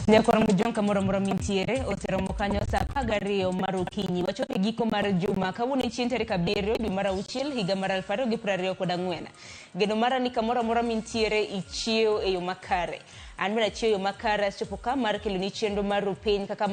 Nyakoro Mujong kamoro amora mintiere oseromo kanyo saa 12 mar okinyi. Wachopo e giko mar juma kawuono chieng' tarik 7 dwe mar 6 higa mar 2024. Geno mara ni kamoro amora mintiere ichiewo e yo makare. An bende achiewo e yo makare asechopo ka mar keloni chenro mar rupiny kaka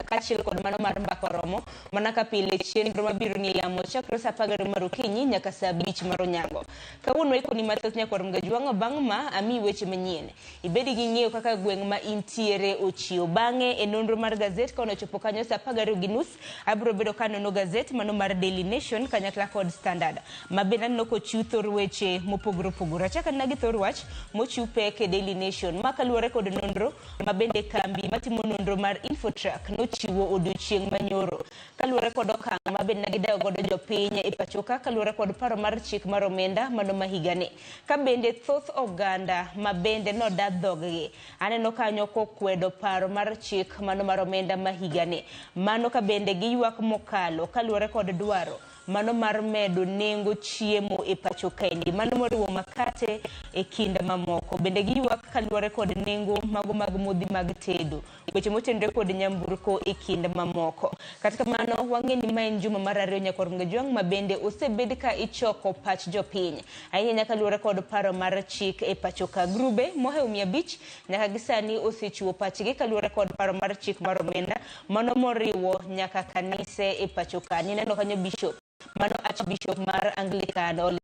kaachiel kod mano mar mbaka oromo mana ka pile chenro mabiro ni e yamo chakre saa 12 mar okinyi nyaka saa 5 mar onyango. Kawuono waikoni mathoth nyakwar Mgajwang' bang' ma amiyi weche manyien. Ibed gi ng'eyo kaka gweng' ma intiere ochiew. Bang'e e nonro mar gazet ka onochopo kanyo saa 12:30 abiro bedo ka anono gazet mano mar Daily Nation kanyakla kod Standard ma bende aneno kochiw thor weche mopogore opogore. Achako anena gi thor wach mochiw pek e Daily Nation ma kaluwore kod nonro ma bende kambi matimo nonro mar Infotrack nochiwo odiochieng' manyoro kaluwore kod okang' ma bende ne gidayo godo jopiny e pachoka kaluwore kod paro mar chik mar omenda mano ma higani. Ka bende thoth oganda ma bende noda dhoggi aneno kanyo kokwedo paro mar chik mano mar omenda ma higani. Mano ka bende giywak mokalo kaluwore kod dwaro mano mar medo nengo chiemo e pacho kaendi mano moriwo makate e kind mamoko. Bende giywak kaluwore kod nengo mago mag modhi mag tedo, weche motenore kod nyamburko e kind mamoko. Kata kamano wang'e ni ma en juma mar 2 nyakwar Mgajwang' ma bende osebed ka ichoko pach jopiny ahinya kaluwore kod paro mar chik e pacho ka. Grube mohewo 500 nyaka gi sani osechiwo pachgi kaluwore kod paro mar chik mar omenda mano moriwo nyaka kanise e pacho ka. Nineno kanyo bishop mano Archbishop mar Anglican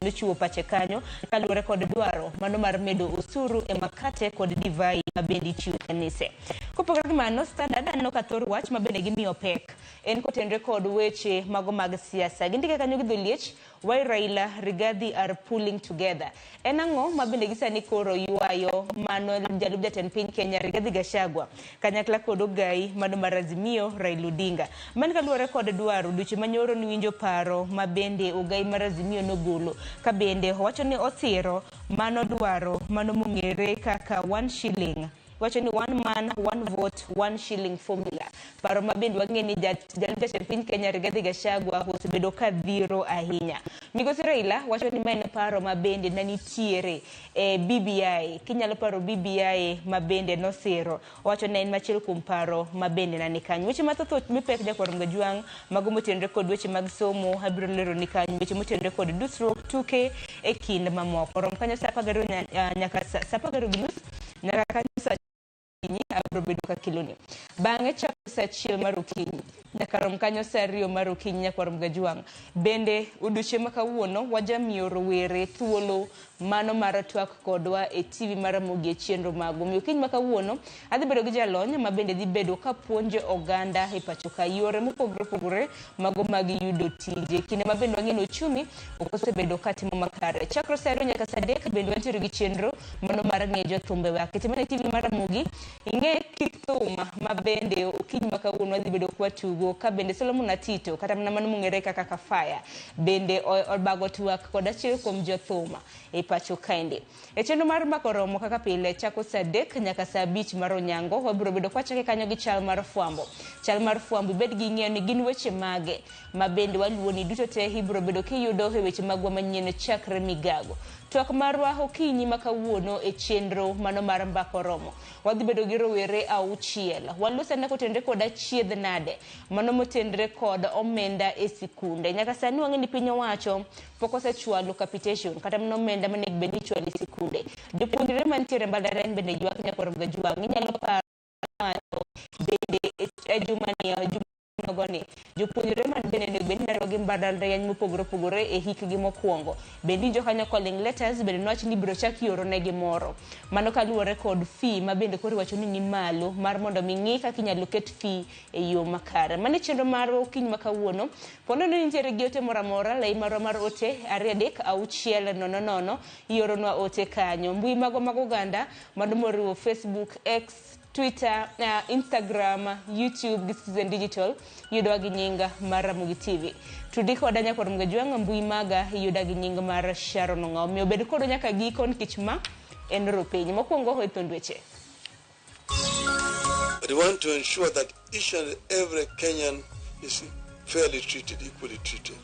nochiwo pache kanyo kaluwore kod dwaro mano mar medo osuru e makate kod divai ma bende ichiwo e kanise. Kopogore gi mano, Standard aneno ka thor wach ma bende gimiyo pek en kotenore kod weche mago mag siasa. Gindike kanyo gi dholiech, why Raila, Rigathi are pulling together. En ang'o ma bende gisani koro ywayo mano jalup jatend piny Kenya Rigathi Gachagua kanyakla kod ogai mano mar Azimio Raila Odinga. Mano kaluwore kod dwaro dweche manyoro niwinjo paro ma bende ogai mar Azimio nogolo ka bende owacho ni osiro mano dwaro mano mong'ere kaka 1 shilling. Wacho ni one man, one vote, one shilling formula. Paro ma bende wang'e ni jalup jatend piny Kenya Rigathi Gachagua osebedo ka dhiro ahinya. Migosi Raila wacho ni ma en paro ma bende ne nitiere e BBI. Kinyalo paro BBI ma bende nosiro. Owacho ni en achiel kuom paro ma bende ne ni kanyo. Weche mathoth mipek jakwar Mgajwang' mago motenore kod weche mag somo abiro lero ni kanyo weche motenore kod dusruok tuke e kind mamoko. Rom kanyo saa 12 nyaka saa 12:30 nyaka kanyo saa okinyi abiro bedo ka keloni. Bang'e chakre saa 1 mar okinyi nyaka rom kanyo saa 2 mar okinyi nyakwar Mgajwang'. Bende odiochieng' ma kawuono wajamiyo rowere thuolo mano mar twak kodwa e TV mar Ramogi e chenro mago. Omiyo okinyi ma kawuono adhi bedo gi jalony ma bende dhi bedo ka puonjo oganda e pacho ka yore mopogore opogore mago mag yudo tije. Kinde ma bende wang'e ni ochumi ok osebedo ka timo makare. Chakre saa 2 nyaka saa 3 bende wantiere gi chenro mano mar ng'e jothumbe wa. Kete mana e TV mar Ramogi ing'e kit thum ma bende okinyi ma kawuono wadhi bedo kwatugo ka bende Solomon Atito kata mana mano mong'ere kaka Kafaya bende obago twak kod achiel kuom jothum e pacho kaendi. E chenro mar mbaka oromo kaka pile chako saa 3 nyaka saa 5 mar onyango wabiro bedo kwachake kanyo gi chal mar fwambo. Chal mar fwambo ibed gi ng'eyo ni gin weche mage ma bende waluoni duto te ibiro bedo kiyudo e weche magwa manyien chakre migago. Twak marwa okinyi ma kawuono e chenro mano mar mbaka oromo. Wadhi bedo gi rowere 6. Walose ane kotenre kod achiedh nade mano motenre kod omenda e sikunde. Nyaka sani wang'e ni piny owacho pok osechwalo capitation kata mana omenda monego bed ni ichwalo e sikunde. Jopuonjre mantiere mbalariany bende ywak nyakwar Mgajwang'. Inyalo paro bende e jumani nogoni jopuonjre man bende onego bed ni nariwo gi mbalariany mopogore opogore e hikgi mokwongo. Bende iwinjo kanyo calling letters bende nowach ni ibiro chak ioronegi moro. Mano kaluwore kod fee ma bende koro iwacho ni ni malo mar mondo mi ng'i kaka inyalo ket fee e yo makare. Mano e chenro marwa okinyi ma kawuono. Ponono ni nitiere gi ote moro amora, lai marwa mar ote 2 3 6 0 0 ioronwa ote kanyo. Mbui magwa mag oganda mano moriwo Facebook, X, Twitter, Instagram, YouTube gi Citizen Digital yudowa gi nying mar Ramogi TV. Tudi koda nyakwar Mgajwang' mbui maga iyuda gi nying mar Sharon Ong'awo. Omiyo bed kodwa nyaka giko nikech ma en Rupiny. Mokwongo e thond weche. But we want to ensure that each and every Kenyan is fairly treated, equally treated.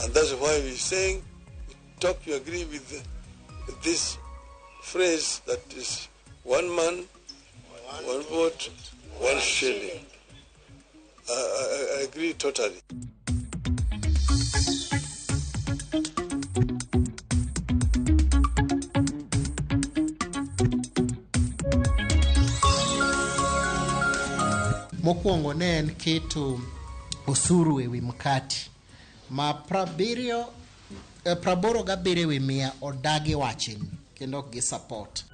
And that's why we're saying, we talk, we agree with this phrase that is one man, One vote, one shilling. I agree totally. Mokwongo ne en keto osuru ewi mkati ma 87% odagi wachni kendo ok gi support.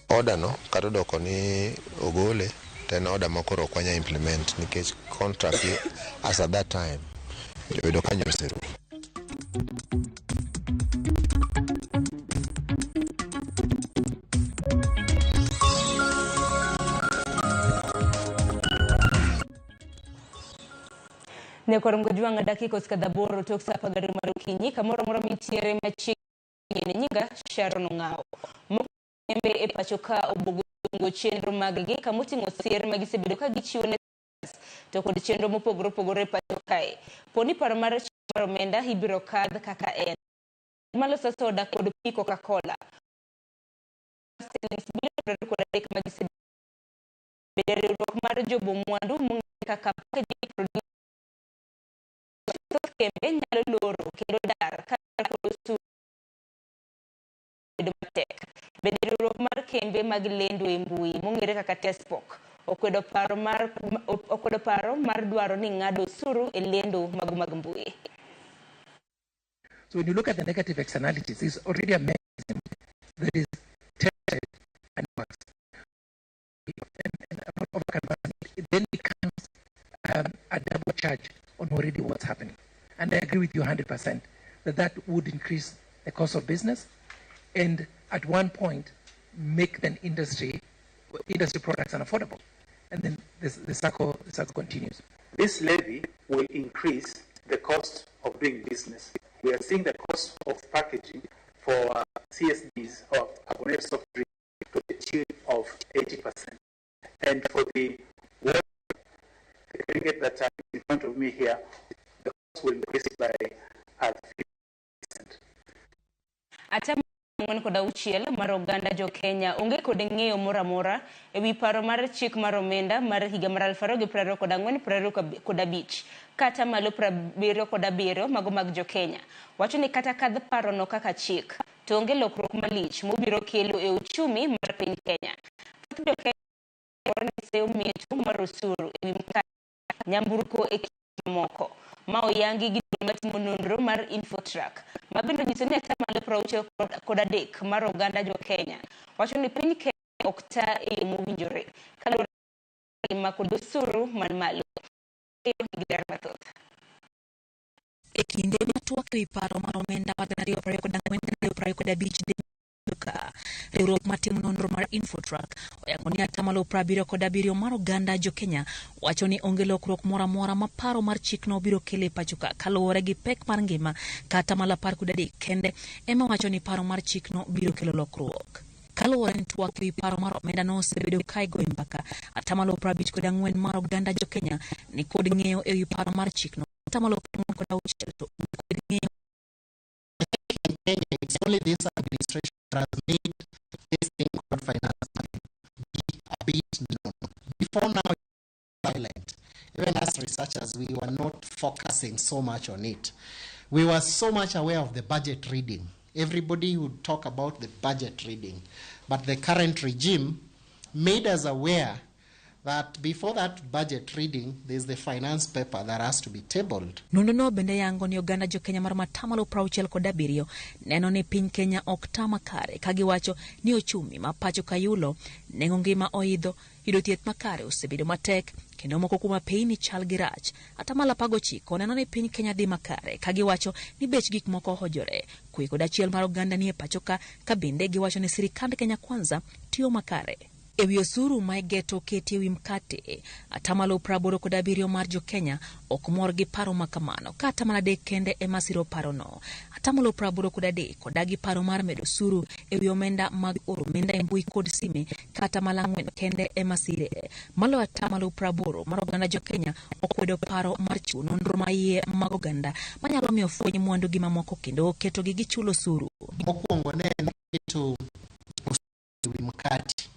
Order no kata odoko ni ogole to en order ma koro ok wanya implement nikech contract as at that time oyudo ka oserumo. Ne korom gojwang' dakika osekadho 8 tok saa 12 mar okinyi kamoro amora mintiere machiegni nyinga Sharon Ong'awo. Moko kembe e pacho ka obuogo chenro mag-gi kamoting'o sir ma gisebedo ka gichiwo ne to kod chenro mopogore opogore e pacho kae. Poni paro mar mar omenda ibiro kadh kaka en. Maloso soda kod pi Coca-Cola. Siling bilion 23 magisebedo riwruok mar jobo mwandu mong'ere kaka packaging producers thoth kembe nyalo loro kendo dar ka kod osuru bedo matek. Bende riwruok mar kembe mag lendo e mbui mong'ere kaka TESPOK okwedo paro mar dwaro ni ng'ado osuru e lendo mag mbui. So when you look at the negative externalities, it's already a mechanism that is tested and works. And I'm not over-canvassing it. It then becomes a double charge on already what's happening. And I agree with you 100% that that would increase the cost of business and at one point make the industry products unaffordable. And then the cycle continues. This levy will increase the cost of doing business. We are seeing the cost of packaging for CSDs or carbonated soft drinks to the tune of 80%. And for the water, the aggregate that are in front of me here, the cost will increase by 50%. 46 mar oganda jo Kenya onge kod ng'eyo moro amora ewi paro mar chik mar omenda mar higa mar 2024-2025 kata malo 77 mago mag jo Kenya wacho ni kata kadh parono kaka chik to onge lokruok malich mobiro kelo e uchumi mar piny Kenya. Thoth jo Kenya ni seyo mecho mar osuru ewi mkate, nyamburko e moko ma oyangi gi duol matimo nonro mar Infotrack ma bende onyiso ni 63% mar oganda jo Kenya wacho ni piny Kenya ok ta e yo mowinjore kaluwore gi kod osuru man malo. E kinde ma twak ewi paro mar omenda mar 2024-2025 riwruok matimo nonro mar Infotrack oyango ni 77% mar oganda jo Kenya wacho ni onge lokruok moro amora ma paro mar chikno biro kelo e pacho ka kaluwore gi pek mar ngima kata malo 13 kende ema wacho ni paro mar chikno biro kelo lokruok. Kaluwore ni twak ewi paro mar omenda no osebedo ka igoyo mbaka, 54% mar oganda jo Kenya ni kod ng'eyo ewi paro mar chikno, 46% to onge kod ng'eyo. In Kenya, it's only this administration that has made this thing called finance be a bit known. Before now, silent. Even as researchers, we were not focusing so much on it. We were so much aware of the budget reading. Everybody would talk about the budget reading. But the current regime made us aware that before that budget reading, there's the finance paper that has to be tabled. Nonro no bende yango ni oganda jo Kenya mar 67% neno ni piny Kenya ok ta makare ka giwacho ni ochumi ma pacho kayulo nengo ngima oidho, yudo thieth makare osebedo matek kendo moko kuom apeyni chal gi rach. 19% neno ni piny Kenya dhi makare ka giwacho ni bech gik moko ohojore. 11 mar oganda nie pacho ka bende giwacho ni sirikand Kenya Kwanza tiyo makare. Ewi osuru ma igeto keti ewi mkate, 87% mar jo-Kenya ok mor gi paro ma kamano, ka 3% kende ema siro parono. 83% odagi paro mar medo osuru ewi omenda mag oro omenda e mbui kod sime, ka 4% kende ema sire. Maloyo 80% mar oganda jo-Kenya okwedo paro mar chiwo nonro maiye mag oganda manyalo miyo fweny mwandu gi mamoko kendo ketogi gi chulo osuru. Mokwongo ne en keto osuru ewi mkate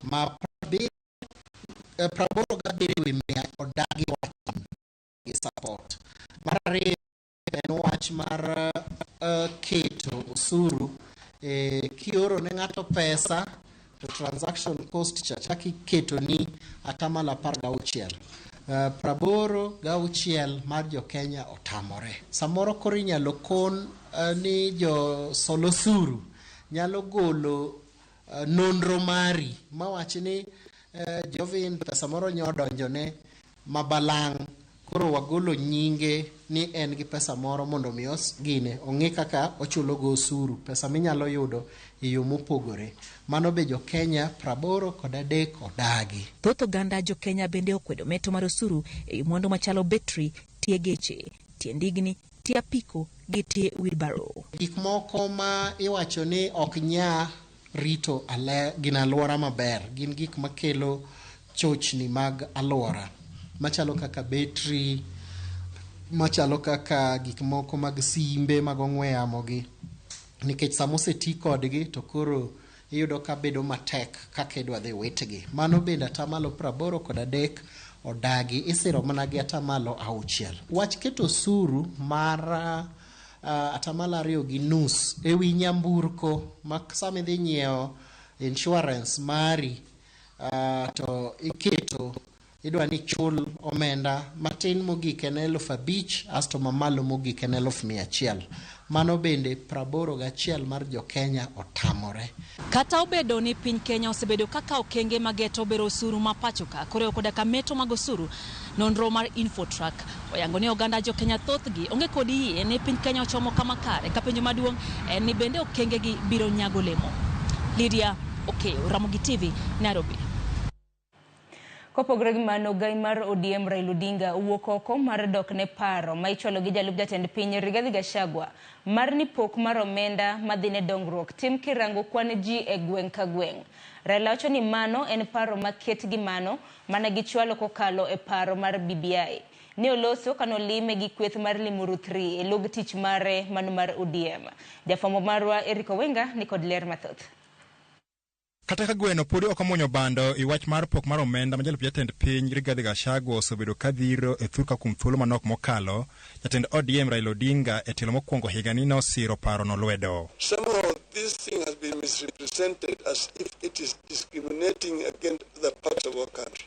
ma 87% odagi wach gi support. Mar ariyo en wach mar keto osuru kioro ne ng'ato pesa to transaction cost cha chak iketo ni 16%. 86 mar jo Kenya otamore. Samoro koro inyalo kon ni jo sol osuru nyalo golo nonro mari mawach ni Jovin pesa moro nyo odonjone mabalang', koro wagolo nyinge ni en gi pesa moro mondo mi gine ong'e kaka ochulo go osuru, pesa minyalo yudo e yo mopogore. Mano be jo Kenya 83 odagi. Thoth oganda jo Kenya bende okwedo meto mar osuru e mwandu machalo betri, tie geche, tie ndigni, tie apiko gi tie wheelbarrow. Gik moko ma iwacho ni ok nya rito gin alwora maber, gin gik makelo chochni mag alwora machalo kaka betri, machalo kaka gik moko mag simbe mag ong'we yamo gi, nikech sama oseti kodgi to koro iyudo ka bedo matek kaka idwa dhi witgi. Mano bende 83% odagi, isiro mana gi 6%. Wach keto osuru mar 2.5% ewi nyamburko ma sama idhi nyiewo insurance mari to iketo idwa ni chul omenda matin mogik en 5,000 asto mamalo mogik en 100,000. Mano bende 81 mar jo Kenya otamore. Kata obedo ni piny Kenya osebedo kaka okenge mageto bero osuru ma pacho ka koriwo koda ka meto mag osuru, nonro mar Infotrack oyango ni oganda jo Kenya thothgi onge kod yie ni piny Kenya ochomo kama kare, ka penjo maduong' en ni bende okengegi biro nyago olemo. Lydia Okeyo, Ramogi TV, Nairobi. Kopogore gi mano, gai mar ODM Raila Odinga owuok oko mar dok ne paro ma ichwalo gi jalup jatend piny Rigathi Gachagua mar ni pok mar omenda madhi ne dongruok tim kirango kwan ji e gweng' ka gweng'. Raila wacho ni mano en paro maket gi mano mane gichwalo kokalo e paro mar BBI. Ne oloso kanolime gi kweth mar Limuru 3 e log tich mare mano mar ODM. Jafwambo marwa Eric Owenga ni kod ler mathoth. Kata ka gweno podi ok omuonyo bando i wach mar pok mar omenda ma jalup jatend piny Rigathi Gachagua osebedo ka dhiro e thurka kuom thuolo manok mokalo, jatend ODM Raila Odinga e tielo mokwongo higani nosiro parono lwedo. Somehow this thing has been misrepresented as if it is discriminating against other parts of our country.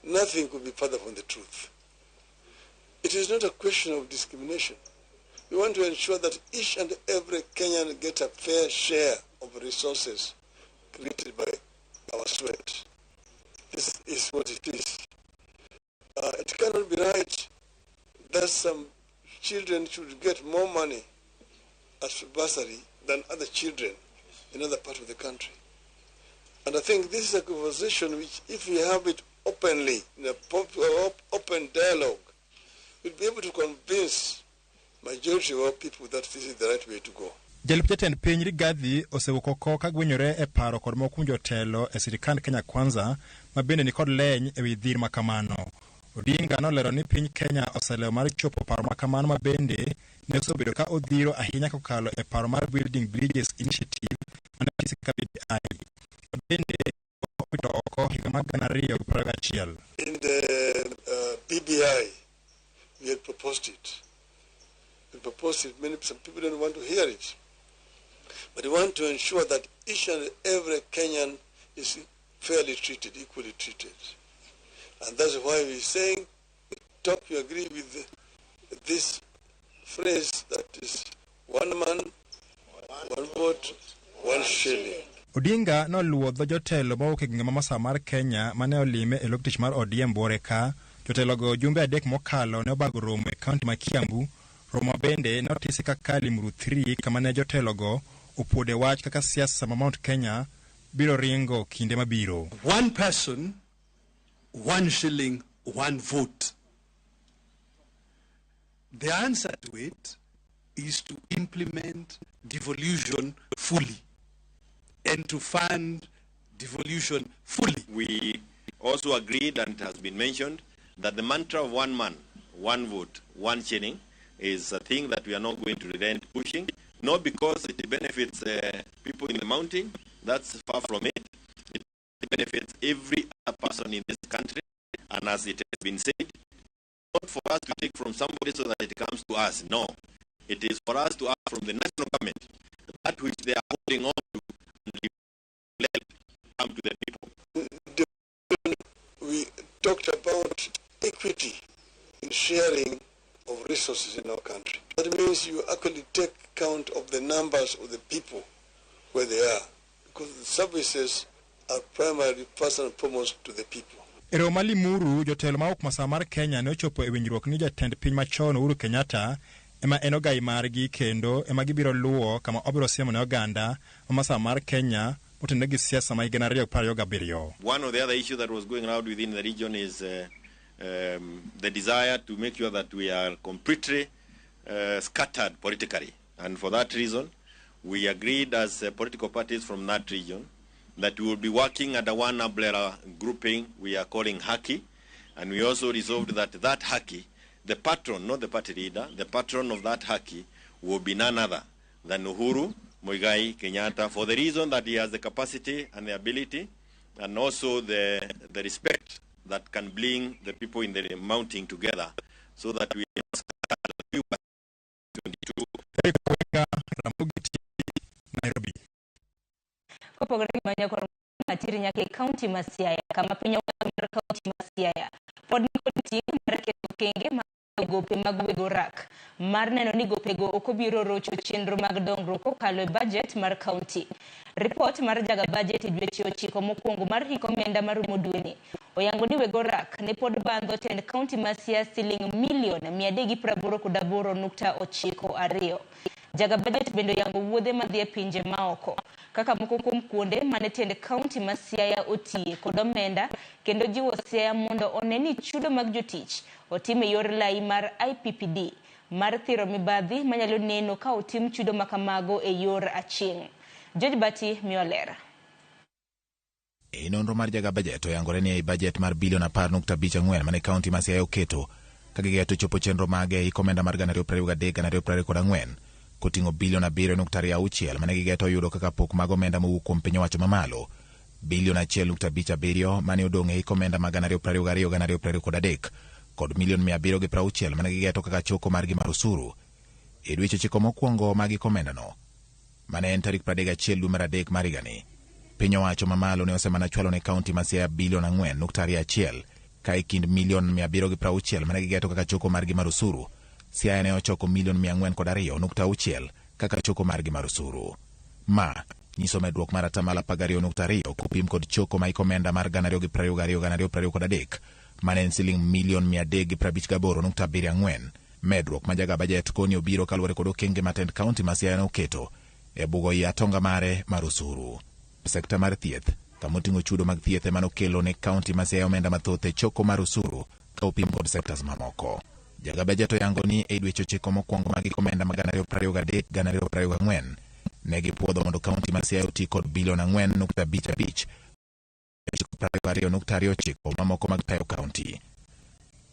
Nothing could be further from the truth. It is not a question of discrimination. We want to ensure that each and every Kenyan gets a fair share of resources created by our sweat. This is what it is. It cannot be right that some children should get more money as bursary than other children in other parts of the country. And I think this is a conversation which, if we have it openly, in a open dialogue, we'll be able to convince majority of our people that this is the right way to go. Jalup jatend piny Rigathi osewuok oko ka gwenyore e paro kod moko kuom jotelo e sirikand Kenya Kwanza ma bende nikod leny ewi dhir ma kamano. Odinga nolero ni piny Kenya oselewo mar chopo paro ma kamano ma bende ne osebedo ka odhiro ahinya kokalo e paro mar Building Bridges Initiative mane otisi kaka BBI. Bende owito oko higa mar 2021. In the BBI, we had proposed it. We proposed it. Some people don't want to hear it. But we want to ensure that each and every Kenyan is fairly treated, equally treated. And that's why we're saying, talk, you agree with this phrase that is one man, one vote, one shilling. Odinga noluwo dho jotelo mowuok e gwenge ma masawa mar Kenya mane olime e log tich mar ODM buore ka. Jotelogo jumbe 3 mokalo ne obago romo e kaunti ma Kiambu. Romo bende ne otisi kaka Limuru 3 kama ne jotelogo opuode wach kaka siasa ma Mount Kenya biro ringo kinde mabiro. One person, one shilling, one vote. The answer to it is to implement devolution fully and to fund devolution fully. We also agreed, and it has been mentioned, that the mantra of one man, one vote, one shilling is a thing that we are not going to relent pushing, not because it benefits people in the mountain, that's far from it. It benefits every other person in this country, and as it has been said, not for us to take from somebody so that it comes to us. No, it is for us to ask from the national government that which they are holding on to and let come to the people. We talked about equity in sharing of resources in our country. That means you actually take count of the numbers of the people where they are, because the services are primarily first and foremost to the people. E romo ma Limuru, jotelo mawuok masawa mar Kenya ne ochopo e winjruok ni jatend piny machon Uhuru Kenyatta ema en ogai margi kendo ema gibiro luwo kama obiro siemo ne oganda ma masawa mar Kenya motenore gi siasa ma higa 2027. One of the other issues that was going around within the region is the desire to make sure that we are completely scattered politically. And for that reason, we agreed as political parties from that region that we will be working under one umbrella grouping we are calling Haki. And we also resolved that that Haki, the patron, not the party leader, the patron of that Haki will be none other than Uhuru Muigai Kenyatta, for the reason that he has the capacity and the ability and also the respect that can bring the people in the mountain together so that we 22. Eric Owenga, Ramogi TV, Nairobi. Kopogore gi manya kod atiri nyaka e kaunti ma Siaya, kama piny owacho mar kaunti ma Siaya pod nikod ting' mar keto okenge mag gope mag weg orak mar neno ni gopego ok obiro rocho chenro mag dongruok kokalo e bajet mar kaunti. Ripot mar jaga bajet e dweche 9 mokwongo mar hik omenda marumo dweni oyango ni weg orak ne pod bandho tend kaunti ma Siaya siling milion 388.92. Jaga bajet bende oyango wuodhe madhi e pinje maoko kaka moko kuom kuonde mane tend kaunti ma Siaya otiye kod omenda, kendo jiwo Siaya mondo one ni chudo mag jotich otim e yor lai mar IPPD mar thiro mibadhi manyalo neno ka otim chudo makamago e yor aching'. George Bati miyo ler. E nonro mar jaga bajet oyangore ni ei bajet mar bilion 10.54 mane kaunti ma Siaya oketo ka gigeto chopo chenro mage e hik omenda mar 2023-2024 koting'o bilion 7.26 mane gigeto yudo kaka pok mag omenda mowuok kuom piny owacho mamalo, bilion 1.57 mane odong' e hik omenda mag 2022-2023 kod milion 760 mane gigeto kaka choko margi mar osuru. E dweche 9 mokwongo mag hik omendano mane en tarik 31 dwe mar 3 mar higani, piny owacho mamalo ne osemana chwalo ne kaunti ma Siaya bilion 4.21 ka e kind milion 760 mane gigeto kaka choko margi mar osuru, Siaya ne ochoko milion 402.6 kaka choko margi mar osuru. Ma nyiso medruok mar 12.2% kopim kod choko ma hik omenda mar 2022-2023 mane en siling milion 358.74. Medruok ma jaga bajet koni obiro kaluwore kod okenge ma tend kaunti ma Siaya noketo e bugo i atonga mare mar osuru. Sekta mar thieth kamoting'o chudo mag thieth ema nokelo ne kaunti ma Siaya omenda mathoth e choko mar osuru ka opim kod sektas mamoko. Jaga bajet oyango ni e dweche 9 mokwongo mag hik omenda mag 2023-2024 ne gipuodho mondo kaunti ma Siaya oti kod bilion 4.55 22.29 mamoko mag tayo kaunti.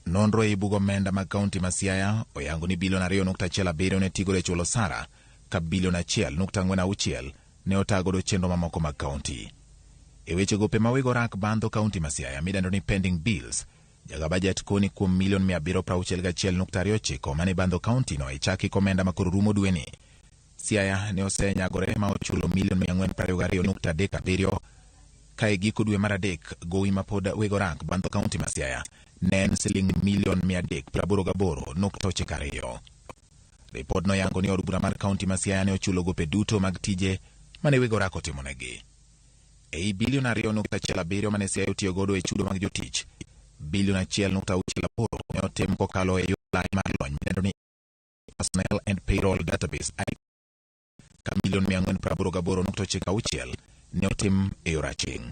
Nonro ei bug omenda mag kaunti ma Siaya oyango ni bilion 2.17 ne tigodo e chulo osara ka bilion 1.46 ne otagodo chenro mamoko mag kaunti. E weche gope ma weg orak bandho kaunti ma Siaya midendo ni pending bills, jaga bajet koni kuom milion 761.29 mane bandho kaunti no e chak hik omenda makoro rumo dweni, Siaya ne osenyagore ma ochulo milion 422.37 ka e giko dwe mar 3 gowi mapod weg orak bandho kaunti ma Siaya ne en siling milion 388.92. Ripod noyango ni od bura mar kaunti ma Siaya ne ochulo gope duto mag tije mane weg orak otimonegi. Ei bilion 2.17 mane Siaya otiyo godo e chudo mag jotich, bilion 1.68 ne otim kokalo e yor lai mar lony midendo ni Personnel and Payroll Database, ka milion 488.96 ne otim e yor aching'.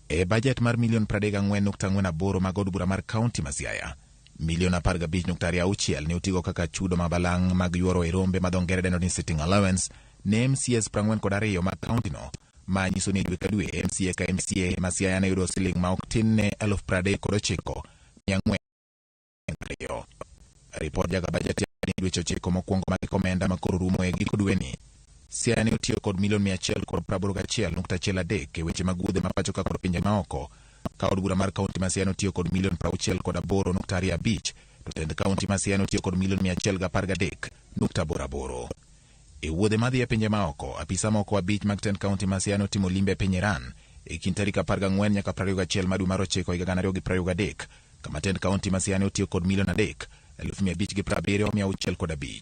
E bajet mar milion 34.48 mag od bura mar kaunti ma Siaya, milion 15.26 ne otigo kaka chudo ma balang' mag yuoro e rombe ma dho ngere dendo ni sitting allowance ne MCAs 42 mag kauntino, ma nyiso ni dwe ka dwe MCA ka MCA ma Siaya ne yudo siling' ma ok tin ne 39,402. Ripod jaga bajet ni dweche 9 mokwongo mag omenda ma koro rumo e giko dweni, Siaya ne otiyo kod milion 181.13 e weche mag wuodhe ma pacho ka kod pinje maoko, ka od bura mar kaunti ma Siaya notiyo kod milion 68.25, to tend kaunti ma Siaya notiyo kod milion 113.88. E wuodhe madhi e pinje maoko, apisa moko 5 mag tend kaunti ma Siaya notimo limbe e piny Iran e kind tarik 14 nyaka 21 mar dwe mar 9 higa 2023, kama tend kaunti ma Siaya ne otiyo kod milion 3,570,605.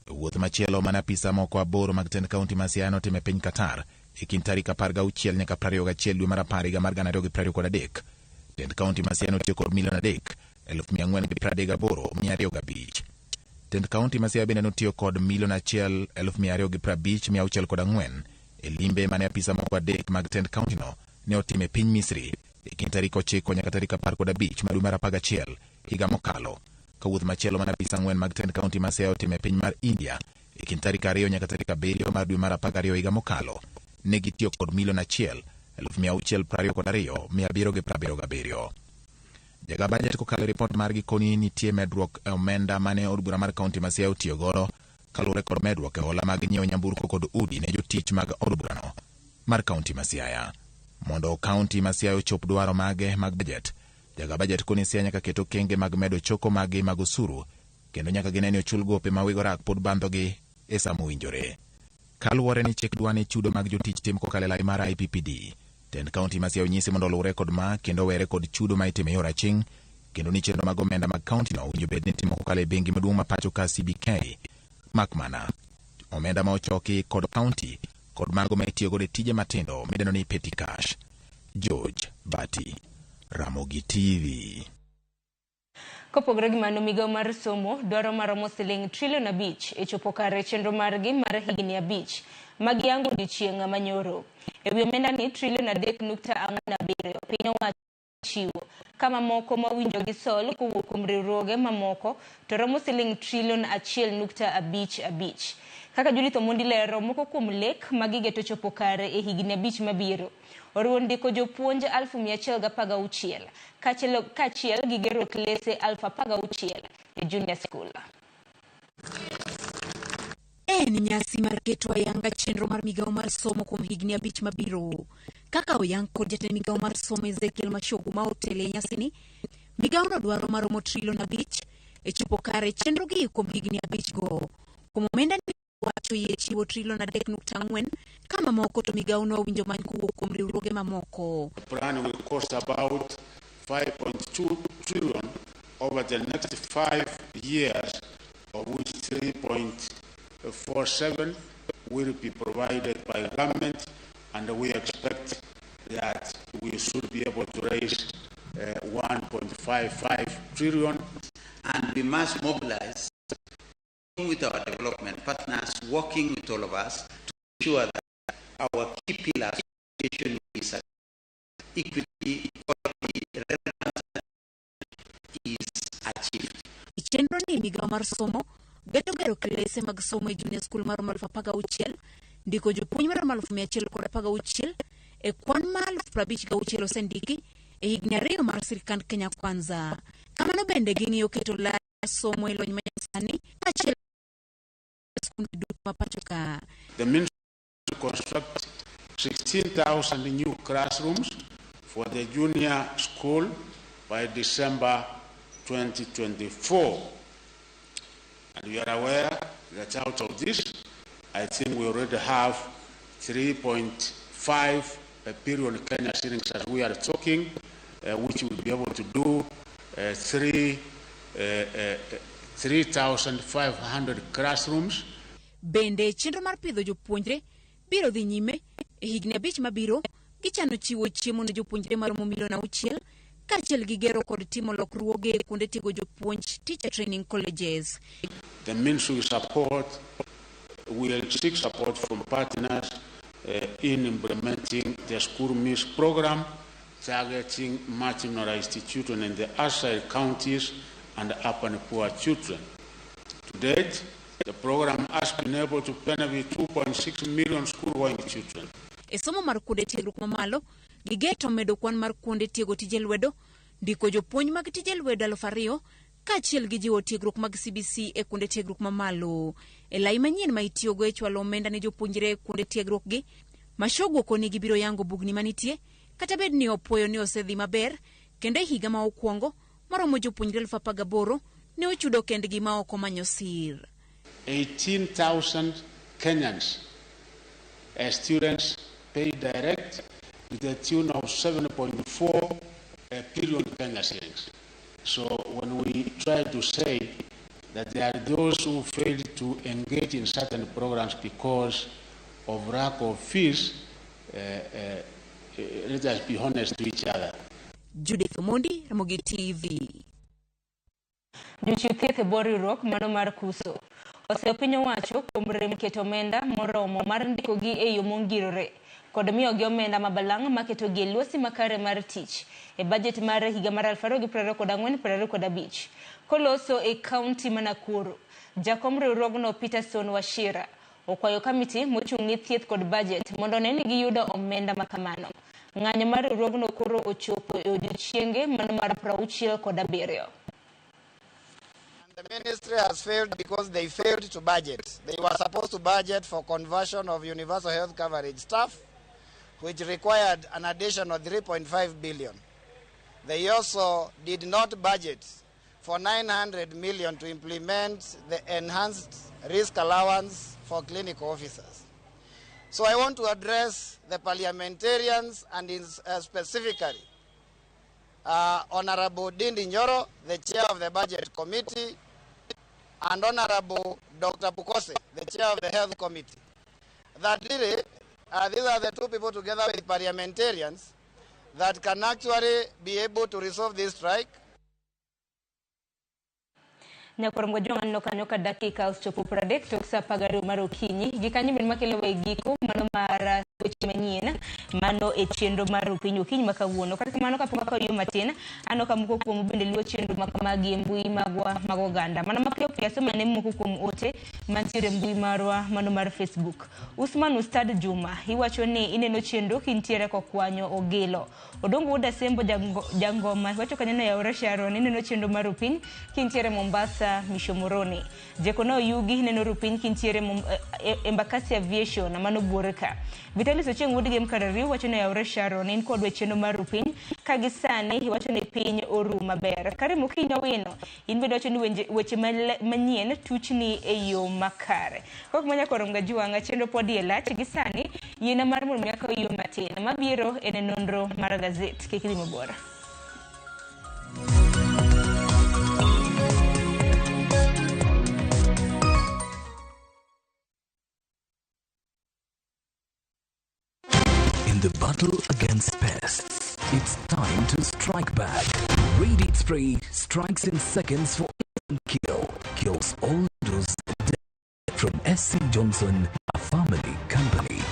E wuoth machielo mane apisa moko 8 mag tend kaunti ma Siaya notimo e piny Qatar e kind tarik 16 nyaka 21 dwe mar 10 higa mar 2023, tend kaunti ma Siaya notiyo kod milion 3,438,205. Tend kaunti ma Siaya bende notiyo kod milion 1,250,604 e limbe mane apisa moko 3 mag tend kauntino ne otimo e piny Misri e kind tarik 9 nyaka tarik 15 mar dwe mar 11 higa mokalo. Ka wuoth machielo mane apisa 4 mag tend kaunti ma Siaya otimo e piny mar India e kind tarik 2 nyaka tarik 7 mar dwe mar 12 higa mokalo, ne gitiyo kod milion 1,622,777. Jaga bajet kokalo e ripot margi koni nitie medruok e omenda mane od bura mar kaunti ma Siaya otiyo godo kaluwore kod medruok e hola mag nyiewo nyamburko kod udi ne jotich mag od burano mar kaunti ma Siaya. Mondo kaunti ma Siaya ochop dwaro mage mag bajet, jaga bajet koni Siaya nyaka ket okenge mag medo choko magi mag osuru kendo nyaka gine ni ochul gope ma weg orak pod bandhogi e sa mowinjore. Kaluwore ni chik dwa ni chudo mag jotich tim kokalo e lai mar IPPD, tend kaunti ma Siaya onyisi mondo oluwre kod ma kendo owere kod chudo ma itimo e yor aching', kendo ni chenro mag omenda mag kaunti no owinjo bed ni itimo kokalo e bengi maduong' ma pacho ka CBK, mak mana omenda ma ochoki kod kaunti kod mago ma itiyo godo e tije matindo midendo ni petty cash. George Bati, Ramogi TV. Kopogore gi mano, migawo mar somo dwaro maromo siling trilion 5 e chopo kare chenro margi mar higni 5 mag yango odiochieng' manyoro. E wi omenda ni trilion 3.47 piny owacho chiwo, kama moko mawinjo gi sol kowuok kuom riwruoge mamoko to romo siling trilion 1.55. Kaka Judith Omondi lero, moko kuom lek ma gigeto chopo kare e higni 5 mabiro oriwo ndiko jopuonj 116,000 kaachiel gi gero klese 16,000 e junior school. En nyasi mar keto ayanga chenro mar migawo mar somo kuom higni 5 mabiro. Kaka oyang kod jatend migawo mar somo Ezekiel Machogu ma otelo e nyasini, migawono dwaro maromo trilion 5 e chopo kare chenro gi kuom higni 5 go. Kuom omenda ni wacho yie chiwo trilion 3.4 ka mamoko to migawono owinjo many kowuok kuom riwruoge mamoko. The plan will cost about 5.2 trillion over the next 5 years, of which 3.47 will be provided by government, and we expect that we should be able to raise 1.55 trillion. And we must mobilize with our development partners, working with all of us to ensure that our key pillars of education is equity, quality, relevance is achieved. Chenro ni migawo mar somo geto gero klese mag somo e junior school maromo 16,000, ndiko jopuonj maromo 116,000 e kwan ma 56,000 osendiki e higni 2 mar sirkand Kenya Kwanza. Kamano bende ging'iyo keto lai somo e lony manyasani kaachiel skunde duto ma pacho ka. The ministry to construct 16,000 new classrooms for the junior school by December 2024. And we are aware that out of this, I think we already have 3.5 billion Kenya shillings as we are talking, which will be able to do 3,500 classrooms. Bende chenro mar pidho jopuonjre biro dhi nyime e higni 5 mabiro gichano chiwo chiemo ne jopuonjre maromo milion 6 kaachiel gi gero kod timo lokruoge e kuonde tiego jopuonj teacher training colleges. The ministry will seek support from partners in implementing the school meals program, targeting marginalized children in the outside counties and urban poor children. To date, the program has been able to benefit 2.6 million school-going children. E somo mar kuonde tiegruok mamalo, gigeto medo kwan mar kuonde tiego tije lwedo, ndiko jopuonj mag tije lwedo 2,000 kaachiel gi jiwo tiegruok mag CBC e kuonde tiegruok mamalo. E lai manyien ma itiyogo e chwalo omenda ne jopuonjre e kuonde tiegruok gi, Machogu okoni gibiro yango bugni manitie, kata bed ni opuoyo ni osedhi maber, kendo e higa ma okwongo maromo jopuonjre 18,000 ne ochudo kendgi ma ok omanyo sir. 18,000 Kenyans as students paid direct to the tune of 7.4 billion Kenya shillings. So when we try to say that there are those who failed to engage in certain programs because of lack of fees, let us be honest to each other. Judith Omondi, Ramogi TV. Jochiw thieth e bwo riwruok mano mar KUSO oseyo piny owacho kuom rem keto omenda moromo mar ndikogi e yo mongirore kod miyogi omenda mabalang' maketogi e lwasi makare mar tich e bajet mar higa mar 2024-2025. Koloso e kaunti ma Nakuru, jakom riwruogno Peterson Wachira okwayo kamiti mochung' ne thieth kod bajet mondo one ni giyudo omenda makamano. Ng'anyo mar riwruogno koro ochopo e odiechienge mano mar 67. The ministry has failed because they failed to budget. They were supposed to budget for conversion of universal health coverage staff, which required an additional 3.5 billion. They also did not budget for 900 million to implement the enhanced risk allowance for clinical officers. So I want to address the parliamentarians and specifically Honorable Dindi Nyoro, the chair of the Budget Committee, and Honorable Dr. Pukose, the chair of the Health Committee. That really, these are the two people together with parliamentarians that can actually be able to resolve this strike. Nyakoromgo jong anno kanyo ka dakika ochopo 30 tok sa 12 mar okinyi. Gikanyo bende makelo e giko mano mar weche manyien mano e chenro mar piny okinyi ma kawuono. Kata kamano kapok akayo matin, aneno ka moko kuomu bende luwo chenro ma kamagi e mbui magwa mag oganda. Mana mapiyo piyo asoma ne moko kuom ote mantiere e mbui marwa mano mar Facebook. Usman Ustad Juma iwacho ni ineno chenro kintiere kokwanyo ogilo. Odongo Wuod Asembo Jangoma iwacho kanyo ni yaore Sharon ineno chenro mar piny kintiere Mombasa Mishomoroni. Jekono Yugi neno rupiny kintiere Embakasi Aviation mano Buorka. Vitalis Ochieng' wuod Gem Karariu wacho ni yaore Sharon in kod weche mar rupiny ka gisani iwacho ni piny oru maber. Karim Okinyo Wino in bende wacho ni weche manyien tuchni e yo makare. Kok manya korom ga juwang'a chenro pod e lach gisani yiena mar mondo mi akaw yo matin mabiro en nonro mar gazet kik idhi mabor. In the battle against pests, it's time to strike back. Radiate Spray strikes in seconds for instant kill. Kills all those dead. From SC Johnson, a family company.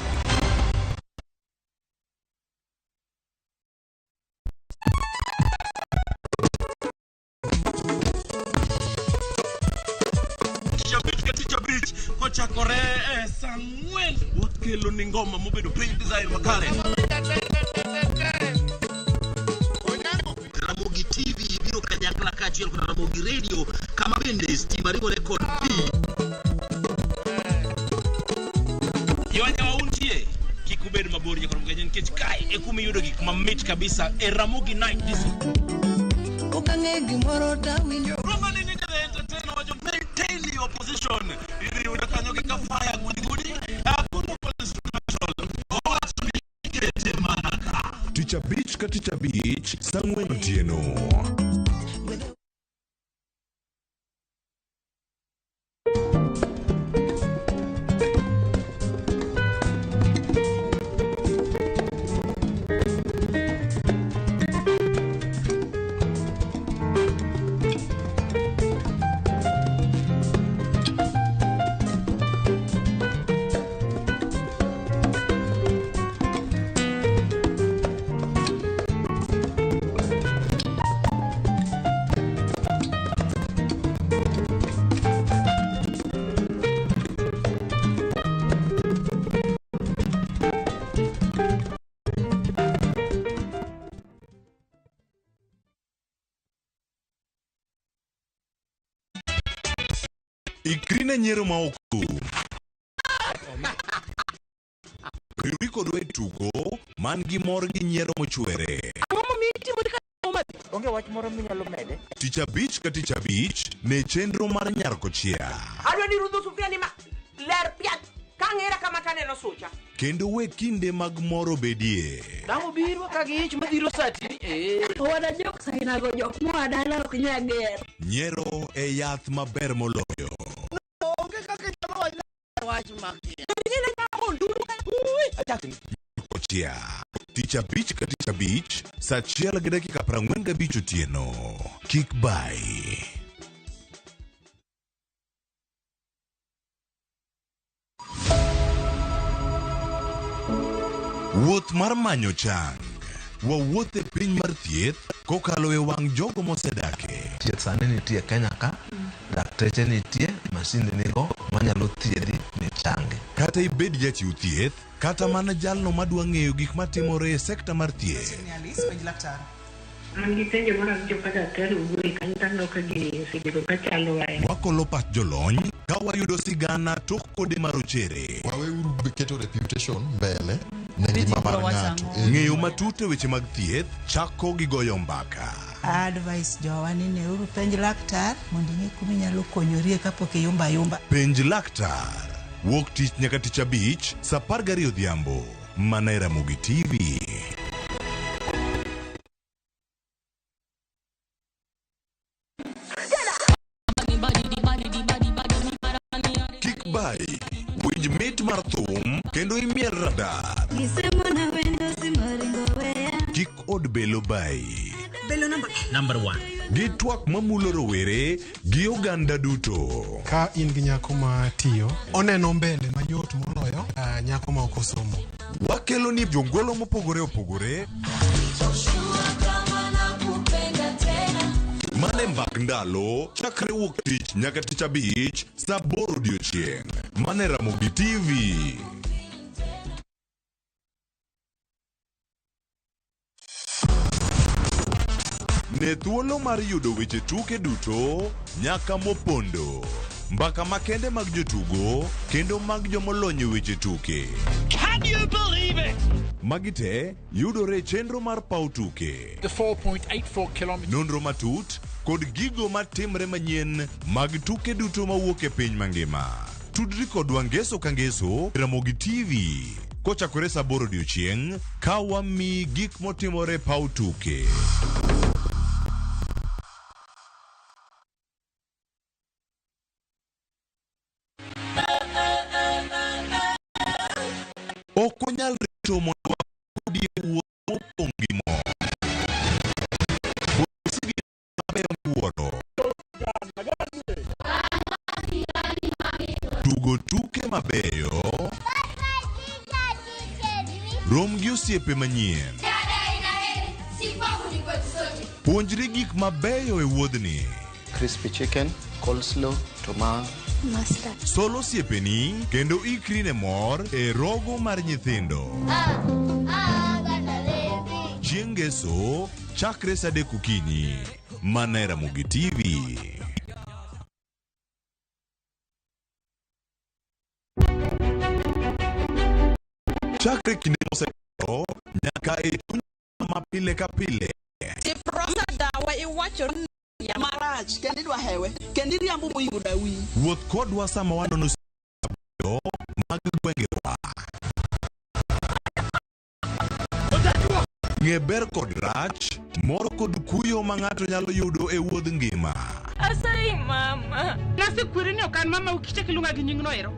Kochakore e saa ang'wen wakelo ni ngoma mobedo piny design makare. Ramogi TV biro kanyakla kaachiel kod Ramogi Radio kama bende stima riwore kod pi. Jowanya untie kik ubed mabor nyakoro mgenye nikech kae e kuma iyudo gik mamit kabisa e Ramogi Night Disco. Okang'e gimoro tawinjo. Roma ni ninja the entertainer wacho maintain your position. Idhi yudo kanyo kaka fire gudi gudi. Hakuna constitutional. Owacho ni kete mana ka. Tich abich ka tich abich saa ang'wen otieno. Ikri ne nyiero ma ok rum. Riwri kodwa e tugo man gi mor gi nyiero mochwere. Ang'o momiyo itimo ka Onge wach moro minyalo mede? Tich abich ka tich abich ne chenro mar Nyar Kochia. Adwa ni rudho sufria ni ma ler piat kang'era kama taneno sucha. Kendo we kinde mag mor obedie. Dang' obiro ka gi ich madhiro sati. Eh. Owada jok sainago jok moa dala ok nyal gero. Nyiero e yath maber moloyo. Onge kaka inyalo wacho wach ma. Kochia. Tich abich ka tich abich, saa 1:45 otieno. Kik bai. Wuoth mar manyo chang. Wawuoth e piny mar thieth kokalo e wang' jogo mosedake. Thieth sani nitie Kenya ka, dakteche nitie, masinde nigo manyalo thiedhi michangi. Kata ibed jachiw thieth, kata mana jalno madwa ng'eyo gik matimore e sekta mar thieth. An gi penjo moro awinjo ka daktari owuoye kanyo to aneno ka gini osebedo ka chalo ahinya. Wakolo pach jolony ka wayudo sigana tok kode marochere. Waweuru keto reputation mbele ne ngima mar ng'ato. Ng'eyo matut e weche mag thieth chako gi goyo mbaka. Advice jowa ni neuru penj laktar mondo ing'e kuma inyalo konyorie kapok iyumba ayumba. Penj laktar. Wuok tich nyaka tich abich saa 12 odhiambo. Mana e Ramogi TV. Kik bai, winj mit mar thum kendo imiel radar. Kik od belo bai. Belo namba Number 1. Gi twak mamulo rowere gi oganda duto. Ka in gi nyako ma tiyo, oneno mbele mayot moloyo nyako ma ok osomo. Wakelo ni jongolo mopogore opogore mane mbak ndalo chakre wuok tich nyaka tich abich saa 8 odiochieng'. Mane Ramogi TV. Ne thuolo mar yudo weche tuke duto nyaka mopondo. Mbaka makende mag jotugo kendo mag jomolony e weche tuke. Can you believe it? Magi te yudore e chenro mar paw tuke. The 4.84 kilometers. Nonro matut kod gigo matimre manyien mag tuke duto mawuok e piny mangima. Tudri kodwa ngeso ka ngeso Ramogi TV kochakore saa 8 odiochieng' ka wamiyi gik motimore e paw tuke. Ok wanyal rito mondo wakodi e wuoth mopong' gi mor. Bosigi mabeyo miwuoro. Tugo tuke mabeyo. Rom gi osiepe manyien. Puonjri gik mabeyo e wuodhni. Crispy chicken, coleslaw, tomato. Mustard. Sol osiepeni kendo ikri ne mor e rogo mar nyithindo. Chieng' ngeso chakre saa 3 okinyi. Mana e Ramogi TV. Chakre kinde mosekalo nyaka e chuny ma pile ka pile. Siprosa dawa iwacho ni marach kendo idwa hewe kendo iriambo moingo dawi. Wuoth kodwa sama wanono mabeyo mag gwengewa. Ng'e ber kod rach, mor kod kuyo ma ng'ato nyalo yudo e wuodh ngima. Asayi mama. Nasekweri ni ok an mama ukichak iluonga gi nyingno ero.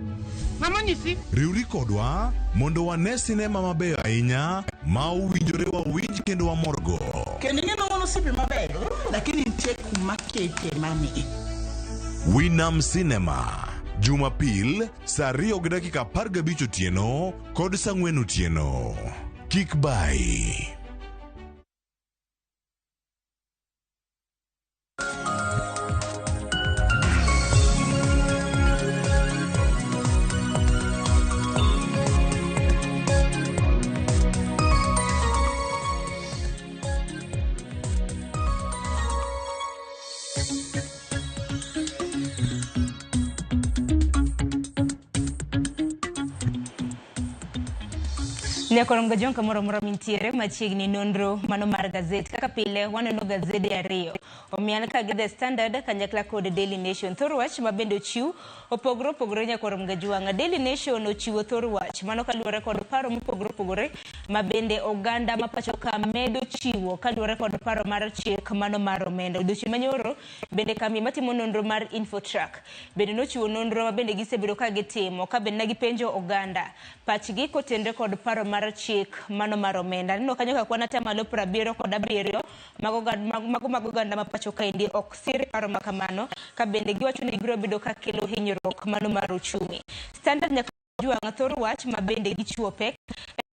Mama onyisi. Riwri kodwa mondo wane sinema mabeyo ahinya ma owinjore wawinj kendo wamorgo. Kendo ing'e ni wan osiepe mabeyo, lakini nitie kuma kete mani. Winam Cinema, Jumapil saa 2:15 otieno kod saa 4 otieno. Kik bai. Nyakorom Gajong kamoro amora mintiere machiegni nonro mano mar gazet. Kaka pile waneno gazede ariyo. Omian ka gi The Standard kanyakla kod Daily Nation. Thor wach ma bende ochiw opogore opogore Nyakorom Gajwang'. Daily Nation ochiwo thor wach mano kaluwore kod paro mopogore opogore ma bende oganda ma pacho ka medo chiwo kaluwore kod paro mar chik mano mar omenda. Odiochieng' manyoro bende kambi matimo nonro mar Infotrack bende nochiwo nonro ma bende gisebedo ka gitimo ka bende ne gipenjo oganda pachgi kotenre kod paro mar chik mano mar omenda. Aneno kanyo ka kwan atamalo 77 mago mag oganda ma pacho kaendi ok sir paro ma kamano ka bende giwacho ni biro bedo ka kelo hinyruok mano mar uchumi. Standard nyaka jwang' thor wach ma bende gichiwo pek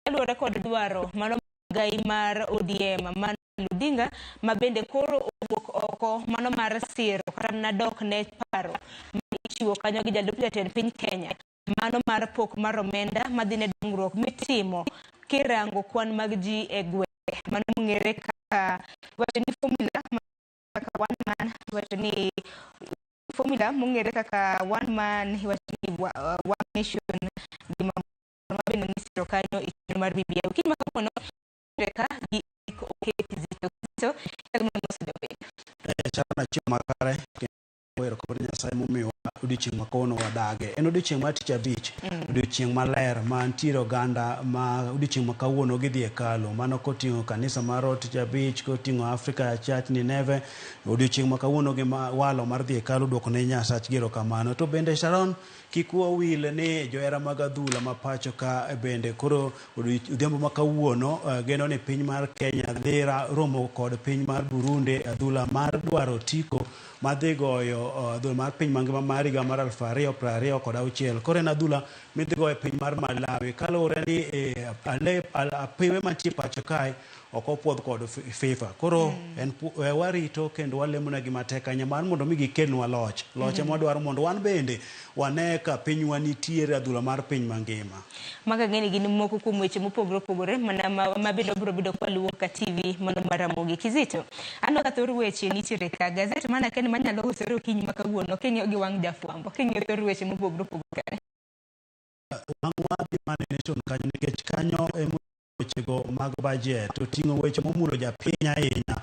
kaluwore kod dwaro mano gai mar ODM mano Odinga ma bende koro owuok oko mano mar siro kata mana dok ne paro ma ichiwo kanyo gi jalup jatend piny Kenya mano mar pok mar omenda madhi ne dongruok mitimo kirango kwan mag ji e gwenge mano mong'ere kaka iwacho ni formula kaka one man iwacho ni formula mong'ere kaka one man iwacho ni one nation gima ma bende nisiro kanyo e chenro mar BBI. Okinyi ma kawuono ka gi oketi zito zito mondo jopiny. Chana chiemo makare kendo erokamano Nyasaye momiyowa odiochieng' ma kawuono wadage. En odiochieng' mar tich abich, odiochieng' maler ma nitiere oganda ma odiochieng' ma kawuono gidhi e hekalu. Mano koting'o kanisa mar tich abich, koting'o Africa Church Nineve. Odiochieng' ma kawuono gi walo mar dhi e hekalu duoko ne Nyasachgi erokamano. To bende Sharon, kik wawil ni johera mag adhula ma pacho ka bende koro odhiambo ma kawuono geno ni piny mar Kenya dhi romo kod piny mar Burundi adhula mar dwaro otiko madhi goyo adhula mar piny mangima mar higa mar 2026. Koro en adhula midhi goyo e piny mar Malawi kaluwore ni apewe mantie pacho kae ok opuodh kod FIFA. Koro en warito kendo walemonegi matek ahinya mar mondo mi gikelnwa loch. Loch ema wadwaro mondo wan bende wane ka pinywa nitiere adhula mar piny mangima. Maga ng'eni gin moko kuom weche mopogore opogore mana ma bende wabiro bedo kwaluwo ka TV mano mar Ramogi. Kizito, aneno ka thor weche nitiere ka. Gazet mana kende manyalo usore okinyi ma kawuono king'iyo gi wang' jafwambo, king'iyo thor weche mopogore opogore kanyo. Wang' wadhi mana e Nation kanyo nikech kanyo ema wechego mag budget oting'o weche momulo japiny ahinya.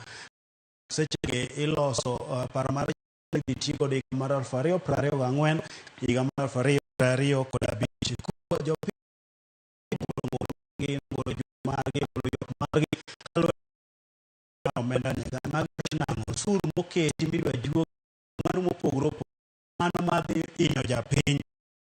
Sechegi iloso paro mar idhi ti godo higa mar 2024 higa mar 2025. Koro jopiny golo margi golo ywak margi kaluwore omenda ni mag nang'o osuru moketi midwa juog mwandu mopogore opogore mano madhi hinyo japiny.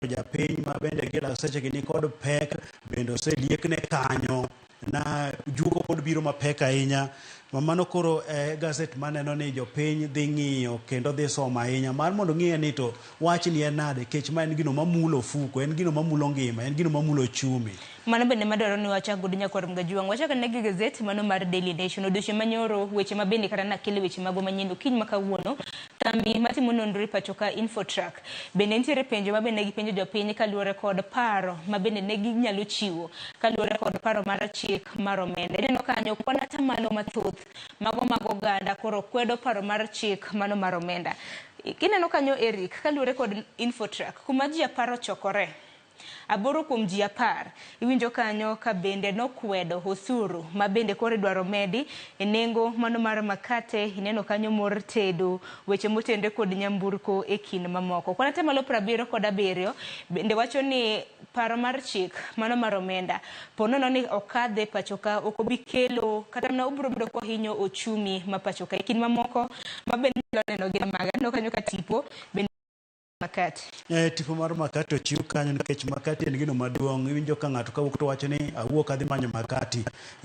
Japiny ma bende gidak sechegi ni kod pek bende oseliekne kanyo na juogo pod biro mapek ahinya. Mano koro e gazet maneno ni jopiny dhi ng'iyo kendo dhi somo ahinya mar mondo ng'iye ni to wachni en nade kech ma en gino mamulo ofuko, en gino mamulo ngima, en gino mamulo ochumi. Mano bende madwaro ni wachak godo nyakwar Mgajuang'. Wachak ane gi gazet mano mar Daily Nation. Odiochieng' manyoro weche ma bende kata nakele weche magwa manyien okinyi ma kawuono. Kambi matimo nonro e pacho ka Infotrack bende nitiere penjo ma bende gipenjo jopiny kaluwore kod paro ma bende ne ginyalo chiwo kaluwore kod paro mar chik mar omenda. Ineno kanyo kwan atamalo mathoth mago mag oganda koro kwedo paro mar chik mano mar omenda. Ineno kanyo Eric kaluwore kod Infotrack kuma ji 10 ochokore. 8 kuom ji 10 iwinjo kanyo ka bende nokwedo osuru ma bende koro idwaro medi e nengo mano mar makate. Ineno kanyo mor tedo, weche motenre kod nyamburko e kind mamoko. Kwan atamalo 77 bende wacho ni paro mar chik mano mar omenda po nono ni okadhe pacho ka ok obi kelo kata mana obiro bedo kohinyo ochumi ma pacho ka. E kind mamoko ma bende inyalo neno gin maga. Aneno kanyo ka tipo bende makati. Tipo mar makati ochiw kanyo nikech makati en gino maduong'. Iwinjo ka ng'ato kawuok to wacho ni awuok adhi manyo makati.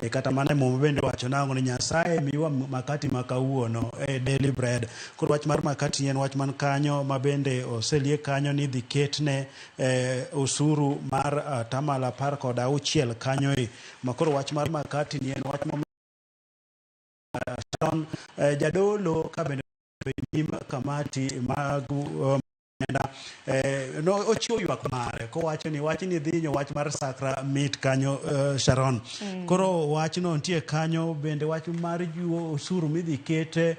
Kata mana e Muma bende wacho nang'o ni Nyasaye miwa makati ma kawuono, daily bread. Koro wach mar makati en wach man kanyo ma bende oseliek kanyo ni idhi ketne osuru mar atamalo 16 kanyo e. Ma koro wach mar makati ni en wach ma Sharon jadolo ka bende nyim kamati mag omenda no ochiwo ywak mare kowacho ni wachni dhi hinyo wach mar Sakra mit kanyo Sharon. Koro wachno nitie kanyo bende wach mar juo osuru midhi kete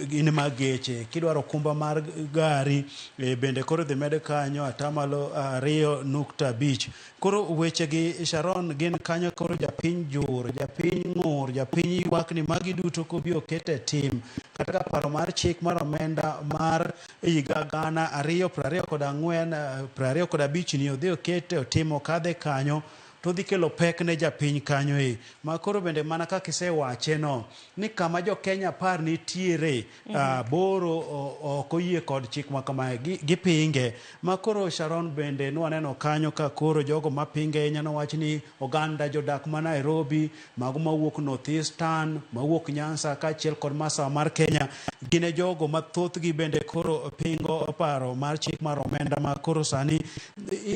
gin mag geche kidwaro okumba mar gari bende koro idhi med kanyo atamalo 2.5. Koro weche gi Sharon gin kanyo koro japiny jur, japiny ng'ur, japiny ywak ni magi duto kobi oket e tim. Kata ka paro mar chik mar omenda mar higa 2024 25 ni odhi okete otim okadhe kanyo to dhi kelo pek ne japiny kanyo e. Ma koro bende mana kaka isewache no ni kama jo Kenya 10 nitiere 8 ok oyie kod chik ma kamae gipinge. Ma koro Sharon bende nwaneno kanyo ka koro jogo mapinge ahinya nowach ni oganda jodak ma Nairobi, mago mawuok North Eastern, mawuok Nyanza kaachiel kod masawa mar Kenya gin e jogo ma thothgi bende koro pingo paro mar chik mar omenda ma koro sani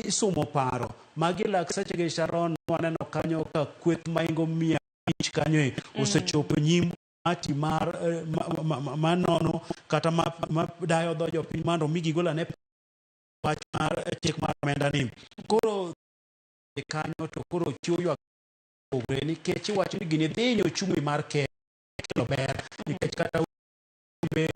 isumo paro. Magi lak sechegi Sharon waneno kanyo ka kweth maingo 500 kanyo e osechopo nyim kamati mar manono kata ma dayo dho jopiny mondo mi gigol ane wach mar chik mar omenda ni. Koro kanyo to koro chiwo ywak opogore nikech iwacho ni gini dhi hinyo uchumi mar Kenya kelo ber nikech kata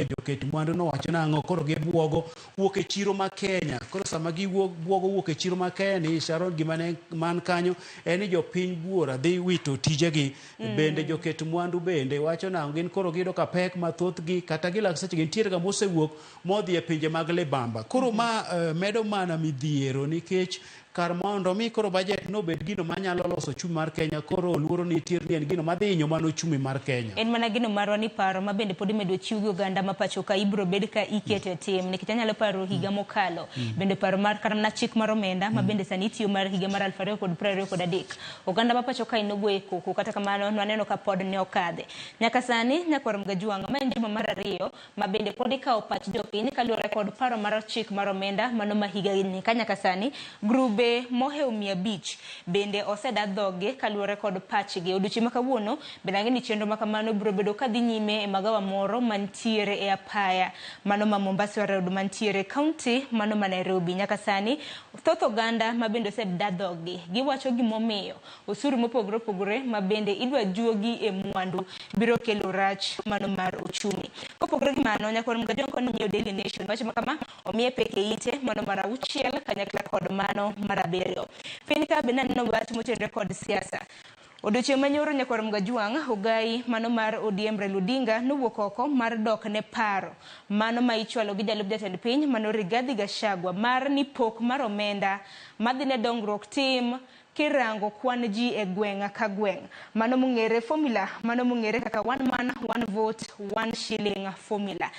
joket mwandu nowacho nang'o koro gibuogo wuok e chiro ma Kenya. Koro sama gibuogo wuok e chiro ma Kenya ni Sharon gima ne man kanyo en ni jopiny buora dhi wito tijegi. Bende joket mwandu bende wacho nang'o gin koro giyudo ka pek mathothgi kata gilak seche gi nitiere ga mosewuok modhi e pinje mag libamba. Koro ma medo mana midhiero nikech kar mondo mi koro budget no obed gino manyalo loso uchumi mar Kenya koro luoro nitie ni en gino madhi hinyo mana uchumi mar Kenya. En mana gino marwa ni paro ma bende pod imedo chiw gi oganda ma pacho ka ibiro bed ka iketo e tim nikech anyalo paro higa mokalo bende paro mar kata mana chik mar omenda ma bende sani itiyo mar higa mar 2023 oganda ma pacho ka nogoye koko kata kamano nwaneno ka pod ne okadhe. Nyaka sani nyakwar Mgajwang' ma en juma mar 2 ma bende pod ikawo pach jopiny kaluwore kod paro mar chik mar omenda mano ma higa ni ka nyaka sani grube mohewo 500 bende oseda dhoge kaluwore kod pachgi. Odiochieng' ma kawuono bende ang'e ni chenro ma kamano biro bedo kadhi nyime e magawa moro mantiere e apaya mano ma Mombasa Road mantiere county mano ma Nairobi. Nyaka sani thoth oganda ma bende oseda dhoggi giwacho gimomiyo osuru mopogore opogore ma bende idwa juogi e mwandu biro kelo rach mano mar uchumi. Kopogore gi mano nyakwar Mgajwang' koni nyiewo Daily Nation wacho ma kama omiye pek e ite mano mar 6 kanyakla kod mano mar 7. Piny ka bende aneno wach motenore kod siasa. Odiochieng' manyoro nyakwar Mgajwang' ogai mano mar ODM Raila Odinga nowuok oko mar dok ne paro mano ma ichwalo gi jalup jatend piny mano Rigathi Gachagua mar ni pok mar omenda madhi ne dongruok tim kirango kwan ji e gweng' ka gweng'. Mano mong'ere formula, mano mong'ere kaka one man, one vote, one shilling formula.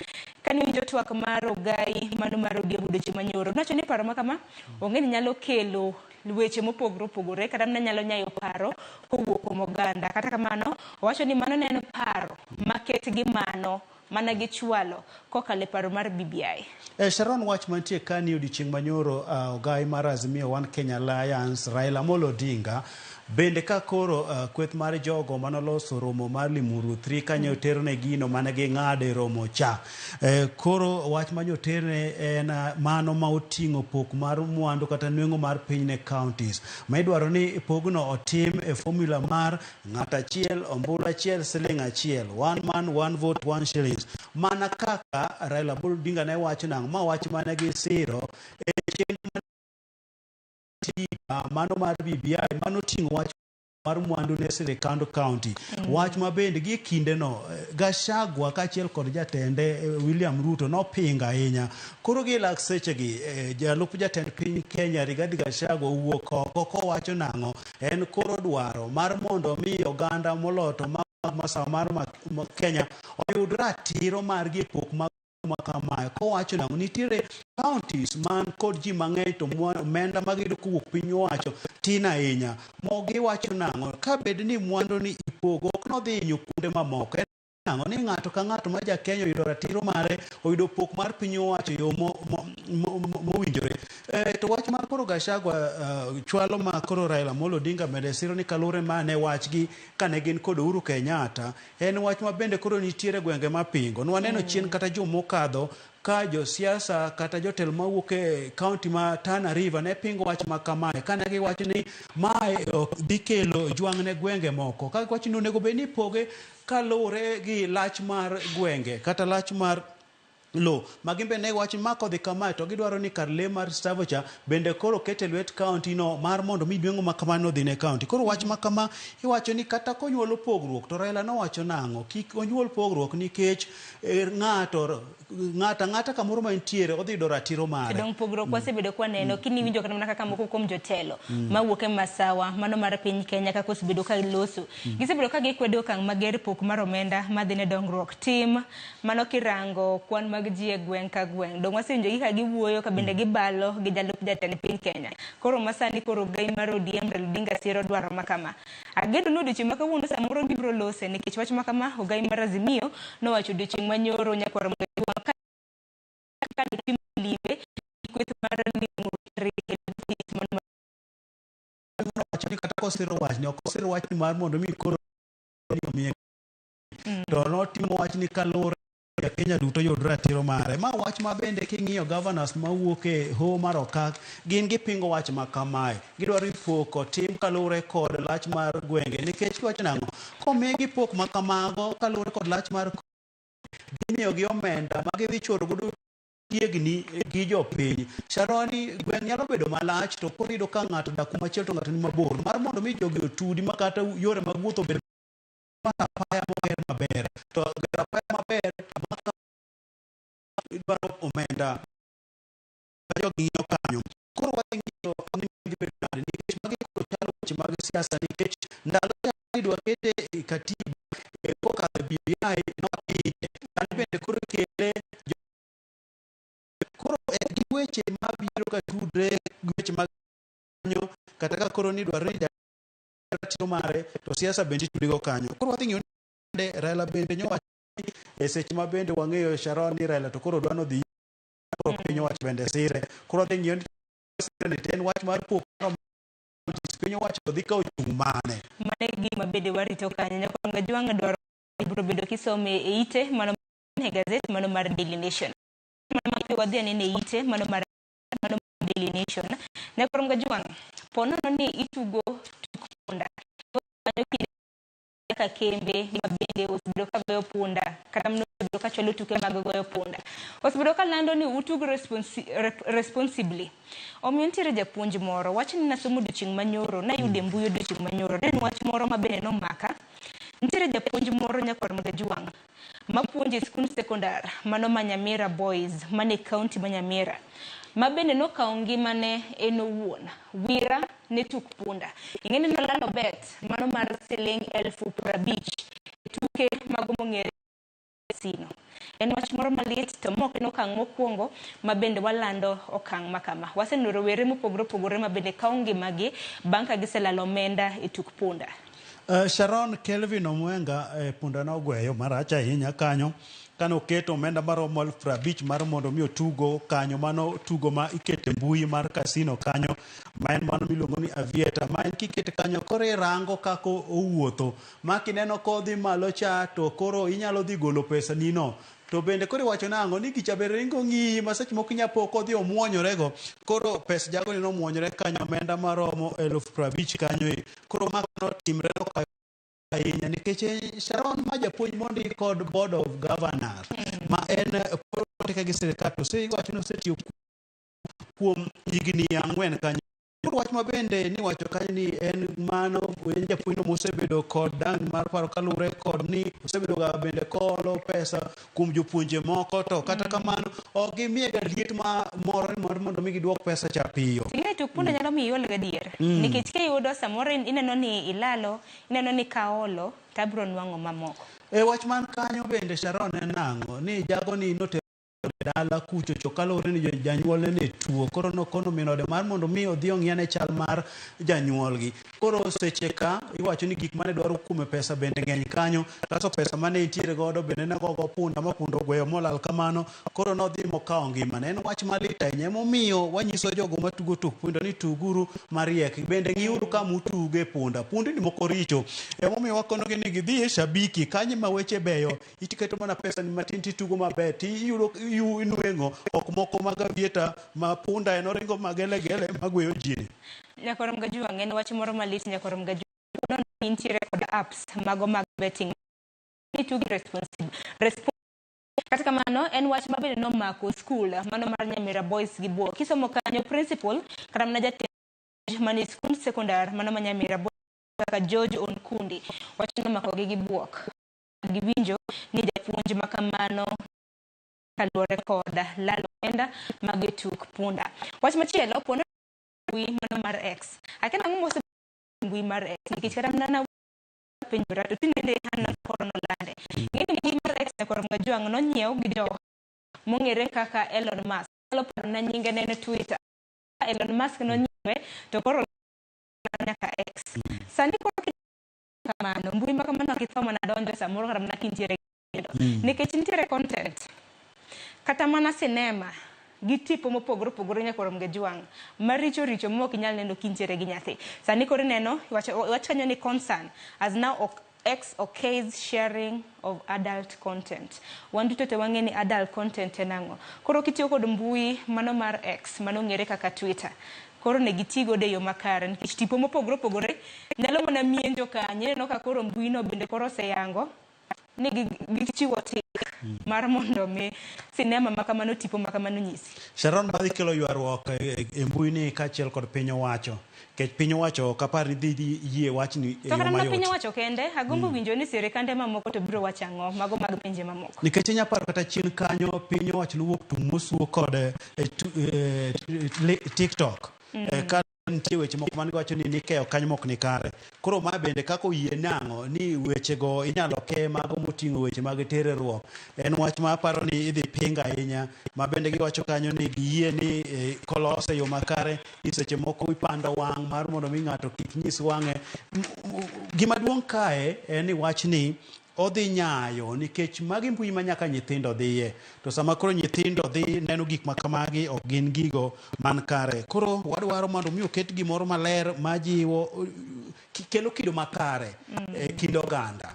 Kane winjo twak mar ogai mano mar ODM odiochieng' manyoro, nowacho ni paro ma kama onge ni nyalo kelo weche mopogore opogore kata mana nyalo nyayo paro kowuok kuom oganda. Kata kamano, owacho ni mano ne en paro maket gi mano mana gichwalo kokalo e paro mar BBI. Sharon wach mantie ka ni odiochieng' manyoro ogai mar Azimio One Kenya Alliance Raila Amolo Odinga bende ka koro kweth mar jogo manoloso romo mar Limuru 3 kanyo oterne gino mane ging'ado e romo cha. Koro wach manyo oterne en mano ma oting'o pok mar mwandu kata nweng'o mar piny ne counties ma idwaro ni pogno otim e formula mar ng'ato achiel ombulu achiel siling achiel, one man one vote one shillings, mana kaka Raila Amolo Odinga ne wacho nang'o ma wach mane gisiro e chenro mano mar BBI mano ting'o wach mar mwandu ne sirikand county. Wach ma bende gi kindeno Gachagua kaachiel kod jatende William Ruto nopingo ahinya. Koro gi lak sechegi jalup jatend piny Kenya Rigathi Gachagua owuok oko kowacho nang'o en koro dwaro mar mondo mi oganda moloto masawa mar Kenya oyud ratiro margi e pok ma kamae kowacho nang'o nitiere counties man kod ji mang'eny to omenda magiyudo kowuok piny owacho tin ahinya. Mo giwacho nang'o ka bed ni mwandu ni ipogo ok nodhi hinyo kuonde mamoko. En nang'o ni ng'ato ka ng'ato ma ja Kenya oyudo ratiro mare oyudo pok mar piny owacho yo mowinjore. To wach mar koro Gachagua chwalo ma koro Raila Amolo Odinga bende siro ni kaluwore mane wachgi kane gin kod Uhuru Kenyatta en wach ma bende koro nitiere gwenge mapingo. Nwaneno chien kata juma mokadho ka josiasa kata jotelo mawuok e kaunti ma Tana River ne pingo wach ma kamae kane giwacho ni mae ok dhi kelo jwang' ne gwenge moko ka giwacho ni onego bed ni ipoge kaluwore gi lach mar gwenge kata lach mar lo ma gin bende ne giwacho ni ma kodhi kamae to gidwaro ni kar lee mar Tsavo cha bende koro ket e lwet kaunti no mar mondo mi dweng'o ma kamano odhi ne kaunti. Koro wach ma kama iwacho ni kata konyuolo pogruok to Raila nowacho nang'o kik onyuol pogruok nikech eh, ng'ato ng'ato ang'ata kamoro ma entiere odhi yudo ratiro mare. Dong pogruok wasebedo kwaneno kini iwinjo kata mana kaka moko kuom jotelo mawuok e masawa mano mar piny Kenya kaka osebedo ka loso gisebedo ka gikwedo okang' mager pok mar omenda madhi ne dongruok tim mano kirango kwan mag ji e gweng' ka gweng' dong wasewinjo gi ka giwuoyo ka bende gibalo gi jalup jatend piny Kenya koro masani koro gai mar ODM Raila Odinga siro dwaro ma kama ageno ni odiochieng' ma kawuono samoro gibiro lose nikech wach ma kama ogai mar Azimio nowacho odiochieng' manyoro nyakwar Mgajwang' ka timo limbe kweth mar limo Nowacho ni kata kosiro wachni ok osiro wachni mar mondo mi koro omiye to notimo wachni kaluwore ja Kenya duto yud ratiro mare. Ma wach ma bende king'iyo governors mawuok e hoho mar Okak gin gipingo wach ma kamae. Gidwaro ni pok otim kaluwore kod lach mar gwenge nikech giwacho nang'o komigi pok ma kamago kaluwore kod lach mar gimiyogi omenda ma gidhi choro godo chiegni gi jopiny. Sharoni gweng' nyalo bedo malach to koro iyudo ka ng'ato odak kumachielo to ng'ato ni mabor. Mar mondo mi jogi otudi ma kata yore mag wuoth obed mar apaya moger maber. To gero apaya maber maka dwaro omenda ma jogi ng'iyo kanyo. Koro wadhi ng'iyo ni dhi bedo nade nikech magi koro chalo weche mag siasa nikech ndalo cha idwa kete e katiba e kokadho e BBI nopinge. Sani bende koro ikele koro eh, gin weche mabiro ka tudre gi weche mag kanyo kata ka koro ni dwaro ni ratiro mare to siasa bende itudigo kanyo. Koro wadhi ng'iyo ni Raila bende nyowacho ni e seche ma bende wang'eyo Sharon ni Raila to koro dwa nodhi koro piny owacho bende sire. Koro wadhi ng'iyo ni sire ni to en wach mar pok mar piny owacho to dhi kawo chung' mane. Mano e gima bende warito kanyo. Nyakwar Ngajwang' dwaro ibiro bedo kisome e ite mano e gazet mano mar Daily Nation. Mano mapiyo wadhi anene e ite mano mar mano mar Daily Nation. Nyakwar Ngajwang' po nono ni itugo tuk punda. Kanyo kinde kaka kembe ma bende osebedo ka goyo punda kata mano osebedo ka chwalo tuke mag goyo punda. Osebedo ka lando ni utug responsi, responsibly. Omiyo nitiere japuonj moro, wachni nasomo odiochieng' manyoro, nayudo e mbui odiochieng' manyoro. Ne en wach moro ma bende nomaka. Nitiere japuonj moro nyakwar Magajuang' mapuonjo e skund sekondar mano ma Nyamira Boys mane kaunti ma Nyamira ma bende nokawo ngimane en owuon. Wira ne tuk punda. Ing'e ni nolalo bet mano mar siling 50,000 e tuke mago mong'ere sino. En wach moro malit to ma ok en okang' mokwongo ma bende walando okang' ma kama. Waseneno rowere mopogore opogore ma bende kawo ngimagi bang' ka giselalo omenda e tuk punda. Sharon Kelvin Omwenga eh, punda nogweyo marach ahinya kanyo kane oketo omenda maromo 50,000 mar mondo mi otugo kanyo mano tugo ma ikete mbui mar casino kanyo ma en mano miluongo ni Aviator ma en kikete kanyo koro irango kaka owuotho ma kineno kodhi malo cha to koro inyalo dhi golo pesa ni no to bende koro iwacho nang'o ni gicha be ringo ng'iyi ma seche moko inya po kodhi omuonyorego koro pes jagoni nomuonyore kanyo omenda maromo 50,000 kanyo e koro ma notimre nokayo ahinya nikech eh, Sharon ma japuonj mondi kod board of governors ma en eh, ondike gi sirikal to iwacho ni osetiyo kuom higni 4 kanyo. Koro wach ma bende niwacho kanyo ni en mano en japuonjno mosebedo kod dang' mar paro kaluwore kod ni osebedo ga bende koolo pesa kuom jopuonje moko to kata kamano ok gimiyega liet ma moro ni mar mondo mi giduok pesa cha piyo. Ing'e tuk punda nyalo miyo iol gadier. Nikech kiyudo samoro ineno ni ilalo, ineno ni kaolo to abiro nwang'o mamoko. E wach man kanyo bende Sharon en nang'o ni jagoni notero dala kucho cho kaluwore ni janyuolne ne tuo koro nokono min ode mar mondo mi odhi ong'i ane chal mar janyuolgi. Koro seche ka iwacho ni gik mane dwaro kuome pesa bende ng'eny kanyo kasto pesa mane entiere godo bende ne gogo punda ma punda ogweyo molal kamano koro nodhi mokawo ngimane. En wach malit ahinya emomiyo wanyiso jogo matugo tuk punda ni tuguru mariek bende ng'iuru kama utuge punda. Pundni moko richo emomiyo wakonogi ni gidhi e shabiki kanyo ma weche beyo iketo mana pesa ni matin titugo maber tiyudo inweng'o ok moko mag avieta ma punda en oringo magelegele magweyo ji ni. Nyakwar Mgajuang' en wach moro malit Nyakwar Mgajuang' nitiere kod apps mago mag betting ni tugi responsible kata kamano en wach ma bende nomako skul mano mar Nyamira Boys gi Buok. Kisomo kanyo principal kata mana jatend mane skund sekondar mano ma Nyamira Boys kaka George Onkundi wach nomakogi gi buok. Giwinjo ni japuonj ma kamano kaluwore kod lalo omenda mag tuk punda. Wach machielo pono mbui mano mar X. Akia nang'o mose mbui mar X nikech kata mana penjora to tinende an koro nolande. Ng'eni mbui mar X nyakwar Mgajwang' nonyiew gi jo mong'ere kaka Elon Musk. Anyalo paro na nyinge ne en Twitter. Elon Musk nonyiewe to koro nyaka X. Sani koro kamano mbui ma kamano ok itho mana donjo samoro kata mana kintiere nindo. Nikech nitiere content kata mana sinema gi tipo mopogore opogore nyakwar Mgajwang' maricho richo ma ok inyal neno kintiere gi nyathi. Sani koro ineno wach kanyo ni concern as now ok X okays sharing of adult content. Wan duto te wang'e ni adult content en ang'o. Koro kitiyo kod mbui mano mar X mano ong'ere kaka Twitter. Koro onego iti godo e yo makare nikech tipo mopogore opogore nyalo mana mienjo kanyo. Ineno ka koro mbui no bende koro oseyango ni gichiwo tik mar mondo mi sinema ma kamano tipo ma kamano nyisi. Sharon madhi kelo ywaruok e mbui ni kaachiel kod piny owacho. Nikech piny owacho ok apar ni dhi yie wachni e To yo kata mana piny mayot. owacho kende, agombo winjo ni sirikande mamoko to biro wacho ang'o, mago mag pinje mamoko. Nikech inya paro kata chien kanyo piny owacho nowuok tung' mosuo kod TikTok. Ka nitie weche moko mane giwacho ni nikeyo kanyo mok ni kare. Koro ma bende kaka oyie nang'o ni wechego inyalo ke mago moting'o weche mag terruok. En wach ma aparo ni idhi ping ahinya ma bende giwacho kanyo ni giyie ni kolose e yo makare ni seche moko ipando wang' mar mondo mi ng'ato kik nyis wang'e. Gima duong' kae en ni wachni odhi nyayo nikech magi mbui ma nyaka nyithindo dhiye. To sama koro nyithindo dhi neno gik ma kamagi ok gin gigo man kare. Koro wadwaro mondo mi oket gimoro maler majiwo kelo kido makare e kind oganda.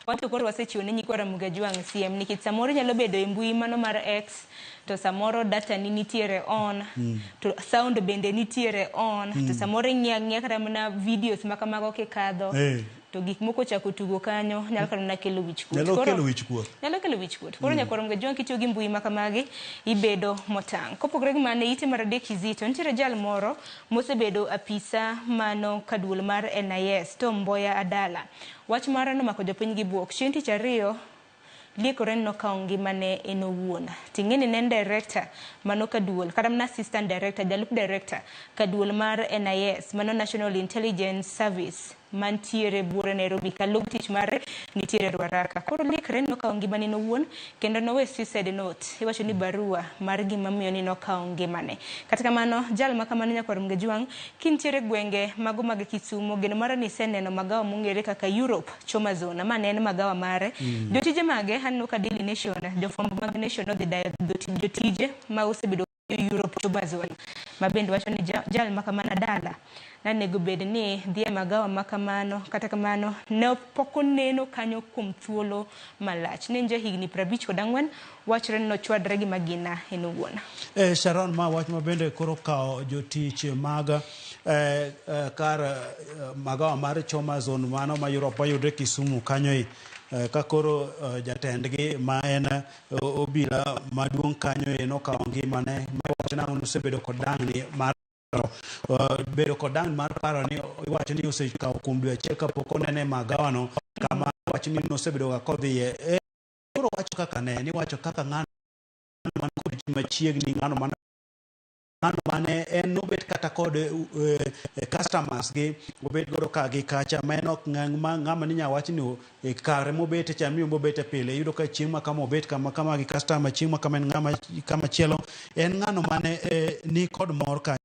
Wan to koro wasechiwo ne nyikwa Ramogi Ajwang' siem nikech samoro inyalo bedo e mbui mano mar X to samoro data ni nitiere on to sound bende nitiere on to samoro ing'iyo ang'iya kata mana videos ma kamago kikadho to gik moko ochako tugo kanyo nyalo kata mana kelo wich kuot. Nyalo kelo wich kuot. Nyalo kelo wich kuot. Koro nyakwar Ramogi Ajwang' kitiyo gi mbui ma kamagi ibedo motang'. Kopogore gi mano e ite mar adek Kizito nitiere jal moro mosebedo apisa mano kaduol mar NIS Tom Mboya Adala. Wach mare nomako jopiny gi bwok. Chieng' tich ariyo liekore ni nokawo ngimane en owuon. Ting'e ni ne en director mano kaduol kata mana assistant director jalup director kaduol mar NIS mano National Intelligence Service mantiere buore Nairobi kalug tich mare nitiere Ruaraka. Koro liekre ni nokawo ngimane en owuon kendo nowe suicide note. Iwacho ni barua mar gima miyo ni nokawo ngimane. Kata kamano jal ma kamano nyakwar Mgajwang' kintiere gwenge mago mag Kisumo geno mara ni iseneno magawa mong'ere kaka Europe Choma Zone ma ne en magawa mare. Jotije mage aneno ka Daily Nation jofwambo mag Nation nodhi dayo jotije ma osebedo Europe Choma Zone ma bende wacho ni jal ma kamano Adala nanego bed ni dhi e magawa ma kamano kata kamano ne pok oneno kanyo kuom thuolo malach. Ne en ja higni 54 wachore ni nochwadre gi magina en owuon. Sharon ma wach ma bende koro kawo jotich mag kar magawa mar Choma Zone mano ma Europe mayudre Kisumu kanyo ka koro jatendgi ma en obila maduong' kanyo nokawo ngimane ma wacho nang'o nosebedo kod dangni mar bedo kod dangni mar paro ni iwacho ni osekawo kuom dwe achiel kapok onene e magawano kama iwacho ni nosebedo ga kodhiye. Koro wacho kaka ne ni wacho kaka ng'ano man kod ji machiegni ng'ano man ng'ano mane en nobet kata kod customers gi obet godo ka gi kacha ma en ok ng'ama ninya wach ni kare mobete cha miyo mobete pile iyudo ka chieng' ma kama obet kama kama gi customer chieng' ma kama en ng'ama kama chielo en ng'ano mane ni kod mor ka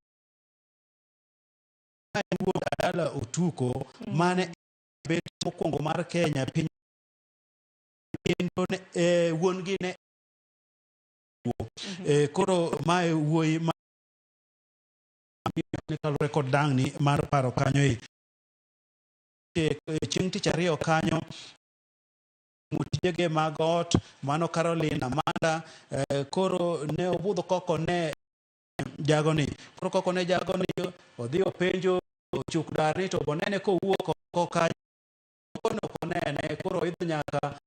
wuod Adala Otuko mane bet mokwongo mar Kenya piny kendo wuon gi ne koro mae wuoyi ma kaluwore kod dangni mar paro kanyo chieng' tich ariyo kanyo timo tijege mag ot mano Caroline Amanda koro ne obudho koko ne jagoni koro koko ne jagoni odhi openjo ochuk dar ni to bonene kowuok oko kanyo ok onene koro oidho nyaka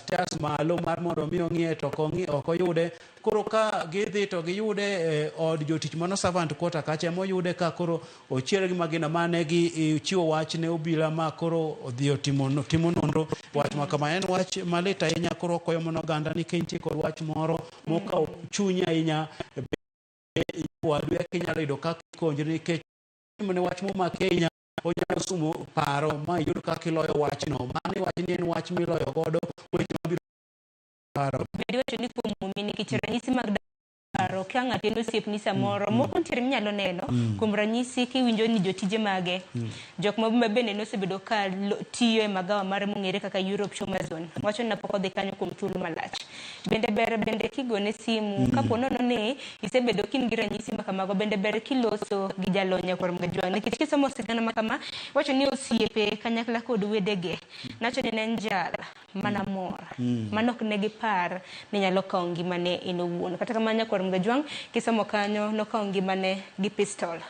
stairs malo mar mondo mi ong'iye to ok oyude koro ka gidhi to giyude e od jotich mano servant quarter kacha emoyude ka koro ochiel gi magina mane gi chiwo wach ne obila ma koro odhi otimo timo nonro wach ma kama en wach malit ahinya koro okwayo mana oganda ni ka intie kod wach moro mokawo chunyi ahinya wadu eka inyalo yudo kaka ikonjri nikech ne wach momaki ahinya onyalo sumo paro ma iyud kaka iloyo wachno mano iwacho ni en wach miloyo godo weche mabiro paro Bed iwacho ni kuom mumi nikech ranyisi mag paro ka ng'ato en osiepni samoro moko nitiere minyalo neno kuom ranyisi kiwinjo ni jotije mage jok ma bende nosebedo ka tiyo e magawa mare mong'ere kaka Europe Choma Zone wacho ni napok odhi kanyo kuom thuolo malach bende ber bende kigone simu kapo nono ni isebedo kin gi ranyisi ma kamago bende ber kiloso gi jalony nyakwar Mgajwang' nikech kisomo sigana ma kama wacho ni osiepe kanyakla kod wedege nacho ni ne en jal mana mor mano ok ne gipar ni nyalo kawo ngimane en owuon kata kamano nyakwar Mgajwang' kisomo kanyo nokawo ngimane gi pistol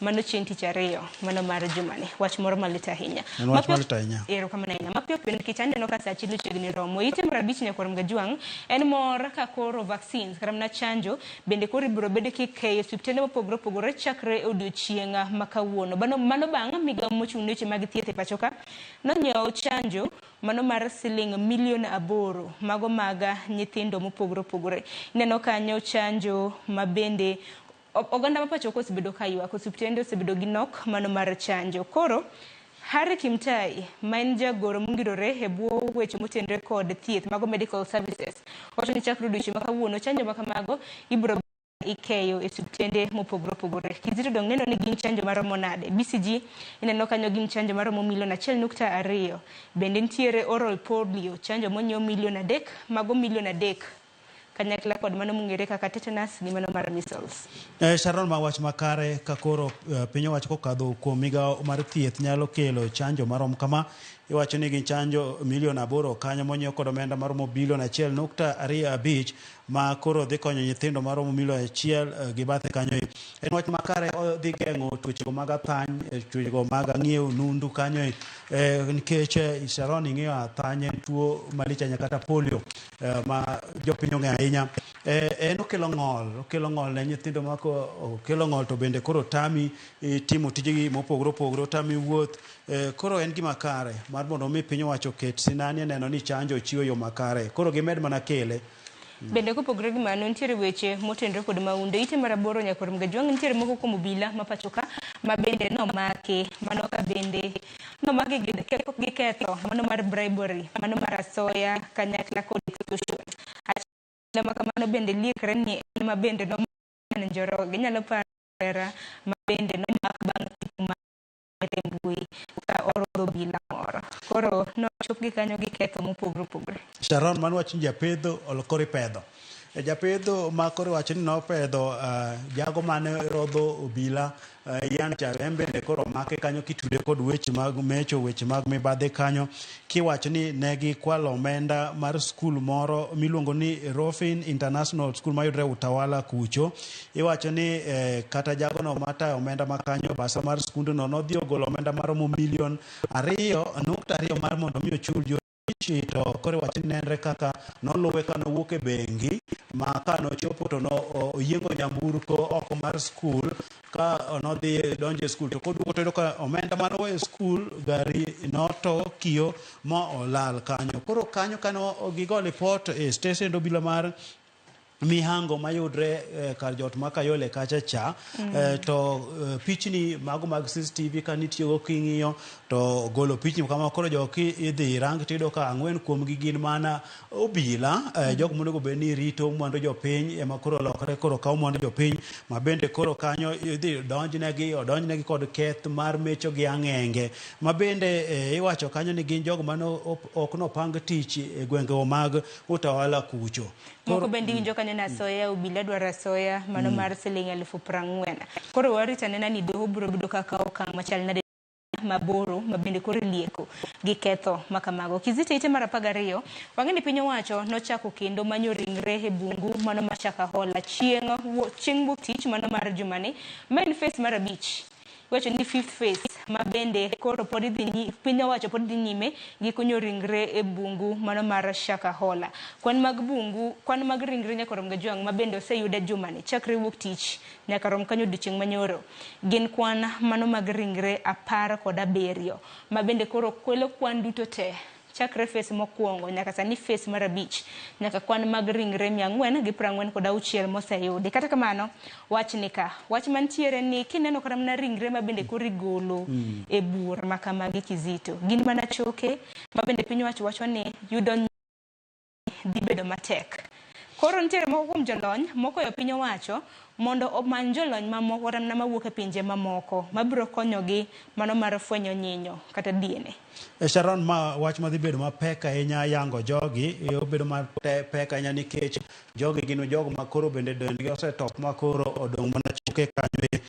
mano chieng' tich ariyo mano mar jumani wach moro malit ahinya En wach malit ahinya. Erokamano ahinya. Mapiyo piyo nikech aneno ka sa achiel ochiegni romo. Ite mar abich nyakwar Mgajwang' en mor ka koro vaccines kata mana chanjo bende koro ibiro bed kikeyo e osiptende mopogore opogore chakre e odiochieng' ma kawuono. Mano bang' migawo mochung' ne weche mag thieth e pacho ka nonyiewo chanjo mano mar siling milion 8 mago mag nyithindo mopogore opogore. Ineno kanyo chanjo ma bende oganda ma pacho ka osebedo ka ywak, osiptende osebedo gi nok mano mar chanjo. Koro Harry Kimtai ma en jagoro mongirore e bwo weche motenore kod thieth mago medical services wacho ni chakre odiochieng' ma kawuono chanjo ma kamago ibiro ikeyo e osiptende mopogore opogore. Kizito dong' neno ni gin chanjo maromo nade. BCG ineno kanyo gin chanjo maromo milion 1.2. Bende nitiere oral polio chanjo monyiew milion 3 mago milion 3 kanyakla kod mano mong'ere kaka tetanus gi mano mar measles. Sharon ma wach makare ka koro piny owacho kokadho kuom migawo mar thieth nyalo kelo chanjo marom kama iwacho ni gin chanjo milion 8 kanyo monyiew kod omenda maromo bilion 1.25 ma koro dhi konyo nyithindo maromo milion 1 gi bathe kanyo. En wach makare odhi geng'o tuochego mag athany, tuochego mag ang'iew nundu kanyo nikech Sharon ing'eyo athany en tuo malich ahinya kata polio ma jopiny ong'eyo ahinya. En okelo ng'ol ne nyithindo ma okelo ng'ol to bende koro tami timo tijegi mopogore opogore, otami wuoth. Koro en gima kare mar mondo mi piny owacho oket sinani e neno ni chanjo ochiwo e yo makare. Koro gimed mana kele. Bende kopogore gi mano nitiere weche motenore kod mahundu. Ite mar 8 nyakwar Mgajwang' nitiere moko kuom obila ma pacho ka ma bende nomaki mano ka bende nomaki gi ketho mano mar bribery mano mar asoya kanyakla kod extortion. Achiel ma kamano bende liekre ni en ma bende nomak Njoroge. Inyalo paro hera ma bende nomak bang' tipo mar mbui ka orodho obila moro. Koro nochopgi kanyo gi ketho mopogore opogore. Sharon mano wach ni japedho koro ipedho. Japedho ma koro iwacho ni nopedho jago mane rodho obila Ian cha en bende koro omake kanyo kitude kod weche mag mecho, weche mag mibadhi kanyo kiwacho ni ne gikwalo omenda mar skul moro miluongo ni Rofin International School mayudore Utawala kucho. Iwacho ni kata jagono matayo omenda ma kanyo basa mar skundno nodhi ogolo omenda maromo milion 2.2 mar mondo mi ochul jo to koro iwacho ni nenre kaka noluwe ka nowuok e bengi ma ka nochopo to oyiengo nyamburko oko mar skul ka nodhi donjo e skul to koduogo to oyudo ka omenda mane oweyo e skul gari noto kiyo ma olal kanyo. Koro kanyo kane gigo lipot e stesend obila mar Mihango mayudre kar jot ma Kayole kacha cha to pichni mago mag CCTV ka nitiyogo king'iyo to golo pichni kama koro joki idhi rang tiyudo ka 4 kuomgi gin mana obila jogo monego bed ni rito mwandu jopiny ema koro olokre koro kawo mwandu jopiny ma bende koro kanyo idhi donjnegi odonjnegi kod keth mar mecho gi ang'enge ma bende iwacho kanyo ni gin jogo mane ok nopang tich e gwenge mag Utawala kucho. Moko bende iwinjo kanyo ni asoya obila dwaro asoya mano mar siling 40,000. Koro warito anena ni doho biro bedo ka kawo okang' machal nade maboro ma bende koro ilieko gi ketho makamago. Kizito ite mar 12 wang'e ni piny owacho nochako kendo manyo ringre e bungu mano mar Shakahola chieng' wuok tich mano mar jumani ma en phase mar 5. Iwacho ni fifth phase ma bende koro pod idhi piny owacho pod dhi nyime gi kunyo ringre e bungu mano mar Shakahola. Kwan mag bungu, kwan mag ringre nyaka rom Gajwang' ma bende oseyud e jumani chakre wuok tich nyaka rom kanyo odiochieng' manyoro. Gin kwan mano mag ringre 17 ma bende koro kwelo kwan duto te chakre phase mokwongo nyaka sani phase mar 5 nyaka kwan mag ringre 446 moseyudi. Kata kamano, wach ni ka wach mantiere ni kineno kata mana ringre ma bende koro igolo e bur ma kamagi Kizito, gin mana choke ma bende piny owacho wacho ni yudo dhi bedo matek. Koro nitiere moko kuom jolony mokoyo piny owacho mondo omany jolony mamoko kata mana mawuok e pinje mamoko mabiro konyogi mano mar fwenyo nyinyo kata DNA. Sharon, ma wach madhi bedo mapek ahinya yango jogi, obedo mapek ahinya nikech jogi gin jogo ma koro bende dendgi osetop ma koro odong' mana choke kanyo.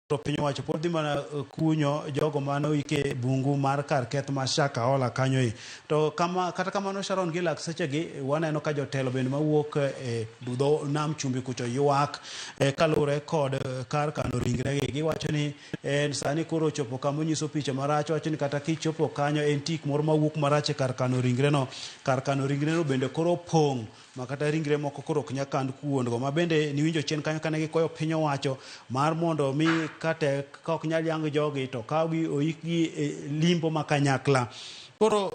To piny owacho pod dhi mana kunyo jogo mane oike bungu mar kar keth ma Shakahola kanyo e. To kama, kata kamano Sharon gi lak sechegi waneno ka jotelo bende mawuok e dho nam chumbi kucho ywak kaluwore kod kar kano ringregi. Giwacho ni en sani koro ochopo kama onyiso picha marach, wacho ni kata kichopo kanyo en tik moro mawuok marach e kar kano ringreno. Kar kano ringreno bende koro opong' ma kata ringre moko koro ok nyal kan kuondgo. Ma bende niwinjo chien kanyo kane gikwayo piny owacho mar mondo mi katek ka ok nyal yang jogi to kawgi oikgi e limbo ma kanyakla. Koro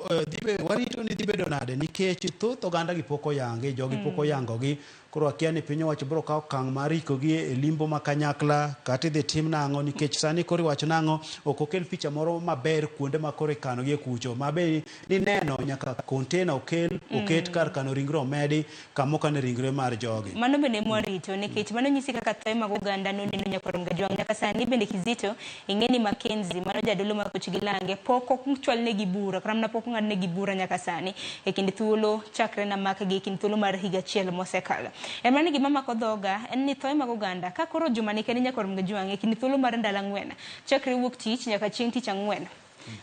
warito ni dhi bedo nade nikech thoth oganda gi pok oyangi, jogi pok oyangogi. Koro akia ni piny owacho biro kawo okang' mar ikogi e limbo ma kanyakla kata idhi tim nang'o nikech sani koro iwacho nang'o ok okel picha moro maber kuonde ma koro ikanogi e kucho. Ma be nineno nyaka container okel oket kar kano ringre omedi kama okane ringre mar jogi. Mano bende mwarito nikech mano nyisi kaka thoe mag oganda noneno nyaka rom Gajwang'. Nyaka sani bende Kizito ing'e ni Mackenzie mano jadolo mar Koch gi Lange pok ochwalnegi bura kata mana pok ong'adnegi bura nyaka sani e kind thuolo chakre namakgi e kind thuolo mar higa achiel mosekalo. En mana ni gima mako dhoga en ni thoe mag oganda ka koro jumani kende nyaka rom Gajwang' e kind thuolo mar ndalo 4 chakre wuok tich nyaka chieng' tich 4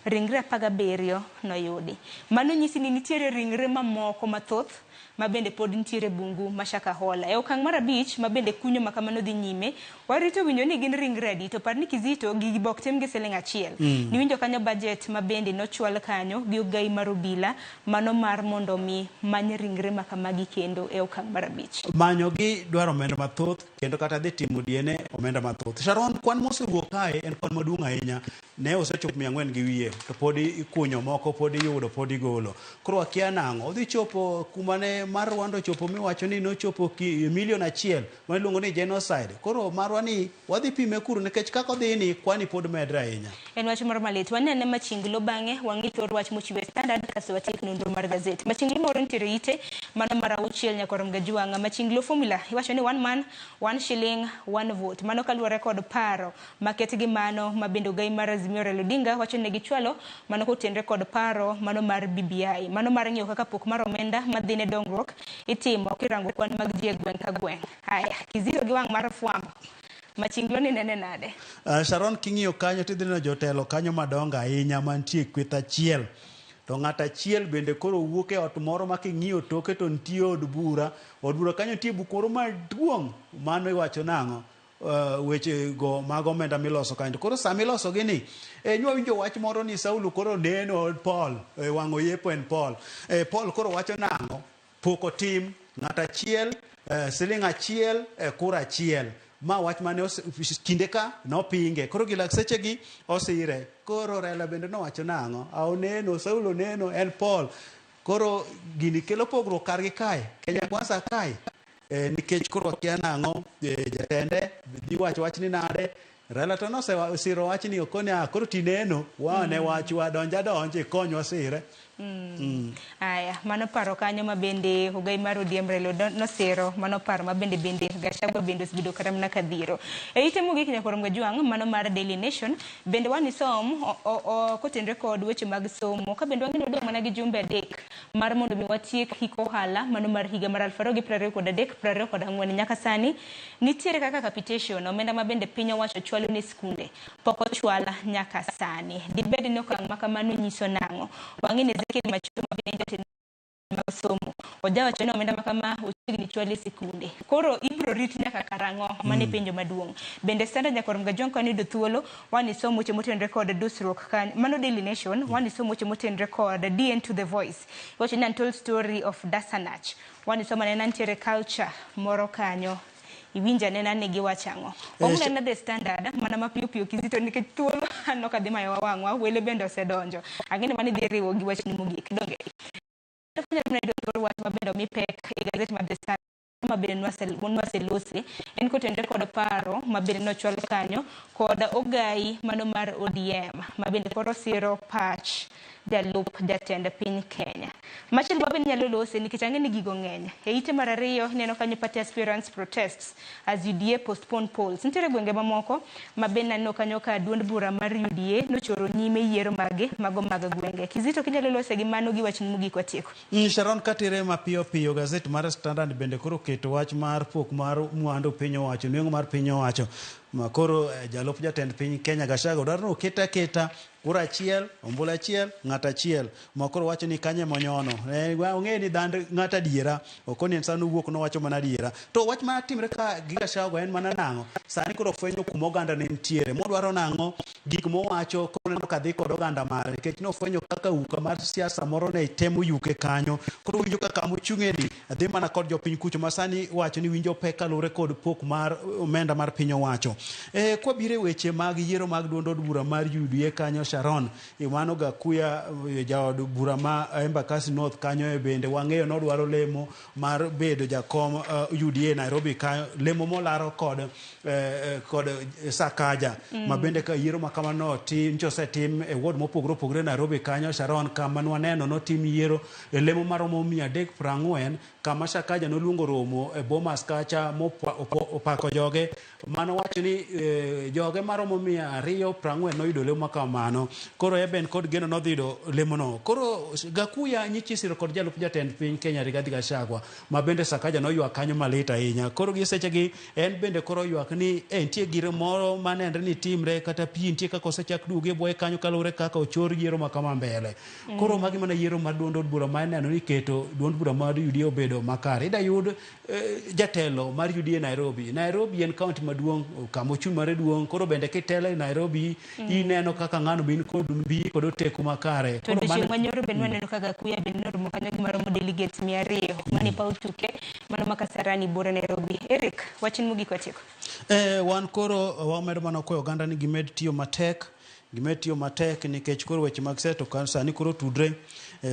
ringre 17 noyudi. Mano nyisi ni nitiere ringre mamoko mathoth ma bende pod nitiere bungu ma Shakahola. E okang' mar 5 ma bende kunyo ma kamano dhi nyime, warito winjo ni gin ringre adi, to par ni Kizito gigi bok tim gi siling 1. Niwinjo kanyo budget ma bende nochwal kanyo gi ogai mar obila mano mar mondo mi many ringre ma kamagi kendo e okang' mar 5. Manyo gi dwaro omenda mathoth kendo kata dhi timo DNA omenda mathoth. Sharon, kwan mosewuok kae en kwan maduong' ahinya. Ne osechopo 400 gi wiye to pod ikunyo moko, pod iyudo, pod igolo. Koro akia nang'o odhi chopo kuma ne mar Rwanda ochopo miwacho ni nochopo milion 1 ma iluongo ni genocide. Koro marwa ni wadhi pime kuro nikech kaka odhi ni kwani pod medre ahinya. En wach moro malit. Wanene Machinglo bang'e wang'i thor wach mochiwe Standard kasto watiek nonro mar gazet. Machinglo moro nitiere ite mano mar 6 nyaka rom Gajwang'. Machinglo formula iwacho ni 1 man 1 shilling 1 vote. Mano kaluwore kod paro maket gi mano ma bende ogai mar Azimio Raila Odinga wacho ni gichwalo mano kotenre kod paro mano mar BBI. Mano mar ng'iyo kaka pok mar omenda madhi ne dongruok itimo kirango kwan mag ji e gweng' ka gweng'. Haya, Kizito gi wang' mar fwambo. Machinglo ni nene nade? Sharon, king'iyo kanyo tidhi neno jotelo kanyo madongo ahinya mantie e kweth achiel. To ng'at achiel bende koro wuok e ot moro ma king'iyo toke to nitie od bura. Od bura kanyo nitie buk moro maduong' mano iwacho nang'o? Weche go mag omenda miloso kanyo. Koro sama iloso gi ni, nywa winjo wach moro ni Saulo koro neno Paul, wang' oyepo en Paul. Paul koro wacho nang'o? Pok otim ng'at achiel, siling 1, kura 1. Ma wach mane kinde ka nopinge. Koro gilak sechegi osire. Koro Raila bende nowacho nang'o? A oneno, Saulo neno, en Paul. Koro gini kelo pogruok kargi kae, Kenya Kwanza kae. Nikech koro wakia nang'o, jatende dhi wacho wach ni nade. Raila to nosesiro wach ni okone, koro tineno, wane wachwa, donja donje, ikonywa sire. Aya, mano paro kanyo ma bende ogai mar ODM Raila nosiro, mano paro ma bende Gachagua bende osebedo kata mana ka dhiro. E ite mogik nyakwar Mgajwang', mano mar Daily Nation, bende wanisom kotenre kod weche mag somo, ka bende wang'e ni wadong' mana gi jumbe 3 mar mondo mi watiek hik ohala mano mar higa mar 2023 24 nyaka sani nitiere kaka capitation, omenda ma bende piny owacho chwalo ne skunde pok ochwal nyaka sani. Dibed ni okang' ma kamano nyiso nang'o? Wang'e ni Ezekiel Machogu ma bende en jatend mag somo ojawacho ni omenda ma kama ochiegni chwal e sikunde. Koro ibiro rit nyaka karang'o? Mano e penjo maduong'. Bende Standard nyakwar Mgajwang' ka niyudo thuolo wani som weche motenore kod dusruok kanyo. Mano Daily Nation wani som weche motenore kod DN to the Voice. Iwacho ni untold story of Dasanach. Wani som anena nitiere culture moro kanyo. Iwinjo anena ni giwacho ang'o. Ong'e na The Standard mana mapiyo piyo Kizito nikech thuolo aneno ka dhi mayowa wang'wa, wele bende osedonjo. Ang'e ni mano idhi riwo gi wachni mogik. Donge? Anyalo yudo thor wach ma bende omi pek e gazet mar The Standard ma bende nwaselosi en kotenore kod paro ma bende nochwal kanyo kod ogai mano mar ODM ma bende koro siro pach jalup jatend piny Kenya. Machielo ma bende nyalo lose nikech ang'e ni gigo ng'eny. E ite mar 2 ineno kanyo party aspirants protests as UDA postpone polls. Nitiere gwenge mamoko ma bende naneno kanyo ka duond bura mar UDA nochoro nyime yiero mage mago mag gwenge. Kizito kinyalo lose gi mano gi wachni mogik watieko. Sharon katire mapiyo piyo gazet mar Standard bende koro keto wach mar pok mar mwandu piny owacho, nweng'o mar piny owacho. Ma koro jalup jatend piny Kenya Gachagua dwaro ni oket aketa kura achiel, ombulu achiel, ng'ato achiel. Ma koro wacho ni kanyo ema onyono. Ong'eyo ni dhand ng'ato adiera. Ok ni en sani owuok nowacho mana adiera. To wach ma timre ka gi Gachagua en mana nang'o? Sani koro ofwenyo kuma oganda ne nitiere. Modwaro nang'o? Gik mowacho koneno ka dhi kod oganda mare. Nikech nofwenyo kaka uka mar siasa moro ne temo yuke kanyo. Koro winjo ka kama ochung'e ni dhi mana kod jopiny kucho ma sani wacho ni winjo pek kaluwore kod pok mar omenda mar piny owacho. Kwabiro e weche mag yiero mag duond od bura mar UDA kanyo Sharon, mano Gakuya jaod bura ma Embakasi North kanyo e bende wang'eyo nodwaro lemo mar bedo jakom UDA Nairobi kanyo, lemo molaro kod Sakaja. Ma bende ka yiero ma kamano notim, nyocha osetim e ward mopogore opogore Nairobi kanyo Sharon, kama nwaneno notim yiero e lemo maromo 340 kama Sakaja noluongo romo e Bomas kacha mopako joge mano wacho ni joge maromo 240 noyudo lemo makamano. Koro Eben kod Geno nodhi yudo lemono. Koro Gakuya nyichisiro kod jalup jatend piny Kenya Rigathi Gachagua ma bende Sakaja noywak kanyo malit ahinya. Koro gi sechegi en bende koro oywak ni nitie gir moro manenre ni timre kata pi nitie kaka osechak duogo e bwoye kanyo kaluwore kaka ochor yiero ma kama mbele. Koro magi mana yiero mar duond od bura ma ineno ni keto duond bura mar UDA obedo makare. Ida yud jatelo mar UDA Nairobi. Nairobi en county maduong', kama ochumi mare duong'. Koro bende kitelo e Nairobi ineno kaka ng'ano bin kod mbi kod oteku makare. To odiochieng' manyoro bende waneno ka Gakuya bende noromo kanyo gi maromo delegates 200 mane paw tuke mano ma Kasarani buore Nairobi. Eric, wachni mogik watieko. Wan koro wamedo mana kwayo oganda ni gimed tiyo matek. Gimed tiyo matek nikech koro weche mag siasa to sani koro tudre.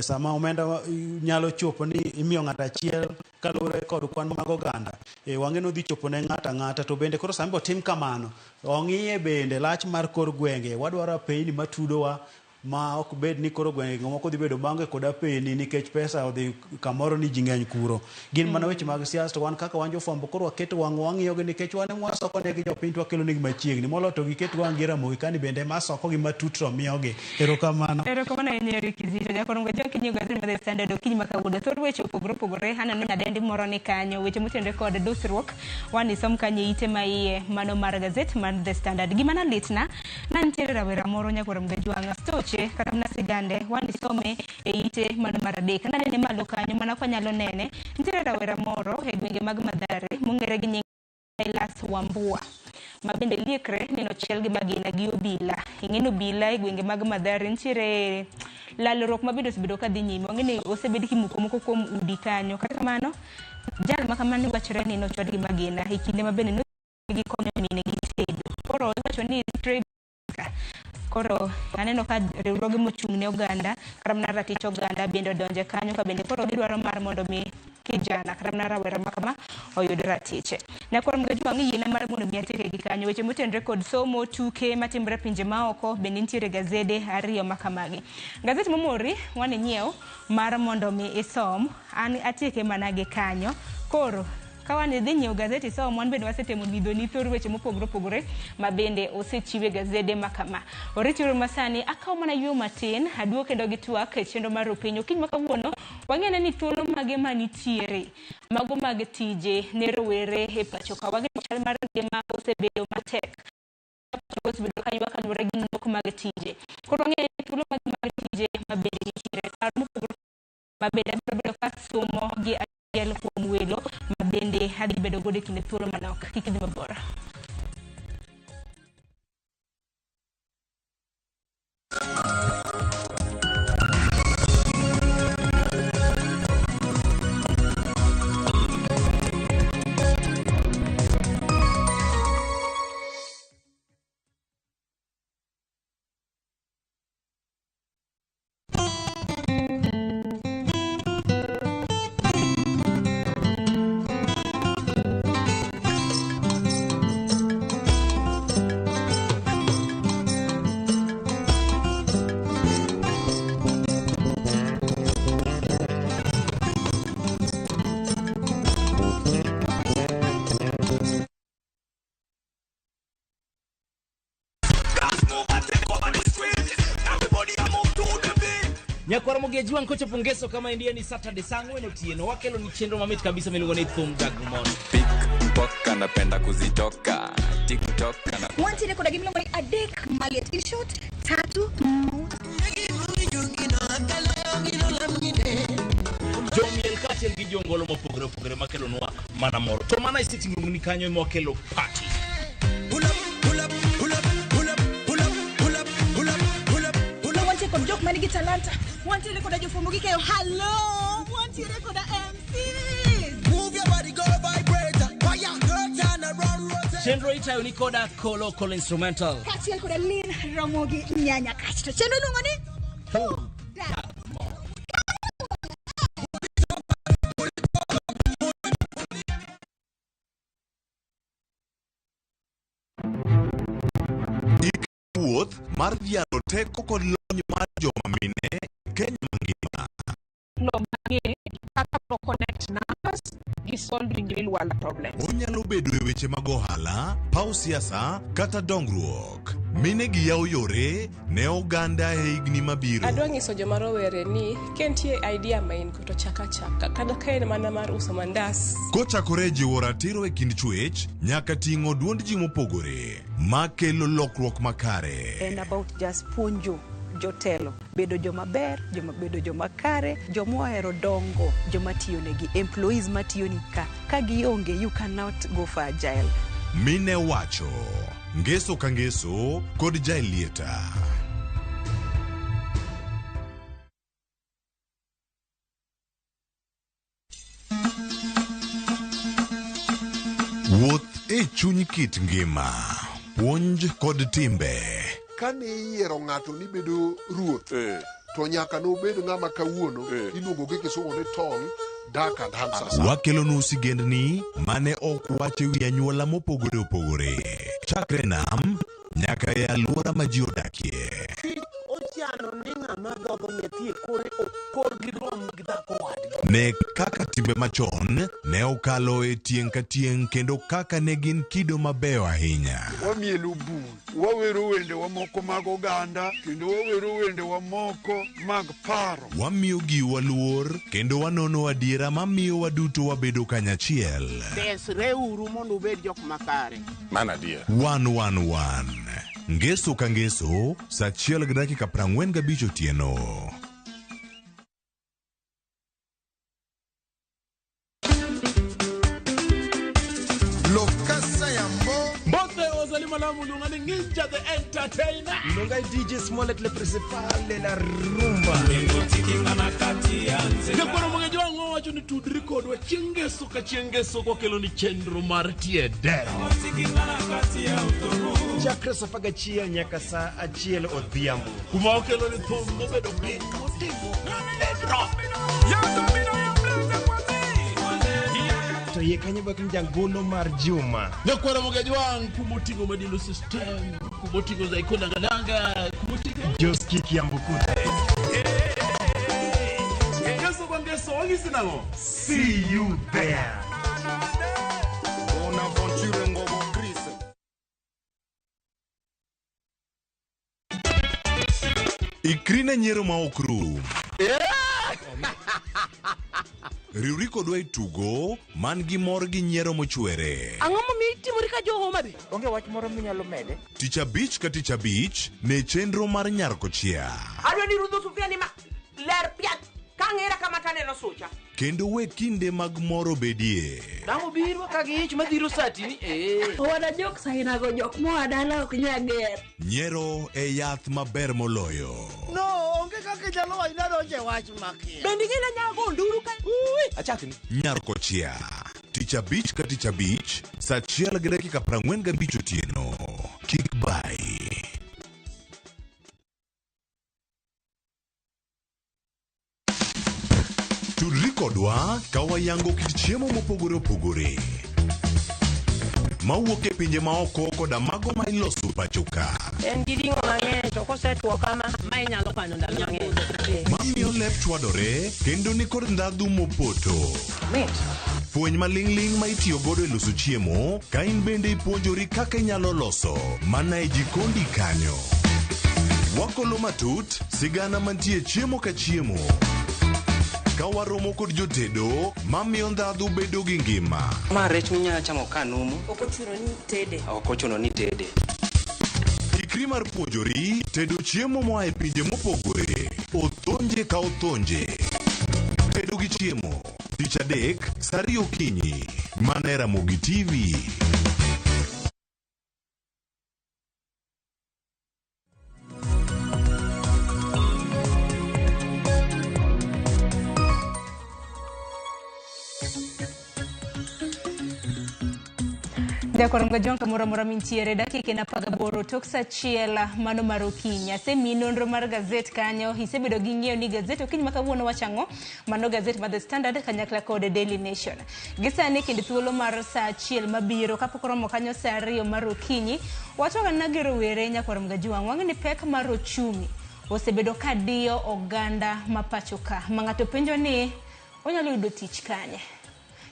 Sama omenda nyalo chopo ni imiyo ng'ato achiel kaluwore kod kwan mag oganda. Wang'e ni odhi chopo ne ng'ato ang'ata to bende koro sama otim kamano, ong'iye bende lach mar kor gwenge. Wadwaro apeyni matudowa ma ok bed ni koro gwenge moko dhi bedo maonge kod apeyni nikech pesa odhi kamoro ni ji ng'eny kuro. Gin mana weche mag siasa to wan kaka wan jofwambo koro waketo wang'wa wang'iyogi nikech wan ema wasoko negi jopiny to wakelo negi machiegni. Moloyo to giket wang' gi Ramogi kani bende ema sokogi matut to miyogi. Erokamano. Erokamano ahinya Eric Kizito. Nyakorongo John kinyiyo gazet mar The Standard okinyi ma kawuono. Thor weche opogore opogore. Aneno nyadendi moro ni kanyo. Weche motenore kod dusruok. Wan isom kanyo e ite ma iye mano mar gazet mar The Standard. Gima nalitna, na nitiere rawera moro nyakwar Mgajwang' stoche kata mana sigande wan isome e ite mano mar 3. Nanene malo kanyo mana kwanyalo nene. Nitiere rawera moro e gwenge mag Mathare mong'ere gi nying Silas Wambua ma bende liekre ni nochiel gi magina gi obila. Ing'e ni obila e gwenge mag Mathare nitiere lalruok ma bende osebedo ka dhi nyime. Wang'e ni osebed kimuko moko kuom udi kanyo. Kata kamano, jal ma kamano wachore ni nochwad gi magina e kinde ma bende gikonyo mine gi tedo. Koro iwacho ni stray Koro aneno ka riwruoge mochung' ne oganda kata mana ratich oganda bende odonje kanyo ka bende koro gidwaro mar mondo mi kijana kata mana rawera ma kama oyud ratiche. Nyakwar Mgajwang' yiena mar mondo mi atieke gi kanyo weche motenore kod somo, tuke matimore pinje maoko bende nitiere gazede ariyo ma kamagi. Gazet momori wan inyiew mar mondo mi isom, an atieke mana gi kanyo. Koro ka wan idhi nyiewo gazet isom, wan bende wasetemo bidhoni thor weche mopogore opogore ma bende osechiwe gazede ma kama. Oritiuru masani, akawo mana yueyo matin, aduogo kendo gi twak e chenro mar Rupiny. Okinyi ma kawuono, wang'ene ni thuolo mage manitiere, mago mag tije ne rowere e pacho ka. Wang'eyo chal mar ngima osebedo matek. Osebedo ka ywak kaluwore gi nok mag tije. Koro wang'eyo ni thuolo mage mag tije ma bende nitiere. Paro mopogore ma bende abiro bedo ka somo gi achiel kuom welo ma bende adhi bedo godo e kinde thuolo manok. Kik idhi mabor. Nyakwar Mogejwang' kochopo ngeso kama endiye ni Saturday saa ang'wen otieno wakelo ni chenro mamit kabisa miluongo ni Thum Dag Mon. Pickpocket anapenda kuzitoka TikTok ana Wantiere koda gimiluongo ni adek maliet. In short, tatu Jomiel kaachiel gi jongolo mopogore opogore makelonwa mana mor. To mana e sitting room ni kanyo ema wakelo party. Wantiere kod jok manigi talanta. Wantiere koda jofwambo gi keyo. Hello! Wantiere koda MCs. Move your body, go vibrator. Fire, girl, turn around, rotate. Chenro itayo ni koda Kolo Kolo Instrumental. Kaachiel koda Lin Ramogi Nyanya kasto. Chenro iluongo ni Thum Ik wuoth mar dhialo teko kod lony mar joma mine e Kenya mangima. No mang'e kaka bro connect numbers gi solving real world problems. Onyalo bedo e weche mag ohala, paw siasa kata dongruok. Mine gi yawo yore ne oganda e higni mabiro. Adwa nyiso joma rowere ni ka nitie idea ma in go to chak achaka kata ka en mana mar uso mandas. Kochakore e jiwo ratiro e kind chwech nyaka ting'o duond ji mopogore makelo lokruok makare. En about just puonjo jotelo bedo joma ber, joma bedo joma kare, joma ohero dongo, joma tiyo negi, employees matiyo ni ka. Ka gionge, you cannot go for agile. Mine wacho ngeso ka ngeso kod Jaelieta. Wuoth e chuny kit ngima, puonj kod timbe. Kane iyiero ng'ato ni bedo ruoth, to nyaka nobed ng'ama kawuono iluongo gi kisungu ni tall, dark and handsome. Wakelonu sigendni mane ok wach e wi anyuola mopogore opogore, chakre nam nyaka e alwora ma ji odakie. Chik ochano ni ng'ama dhodho nyathi e kore ok korgi rom gi dhako wadgi. Ne kaka timbe machon ne okalo e tieng' ka tieng' kendo kaka ne gin kido mabeyo ahinya. Wamielo bul, wawero wendewa moko mag oganda, kendo wawero wendewa moko mag paro. Wamiyo giwa luor kendo wanono adiera mamiyo waduto wabedo kanyachiel. Desreuru mondo ubed jok makare. Mano adier. 111 Ngeso ka ngeso, saa 1:45 otieno. Lokasa ya mbo. Mbote ozali malamu lungani Ninja the Entertainer. Lungai DJ Smollett le principal de la rumba. Nyakwaro Mang'eny wang'o wacho ni tudri kodwa chieng' ngeso ka chieng' ngeso kokelo ni chenro mar tie dero. Chakre saa 11 nyaka saa 1 odhiambo. Kuma okelo ni thum mobedo piny motimo pedro. To iye kanyo bak ni jangolo mar juma. Nyakwara Mogajwang' kumoting'o Madilu System, kumoting'o Zaiko Dangadanga, kumoting'o Joski Kiambukute. Ngeso kwa ngeso, wang'isi nang'o? See you there. Bonaventure Ngobo Chris. Ikri ne nyiero ma ok rum. Riwri kodwa e tugo man gi mor gi nyiero mochwere. Ang'o momiyo itimori ka jo Homa Bay? Onge wach moro minyalo mede? Tich abich ka tich abich ne chenro mar Nyar Kochia. Adwa ni rudho sufria ni ma ler piat kang'era kama taneno sucha. Kendo we kinde mag mor obedie. Dang' obiro ka gi ich madhiro sati ni eh. Owada jok sainago jok moa dala ok nya ger. Nyiero e yath maber moloyo. No, onge kaka inyalo wacho ni adonjo e wach makia. Bende ing'e ni anyalo go nduru ka? Ui! Achakni. Nyar Kochia. Tich abich ka tich abich, saa achiel gi dakika 45 otieno. Kik bayi. Tudri kodwa ka wayango kit chiemo mopogore opogore mawuok e pinje maoko koda mago ma iloso pacho ka. En gi ring'o mang'eny to kosetwo kama ma inyalo kano ndalo mang'eny. Mamiyo lep chwadore kendo nikod ndhadhu mopoto. Mit. Fweny maling'ling' ma itiyo godo e loso chiemo ka in bende ipuonjori kaka inyalo loso mana e jikondi kanyo. Wakolo matut sigana mantie chiemo ka chiemo. Ka waromo kod jotedo mamiyo ndhadhu bedo gi ngima. Ma rech minyalo chamo ka numu. Ok ochuno ni tede. Ok ochuno ni tede. Ikri mar puonjori tedo chiemo moa e pinje mopogore. Othonje ka othonje. Tedo gi chiemo. Tich adek, saa ariyo okinyi. Mana e Ramogi TV. Jakor Mgajwang' kamoro amora mintiere dakika en 18 tok sa achiel mano mar okinyi. Asemiyi nonro mar gazet kanyo, isebedo gi ng'eyo ni gazet okinyi ma kawuono wacho ang'o? Mano gazet mar The Standard kanyakla kod Daily Nation. Gi sani kind thuolo mar sa achiel mabiro kapok oromo kanyo sa ariyo mar okinyi, wacho na gi rowere nyakwar Mgajwang' wang'e ni pek mar ochumi osebedo ka diyo oganda ma pacho ka. Ma ng'ato penjo ni onyalo yudo tich kanye?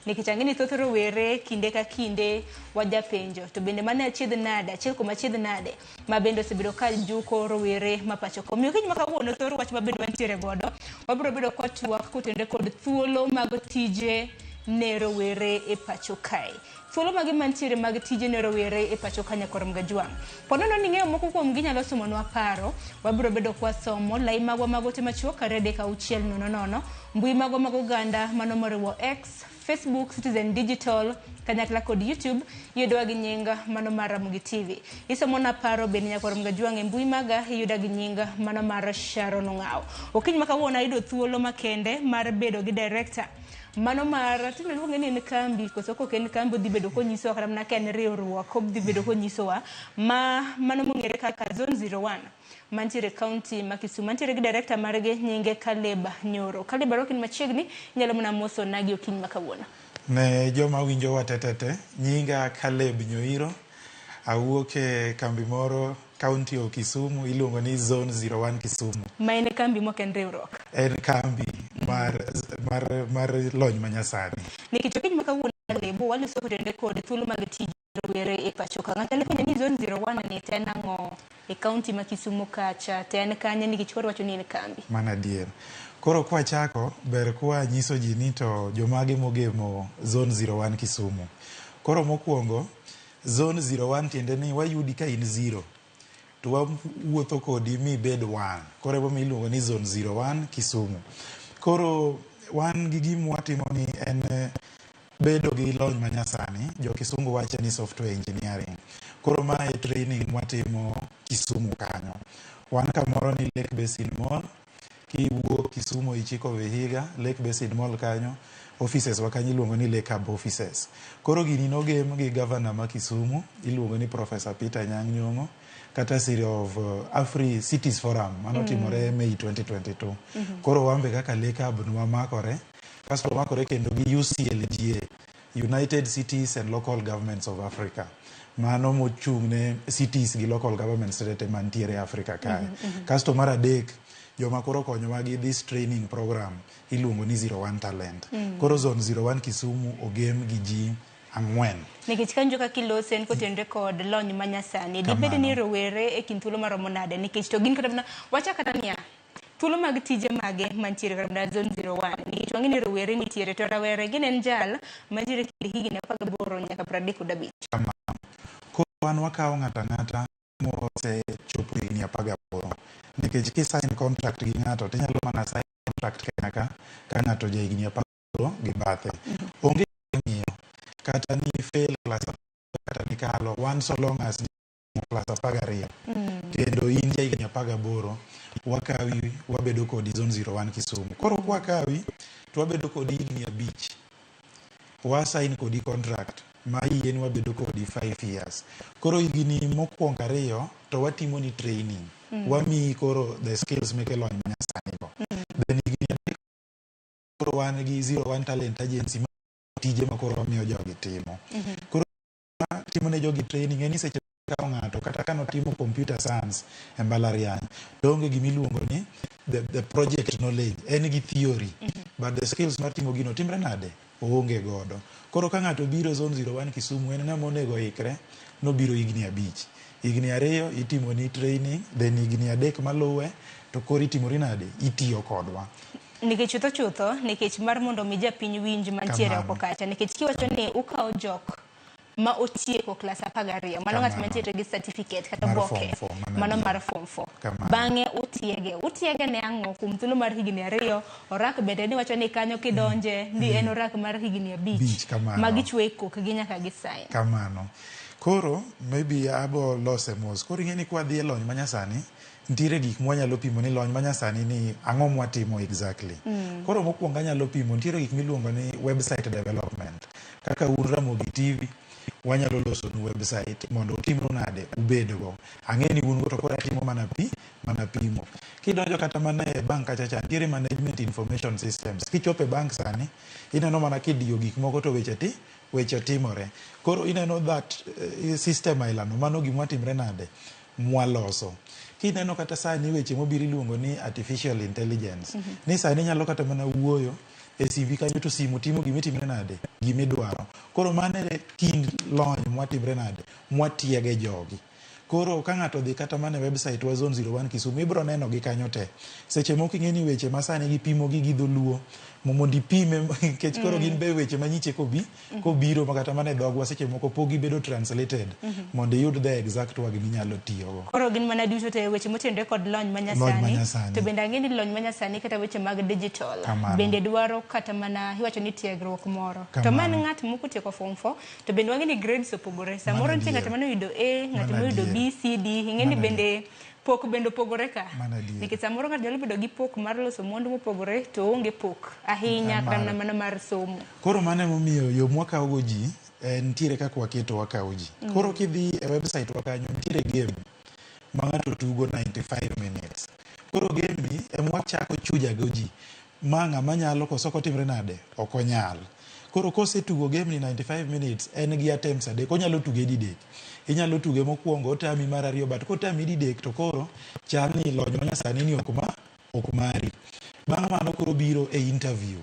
Nikech ang'e ni thoth rowere kinde ka kinde wajapenjo to bende mano e achiedh nade, achiel kuom achiedh nade ma bende osebedo ka juko rowere ma pacho ka. Omiyo kiny ma kawuono thor wach ma bende wantiere godo, wabiro bedo kwatwak kotenore kod thuolo mag tije ne rowere e pacho kae. Thuolo mage mantiere mag tije ne rowere e pacho ka Nyakwar Mgajwang'? Po nono ni ing'eyo moko kuom gi nyalo somonwa paro, wabiro bedo kwasomo lai magwa mag ote machuok 236 00, mbui magwa mag oganda mano moriwo X, Facebook, Citizen Digital, kanyakla kod YouTube, iyudowa gi nying mano mar Ramogi TV. Isomona paro bende Nyakwar Mgajwang' e mbui maga iyuda gi nying mano mar Sharon Ong'awo. Okinyi ma kawuono ayudo thuolo makende mar bedo gi director mano mar tinde luonge ni en kambi koso kok en kambi odhi bedo konyisowa kata mana ka en riwruok odhi bedo konyisowa ma mano mong'ere kaka Zone 01 mantiere e county ma Kisumu. Mantiere gi director margi nyinge Caleb Nyoro. Caleb arwaki ni machiegni inyalo mana moso nagi okinyi ma kawuono. Ne joma winjowa tetete, nyinga Caleb Nyoiro, awuok e kambi moro county of Kisumu iluongo ni Zone 01 Kisumu. Ma en kambi mok en riwruok. En kambi mar, mar, mar lony manyasani. Nikech okinyi ma kawuono Caleb waloso kotenore kod thuolo mag tije rowere e pacho ka. Ng'ato nyalo penjo ni Zone 01 ni to en ang'o e county ma Kisumu kacha to en kanye nikech koro wacho ni en kambi. Mano adier. Koro kwachako, ber kwa nyiso ji ni to jomage mogemo Zone 01 Kisumu. Koro mokwongo, Zone 01 tiende ni wayudi ka in zero to wawuotho kodi mibed one. Koro emomiyo iluongo ni Zone 01 Kisumu. Koro wan gi gima watimo ni en bedo gi lony manyasani, jo kisungu wache ni software engineering. Koro mae training mwatimo Kisumu kanyo. Wan kamoro ni Lake Basin Mall, kiwuok Kisumu ichiko Vihiga, Lake Basin Mall kanyo, offices wa kanyo iluongo ni Lake Hub offices. Koro gini nogem gi governor ma Kisumu, iluongo ni Professor Peter Anyang' Nyong'o, courtesy of Afri Cities Forum manotimore May 2022. Koro wan be kaka Lake Hub nwamakore, kasto wamakore kendo gi UCLGA. United Cities and Local Governments of Africa. Mano mochung' ne cities gi local governments tete mantiere e Africa kae. Kasto mar adek, joma koro konyowa gi this training program iluongo ni 01 Talent. Koro Zone 01 Kisumu ogem gi ji 4. Nikech kanjo kaka ilose en kotenore kod lony manyasani. Dibed ni rowere e kind thuolo maromo nade? Nikech to gin kata mana wachak kata niya, thuolo mag tije mage mantiere kata mana Zone 01. Nikech wang'e ni rowere nitiere to rawere gin en jal mantiere e kind higni 18 nyaka 35. Kamano. Koro wan wakawo ng'ato ang'ata mosechopo higni 18. Nikech kisign contract gi ng'ato tinyalo mana sign contract kanyaka ka ng'ato ja higni 18 gi bathe. Onge ng'iyo kata ni fail class kata ni kalo wan so long as class 12 kendo in ja higni 18 wakawi wabedo kodi Zone 01 Kisumu. Koro kwakawi to wabedo kodi higni 5. Wa sign kodi contract ma yieni wabedo kodi 5 years. Koro higni mokwongo 2 to watimo ni training. Wamiyi koro the skills meke lony manyasani go. Then higni 3 koro wan gi 01 Talent Agency ma tije ma koro wamiyo jogi timo. Koro timo ne jogi training en ni seche kawo ng'ato kata ka notimo computer science e mbalariany to onge gimiluongo ni the project knowledge, en gi theory but the skills mar timo gino timre nade oonge godo. Koro ka ng'ato biro Zone 01 Kisumu en ng'ama onego ikre nobiro higni 5. Higni 2 itimo ni training, then higni 3 maluwe to koro itimori nade itiyo kodwa. Nikech chutho chutho, nikech mar mondo mi japiny winj mantiere oko kacha, nikech kiwacho ni ukawo jok ma otieko klas 12, mano ng'at mantiere gi certificate kata oboke mano mar form 4. Bang'e utiege. Utiege ne ang'o kuom thuolo mar higni 2, orak bende ni wacho ni kanyo kidonje ni en orak mar higni 5 ma gichwe kokgi nyaka gi sign. Kamano. Koro maybe abo lose mos. Koro ing'e ni kwa dhi e lony manyasani, nitiere gik mwanyalo pimo ni lony manyasani ni ang'o mwatimo exactly. Koro mokwongo anyalo pimo nitiere gik miluongo ni website development. Kaka un Ramogi TV, wanyalo loso nu website mondo utimru nade ubedgo. Ang'e ni un go to koro atimo mana mana pimo. Kidonjo kata mana e bank kacha cha, nitiere management information systems. Kichopo e bank sani, ineno mana kidiyo gik moko to weche timore. Koro ineno that system ailano, mano gima timre nade mwaloso. Kineno kata sani weche mobiro iluongo ni artificial intelligence. Ni sani nyalo kata mana wuoyo e CV kanyo to simu timo gimitimre nade gimidwaro. Koro mano e kind lony mwatimre nade mwatiege jogi. Koro ka ng'ato dhi kata mana e website wa Zone 01 Kisumu ibro neno gi kanyo te. Seche moko ing'e ni weche masani gipimo gi dholuo mondo ipime nikech koro gin be weche manyiche kobiro ma kata mana e dhogwa seche moko pok gibedo translated mondo iyud the exact word minyalo tiyogo. Koro gin mana duto te weche motenore kod lony manyasani. To bende ang'e ni lony manyasani kata weche mag digital bende dwaro kata mana iwacho ni tiegruok moro. To man ng'at moko tieko form 4 to bende wang'e ni grades opogore. Samoro nitie ng'at mane oyudo A, ng'at moyudo B, C, D. Ing'e ni bende pok bende opogore ka. Nikech samoro ng'ato nyalo bedo gi pok mar loso mwandu mopogore to onge pok ahinya kata mana mar somo. Koro mano emomiyo yo mwakawogo ji nitiere kaka waketo wakawo ji. Koro kidhi e website wa kanyo nitiere game ma ng'ato tugo 95 minutes. Koro game ni emwachako chujago ji ma ng'ama nyalo koso ok otimre nade ok onyal. Koro kosetugo game ni 95 minutes en gi attempts 3 onyalo tuge didek. Inyalo tuge mokwongo otami mar 2 but kotami didek to koro chal ni lony manyasani ni ok mari. Bang' mano koro biro e interview.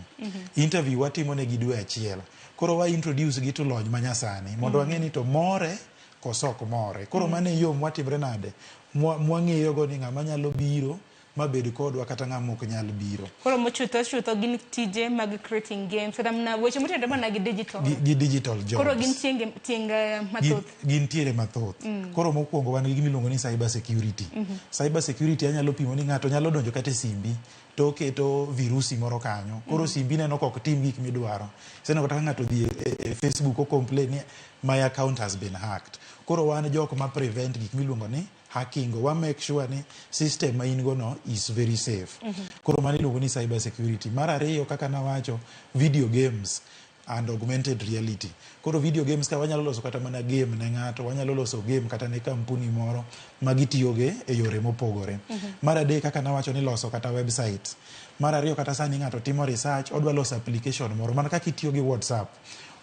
Interview watimo negi dwe 1. Koro wa introduce gi to lony manyasani mondo wang'e ni to more koso ok more. Koro mano e yo mwatimre nade mwang'eyo go ni ng'ama nyalo biro mabed kodwa kata ng'ama ok nyal biro. Koro mochutho chutho gin tije mag creating games kata mana weche motenore mana gi digital. Gi digital jobs. Koro gin tieng mathoth. Gintiere mathoth. Koro mokwongo wan gi gima iluongo ni cyber security. Cyber security anyalo pimo ni ng'ato nyalo donjo kata e simbi to oketo virusi moro kanyo. Koro simbi neno ka ok tim gik midwaro. Iseneno kata ka ng'ato odhi e Facebook o complain ni my account has been hacked. Koro wan jok ma prevent gik miluongo ni hacking, wa make sure ni system ma in go no is very safe. Koro mano iluongo ni cyber security. Mar ariyo kaka nawacho, video games and augmented reality. Koro video games ka wanyalo loso kata mana game ne ng'ato, wanyalo loso game kata ne kampuni moro ma gitiyoge e yore mopogore. Mar adek kaka nawacho ni loso kata website. Mar ariyo kata sani ng'ato timo research, odwa loso application moro mana kaka itiyo gi WhatsApp.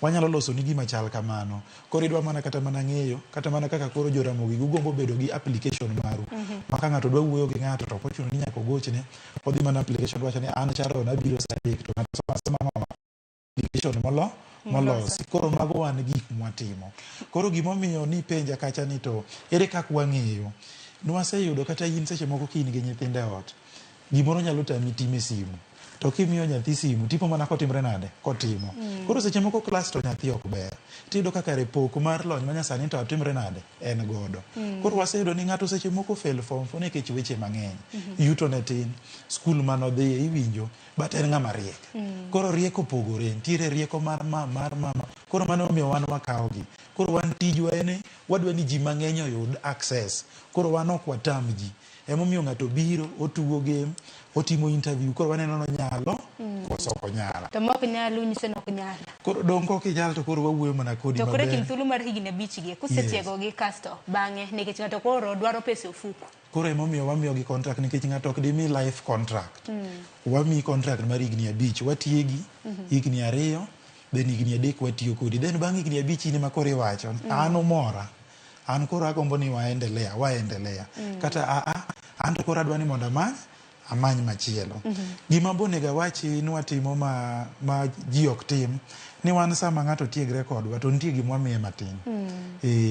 Wanyalo loso ni gima chal kamano. Koro idwa mana kata mana ng'eyo, kata mana kaka koro Joramogi gugombo bedo gi application maru. Ma ka ng'ato dwa wuoyo gi ng'ato to ok ochuno ni nyaka ogochne, odhi mana application wacho ni an Sharon abiro saa 3 to ng'ato somo asoma mama application molosi. Koro mago wan gik mwatimo. Koro gimomiyo nipenja kacha ni to ere kaka wang'eyo? Nwaseyudo kata in seche moko ka in gi nyithindo e ot, gimoro nyalo tami timo e simu. To kimiyo nyathi simu, tipo mana kotimre nade? Kotimo. Koro seche moko klas to nyathi ok ber. Tiyudo ka kare pok mar lony manyasani to timre nade? En godo. Koro waseyudo ni ng'ato seche moko fail form 4 nikech weche mang'eny. Yuto ne tin, skul manodhiye iwinjo, but en ng'ama riek. Koro rieko opogore, nitiere rieko mar ma, mar mama. Koro mano omiyo wan wakawogi. Koro wan tijwa en wadwa ni ji mang'eny oyud access. Koro wan ok watam ji. Emomiyo ng'ato biro, otugo game, otimo interview, koro waneno nonyalo, koso ok onyal. To mok nyal unyiso ni ok nyal. Koro dong' kok inyal to koro wawuoyo mana kodi To koro e kind maber. thuolo mar higni 5 gi, kusetiegogi kasto bang'e nikech ng'ato koro dwaro pesa e ofuku. Koro emomiyo wamiyogi contract nikech ng'ato ok dimi life contract. Wamiyi contract mar higni 5, watiegi higni 2, then higni 3 watiyo kodi. Then bang' higni 5 in ema koro iwacho, an umora. An koro agombo ni waendelea, waendelea. Kata an to koro adwa ni mondo amany machielo. Gima be onego awachi ni watimo ma ji ok tim, ni wan sama ng'ato tiegre kodwa to nitie gima wamiye matin.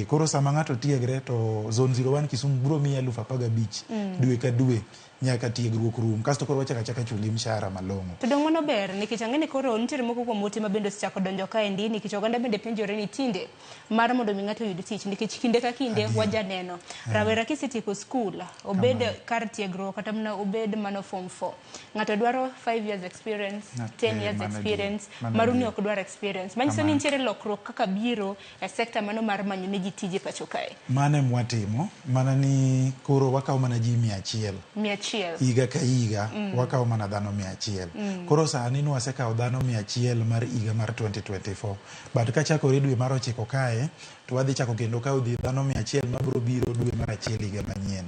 Koro sama ng'ato tiegre to Zone 01 Kisumu biro miye 15,000 dwe ka dwe nyaka tiegruok rum, kasto koro wachako achaka chuli mshahara malong'o. To dong' mano ber nikech ang'e ni koro nitiere moko kuom ote ma bende osechako donjo kaendi nikech oganda bende penjore ni tinde mar mondo mi ng'ato oyud tich nikech kinde ka kinde wajaneno rawera kisetieko skul obed kar tiegruok kata mana obed mano form 4 ng'ato dwaro 5 years experience, 10 years experience, maruni ok dwar experience. Manyiso ni nitiere lokruok kaka biro e sekta mano mar manyo ne ji tije pacho kae. Mano ema watimo, mana ni koro wakawo mana ji 100. 100. Higa ka higa wakawo mana dhano 100. Koro sani nwasekawo dhano 100 mar higa mar 2024. But kachakore dwe mar 9 kae, to wadhi chako kendo kawo dhano 100 mabiro biro dwe mar 1 higa manyien.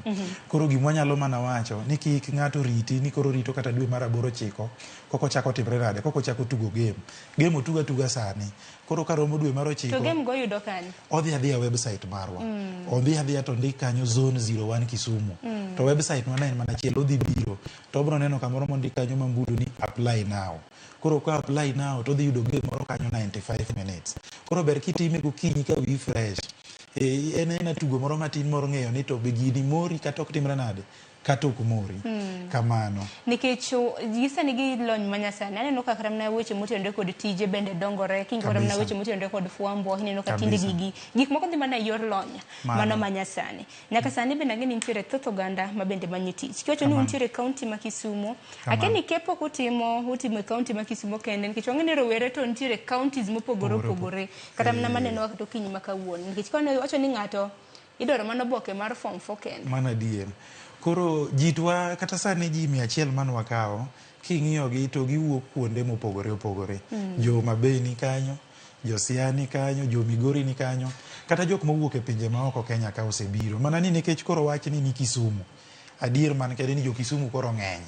Koro gima wanyalo mana wacho ni kik ng'ato riti ni koro rito kata dwe mar 8 9 koko chako timre nade, koko chako tugo game. Game otuga tuga sani. Koro karomo dwe mar 9. To game go yudo kanye? Odhi adhiya website marwa. Odhi adhiya to ndik kanyo Zone 01 Kisumu. To website mano en mana achiel, odhi biro. To obiro neno kamoro mondik kanyo mambudo ni apply now. Koro ka apply now to odhi yudo game moro kanyo 95 minutes. Koro ber kitime gokinyi ka wiyi fresh. En aena tugo moro matin moro ng'eyo ni to be gini mori kata ok timre nade, kata ok mori. Kamano. Nikech gi sani gi lony manyasani, aneno ka kata mana weche motenore kod tije bende dongore, king'iyo kata mana weche motenore kod fwambo, ineno ka tinde gigi, gik moko dhi mana e yor lony, mano manyasani. Nyaka sani bende ang'e ni nitiere thoth oganda ma bende manyo tich. Kiwacho ni untiere e kaunti ma Kisumu, akia ni kepo kutimo, utimo e kaunti ma Kisumu kende, nikech wang'e ni rowere to nitiere counties mopogore opogore, kata mana maneno kata okinyi ma kawuono. Nikech ka wacho ni ng'ato idwaro mana oboke mar form 4 kende. Mano adier. Koro jitwa kata sani ji 100 mane wakawo, king'iyogi to giwuok kuonde mopogore opogore. Jo Homa Bay ni kanyo, jo Siaya ni kanyo, jo Migori ni kanyo, kata jok mowuok e pinje maoko Kenya ka osebiro. Mana ni nikech koro wachni ni Kisumu, adier man kende ni jo Kisumu koro ng'eny.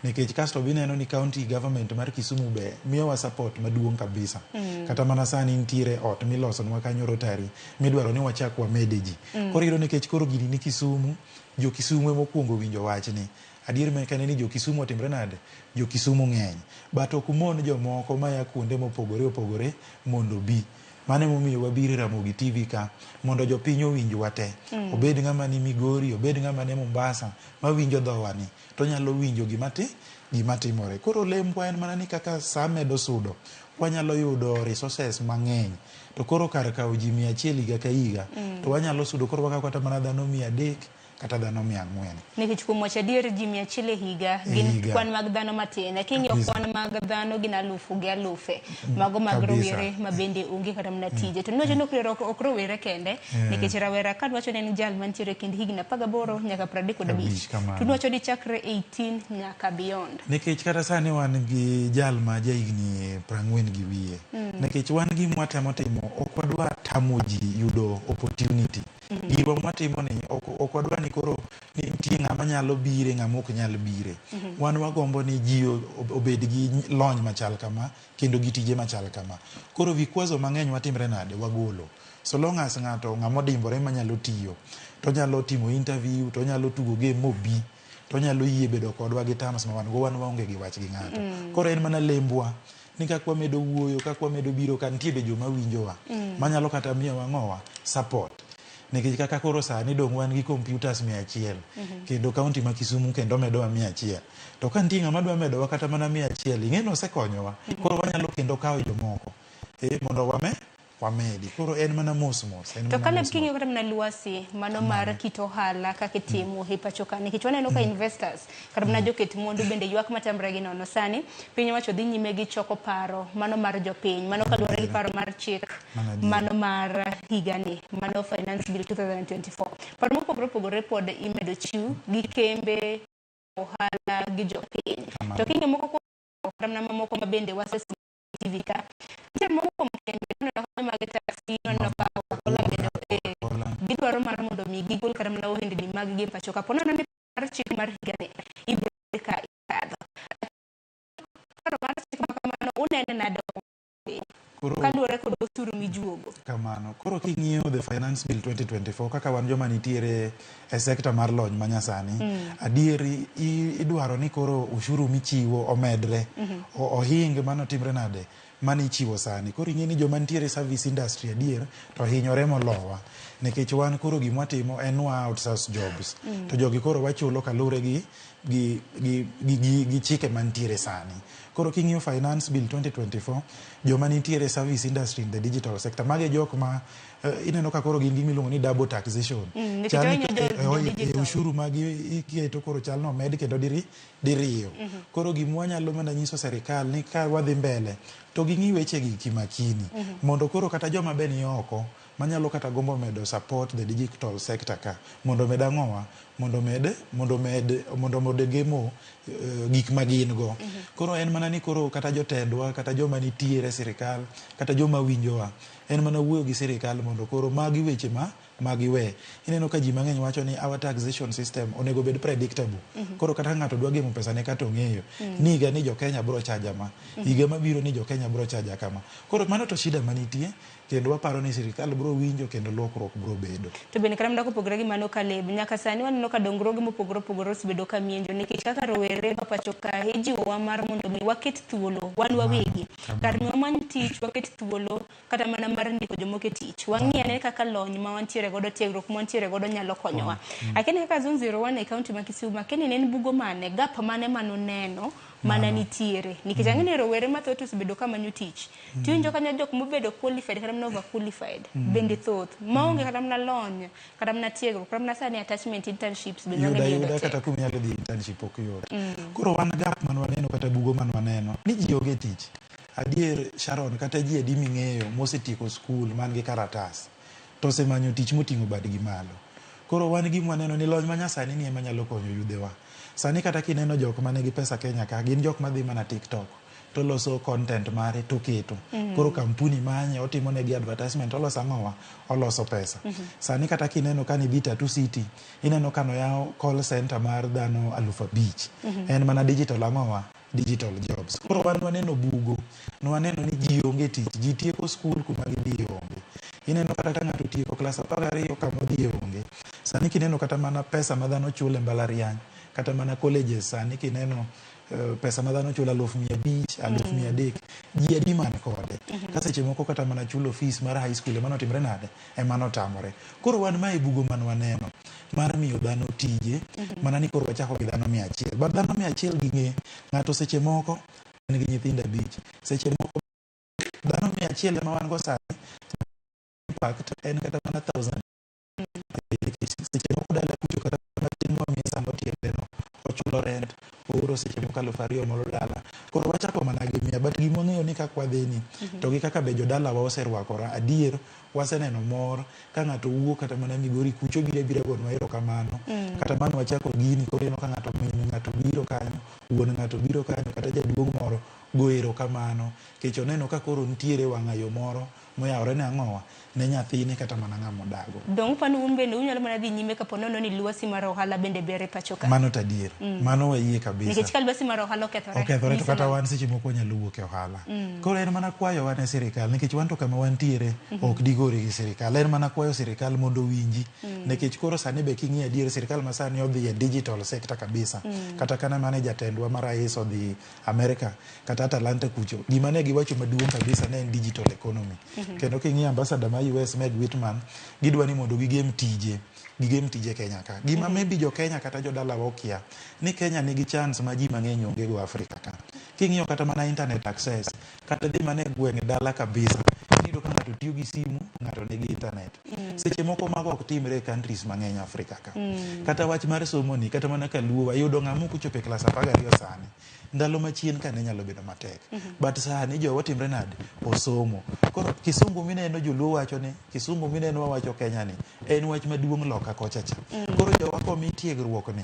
Nikech kasto bineno ni county government mar Kisumu be miyowa support maduong' kabisa. Kata mana sani nitiere ot milosonwa kanyo Rotary midwaro ni wachak wamede ji. Koro iyudo nikech koro gini ni Kisumu, jo Kisumu ema okuongo winjo wachni. Adier man kende ni jo Kisumu otimre nade? Jo Kisumu ng'eny. But ok mon jomoko maya kuonde mopogore opogore mondo obi. Mano emomiyo wabiro e Ramogi TV ka mondo jopiny owinjwa te. Obed ng'ama ni Migori, obed ng'ama ni Mombasa, mawinjo dhowa ni, to onyalo winjo gima timore. Koro lembwa en mana ni kaka saa medo sudo, wanyalo yudo resources mang'eny. To koro kar kawo ji 100 higa ka higa, to wanyalo sudo koro wakawo kata mana dhano 300 kata dhano 400. Nikech kuom wacho adier ji 100 e higa gin kwan mag dhano matin. King'iyo kwan mag dhano gin alufu gi alufe. Mago mag rowere ma bende onge kata mana tije. To niwacho ni ok rowere kende, nikech rawera ka dwacho ni en jal mantiere e kind higni 18 nyaka 35. To niwacho ni chakre 18 nyaka beyond. Nikech kata sani wan gi jal ma ja higni 40 gi wiye. Nikech wan gima watemo timo, ok wadwa tamo ji yudo opportunity. Gima watimo ni ok wadwa ni koro ni nitie ng'ama nyalo bire, ng'ama ok nyal bire. Wan wagombo ni ji obed gi lony machal kama kendo gi tije machal kama. Koro vikwazo mang'eny watimre nade? Wagolo. So long as ng'ato ng'ama odimbore manyalo tiyo, to onyalo timo interview, to onyalo tugo game mobi, to onyalo yie bedo kodwa gi terms ma wan go, wan waonge gi wach gi ng'ato. Koro en mana lembwa ni kaka wamedo wuoyo, kaka wamedo biro ka, nitie be joma winjowa manyalo kata miyowa ng'owa support. Nikech kaka koro sani dong' wan gi computers 100 kendo kaunti ma Kisumu kendo medowa 100. To ka nitie ng'ama dwa medowa kata mana 100, ing'e ni osekonyowa. Koro wanyalo kendo kawo jomoko mondo wamedi. Koro en mana mos mos. En To mana Caleb, mos mos. king'iyo kata mana lwasi mano mar kit ohala kaka itimo e pacho ka, nikech waneno ka investors kata mana joket mwandu bende ywak matamre gi nono. Sani piny owacho dhi nyime gi choko paro mano mar jopiny, mano kaluwore gi paro mar chik Mano adier. mano mar higani, mano Finance Bill 2024. Paro mopogore opogore pod imedo chiw gi kembe ohala gi jopiny. Kamano. To king'iyo moko kuom kata mana mamoko ma bende wasesomo e TV ka, nitie moko kuom kembe waneno ka mag taxi, waneno ka Coca-Cola bende gidwaro mar mondo mi gigol kata mana ohendni mag gi e pacho ka. Po nono ni mar chik mar higani ibiro yudo ka ikadho. Paro mar chik ma kamano unene nade kaluwore kod osuru mijuogo? Kamano. Koro king'iyo the Finance Bill 2024 kaka wan joma nitiere e sekta mar lony manyasani, adieri idwaro ni koro ushuru michiwo omedre, ohing mano timre nade mane ichiwo sani. Koro ing'e ni joma nitiere e service industry adier to hinyore molowa, nikech wan koro gima watimo en wa outsource jobs. To jogi koro wachulo kaluwore gi chike mantiere sani. Koro king'iyo Finance Bill 2024, joma nitiere e service industry in the digital sector, mage jok ma ineno ka koro gin gi miluongo ni double taxation. Nikech Chal ni ohinyo jo digital. Ushuru ma iketo koro chal ni omed kendo diriyo. Koro gima wanyalo mana nyiso serikal ni ka wadhi mbele to ging'i weche gi kimakini mondo koro kata joma be ni oko manyalo kata gombo medo support the digital sector ka mondo omed ang'owa mondo omed gemo gik ma gin go. Koro en mana ni koro kata jotendwa, kata joma nitiere e sirikal, kata joma winjowa, en mana wuoyo gi sirikal mondo koro magi weche ma magiwe. Ineno ka ji mang'eny wacho ni our taxation system onego bed predictable. Koro kata ka ng'ato dwa gemo pesa ne kata ong'eyo ni higa ni jo Kenya bro chaja ma, higa mabiro ni jo Kenya bro chaja kama. Koro mano to shida manitie kendo waparo ni sirikal bro winjo kendo lokruok bro bedo. To bende kata mana kopogore gi mano Caleb, nyaka sani waneno ka dongruoge mopogore opogore osebedo ka mienjo, nikech kaka rowere ma pacho ka ijiwowa mar mondo mi waket thuolo wan wawegi. Kar mi wamany tich, waket thuolo kata mana mar ndiko jomoko e tich. Wang'i ane kaka lony ma wantiere godo, tiegruok ma wantiere godo nyalo konyowa. Akia ni kaka Zone 01 e kaunti ma Kisumu, akia ni ne en bugo mane, gap mane manuneno mana nitiere. Nikech ang'e ni rowere mathoth osebedo ka manyo tich. Tiwinjo kanyo jok mobedo qualified kata mana over qualified bende thoth. Maonge kata mana lony, kata mana tiegruok, kata mana sani attachment, internships bende yuda wang'e ni yudo yuda tek. Kata kuma inyalo dhi internship ok yot. Koro wan gap man waneno kata bugo man waneno ni ji onge tich. Adier Sharon, kata ji adi ming'eyo mosetieko skul man gi karatas to osemanyo tich moting'o badgi malo. Koro wan gima waneno ni lony manyasani ni ema nyalo konyo yudhewa. Sani kata kineno jok manigi pesa Kenya ka, gin jok madhi mana TikTok to loso content mare to keto. Koro kampuni manye, otimo negi advertisement, oloso ang'owa, oloso pesa. Sani kata kineno ka nidhi Tatu City, ineno ka noyaw call center mar dhano 5000. En mana digital ang'owa, digital jobs. Koro wan waneno bugo, nwaneno ni ji onge tich, ji tieko skul kuma gidhiye onge. Ineno kata ka ng'ato otieko klas 12 kama odhiye onge. Sani kineno kata mana pesa ma dhano chulo e mbalariany, kata mana colleges sani kineno pesa ma dhano chulo 500,000, 300,000, ji adi man kode? Ka seche moko kata mana chulo fees mar high school ema notimre nade? Ema notamore. Koro wan mae bugo man waneno mar miyo dhano tije, mana ni koro wachako gi dhano 100. But dhano 100 gi ng'e, ng'ato seche moko en gi nyithindo 5, seche moko dhano 100 ema wan go sani, impact en kata mana 1000. Seche moko dala kucho kata matin mwamiye sama otiende no, ochulo rent, ooro seche moko 2000 moro dala. Koro wachako mana gi 100, but gima wang'eyo ni kaka wadhi ni, to gi kaka be jodalawa oserwakora, adier waseneno mor ka ng'ato wuok kata mana Migori kucho biro abira gonwa erokamano. Kata mane wachako gini, koro ineno ka ng'ato min ng'ato biro kanyo, wuon ng'ato biro kanyo, kata jaduong' moro go erokamano. Nikech oneno ka koro nitiere wang'ayo moro moyawore ne ang'owa ne nyathine kata mana ng'ama odago. Dong' upani un bende unyalo mana dhi nyime kapo nono ni lwasi mar ohala bende ber e pacho ka. Mano to adier. Mano wayie kabisa. Nikech ka lwasi mar ohala okethore. Okethore to nyiso kata nang'o? wan seche moko wanyalo wuok e ohala. Koro en mana kwayowa ne sirikal nikech wan to kama wantiere ok digore gi sirikal. En mana kwayo sirikal mondo owinji. Nikech koro sani be king'iyo adier sirikal ma sani odhi e digital sector kabisa. Kata kana mane jatendwa ma rais odhi America kata Atlanta kucho, gima ne giwacho maduong' kabisa ne en digital economy. Kendo king'iyo ambassador ma US Meg Whitman, gidwa ni mondo gigem tije, gigem tije Kenya ka. Gima maybe jo Kenya kata jodalawa okia, ni Kenya nigi chance ma ji mang'eny onge go Afrika ka. King'iyo kata mana internet access, kata dhi mana e gweng' dala kabisa, iyudo ka ng'ato tiyo gi simu, ng'ato nigi internet. Seche moko mago ok timre e countries mang'eny Afrika ka. Kata wach mar somo ni, kata mana kaluo wayudo ng'ama ok ochopo e klas 12 sani. Ndalo machien ka ne nyalo bedo matek. But sani jowa timre nade? Osomo. Koro kisungu mineno joluo wacho ni, kisungu mineno wawacho Kenya ni, en wach maduong' loka kocha cha. Koro jowa komi tiegruok ni,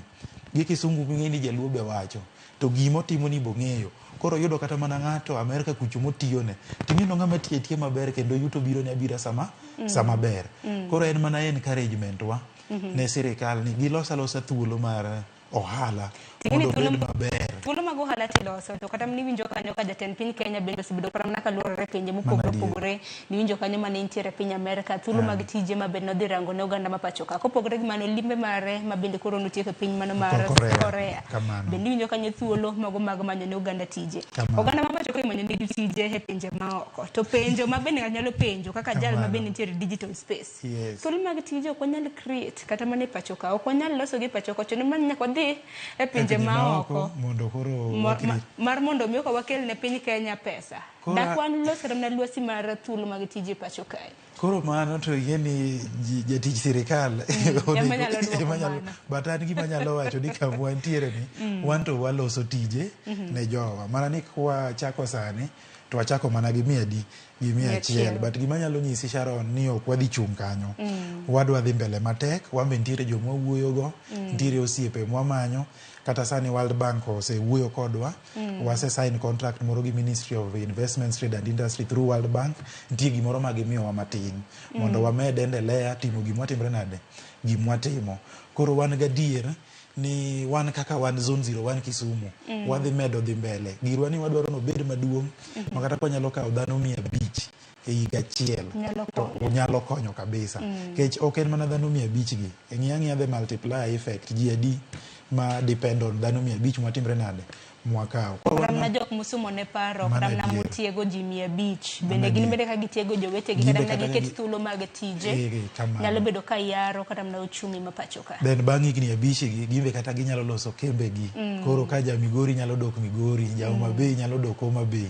gi kisungu ming'e ni jaluo be wacho, to gima otimo ni bong'eyo. Koro yudo kata mana ng'ato Amerika kucho motiyone, ting'eno ng'ama tiyo atiya maber kendo yuto biro ne abira sama, sama ber. Koro en mana encouragement wa ne sirikal ni gilos alosa thuolo mar ohala Ting'eni mondo thuolo obed maber. Thuolo mag ohala tiloso to kata niwinjo kanyo ka jatend piny Kenya bende osebedo kata mana kaluorore pinje mopogore opogore. Niwinjo kanyo mane nitiere piny Amerka, thuolo mag tije ma bende nodhi rango ne oganda ma pacho ka. Kopogore gi mano, limbe mare ma bende koro notieko e piny mano mar Korea. Korea. Kamano. Bende iwinjo kanyo thuolo mago mag manyo ne oganda tije. Kamano. Oganda ma pacho ka imanyo negi tije e pinje maoko. To penjo ma bende ng'ato nyalo penjo kaka jal ma bende nitiere e digital space. Thuolo mag tije ok wanyal create kata mana e pacho ka. Ok wanyal loso gi pacho ka. Ochuno mana nyaka wadhi e pinje maoko. Mondo koro wakri. Mar mondo mi ok wakel ne piny Kenya pesa. Koro Dak wan los kata mana lwasi mar thuolo mag tije e pacho kae. Koro mano to ing'e ni jatich sirikal Ema nyalo duoko mano. But an gima anyalo wacho ni kama wantiere ni, wan to waloso tije ne jowa. Mana ni kwachako sani, to wachako mana gi mia adi? Gi mia achiel. But gima anyalo nyisi Sharon ni ok wadhi chung' kanyo. Wadwa dhi mbele matek, wan be nitiere joma wawuoyogo, nitiere osiepe mwamanyo, kata sani World Bank osewuoyo kodwa, wase sign contract moro gi Ministry of Investment, Trade and Industry through World Bank, nitie gimoro ma gimiyowa matin mondo wamed endelea timo gima timre nade, gima watimo. Koro wan gadier ni wan kaka wan Zone 01 Kisumu, wadhi medo dhi mbele. Girwa ni wadwaro ni obed maduong' ma kata kwanyalo kawo dhano 500 e higa achiel to nyalo konyo kabisa. Nikech ok en mana dhano 500 gi, ng'i ang'iya the multiplier effect, ji adi ma depend on dhano 500 mwatimre nade mwakawo. Kata mana jok mosomo ne paro, kata mana motiego ji 500, bende gin bende ka gitiego jowetegi, kata mana giket thuolo mag tije, nyalo bedo ka yaro kata mana uchumi ma pacho ka. Then bang' higni 5 gi, gin be kata ginyalo loso kembegi. Koro ka ja Migori nyalo dok Migori, ja Homa Bay nyalo dok Homa Bay,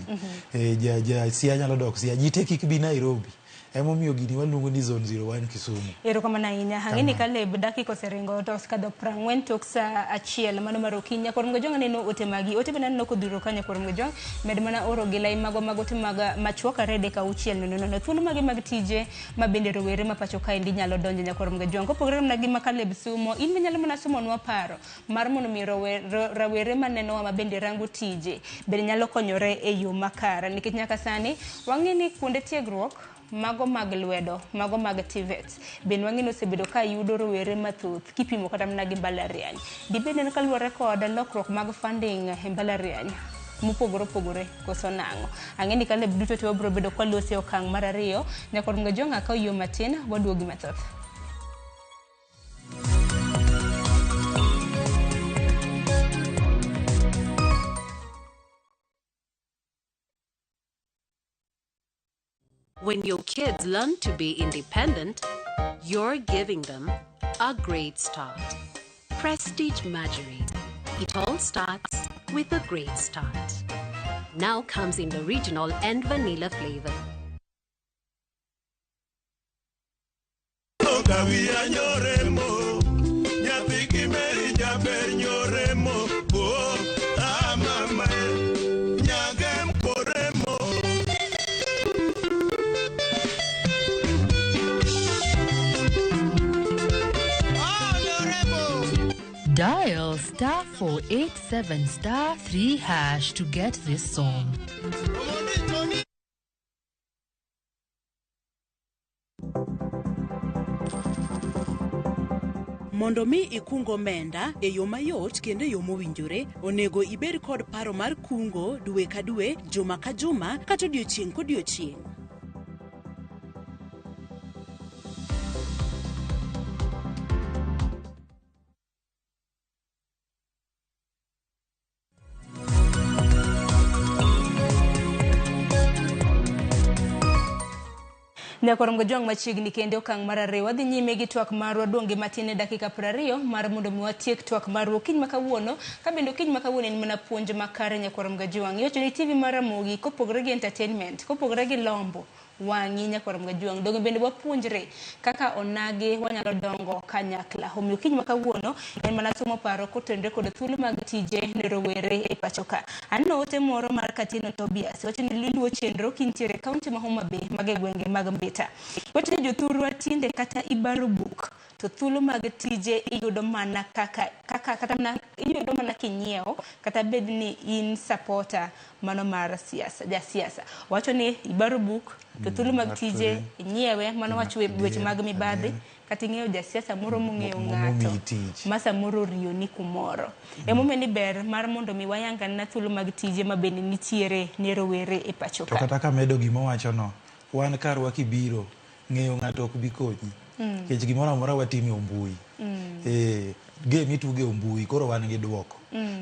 ja Siaya nyalo dok Siaya, ji te kik bi Nairobi. Emomiyo gini waluongo ni Zone 01 Kisumu. Erokamano ahinya. Ang'e ni Caleb dakika oseringo to osekadho 40 tok saa 1 mano mar okinyi. Nyakwar Mgajwang' aneno ote magi. Ote bende aneno kodhuro ka Nyakwar Mgajwang'. Med mana oro gi lai magwa mag ote mag machuok 2 3 6 0 0. Thuolo mage mag tije ma bende rowere ma pacho kaendi nyalo donjo Nyakwar Mgajwang'. Kopogore mana gi ma Caleb sumo, in be nyalo mana sumonwa paro mar mondo mi rawere manenowa ma bende rango tije bende nyalo konyore e yo makare. Nikech nyaka sani wang'e ni kuonde tiegruok mago mag lwedo, mago mag TVET, bende wang'e ni osebedo ka yudo rowere mathoth kipimo kata mana gi mbalariany. Dibed ni en kaluwore kod lokruok mag funding e mbalariany mopogore opogore koso nang'o? Ang'e ni Caleb duto te wabiro bedo kwaloso e okang' mar 2. Nyakwar Mgajwang' akaw yo matin, waduogi mathoth. When your kids learn to be independent, you're giving them a great start. Prestige Margarine. It all starts with a great start. Now comes in the original and vanilla flavor. Dial star 487 star 3 hash to get this song. Mondo mi ikung omenda e yo mayot kendo e yo mowinjore, onego ibed kod paro mar kungo dwe ka dwe, juma ka juma, kata odiochieng' kodiochieng'. Nyakorongo Jwang' machiegni kendo okang' mar ariyo wadhi nyime gi twak marwa donge matin e dakika 20 mar mondo mi watiek twak marwa okinyi ma kawuono ka bende okinyi ma kawuono en mana puonj makare Nyakorongo Jwang' iwacho ni TV mar Ramogi kopogore gi entertainment kopogore gi lombo wang'i Nyakorongo Jwang' donge bende wapuonjre kaka onagi wanyalo dongo kanyakla. Omiyo okinyi ma kawuono en mana somo paro kotenore kod thuolo mag tije ne rowere e pacho ka. Aneno ote moro mar Katieno Tobias wacho ni luwo chenro kintiere e kaunti ma Homa Bay mag e gwenge mag Mbita. Wacho ni jothurwa tinde kata ibaro buk to thuolo mag tije iyudo mana kaka kata mana iyudo mana kinyiewo kata bed ni in supporter mano mar siasa jasiasa. Wacho ni ibaro buk to thuolo mag tije inyiewe mano wacho weche mag mibadhi kata ing'eyo jasiasa moro mong'eyo ng'ato ma samoro oriyoni kumoro. Emomiyo ni ber mar mondo mi wayangana thuolo mag tije ma bende nitiere ne rowere e pacho To ka. kata kamedo gima owachono, wan karwa kibiro, ng'eyo ng'ato ok bi konyi. Nikech gimoro amora watimo e mbui. Game itugo e mbui, koro wan gi duoko.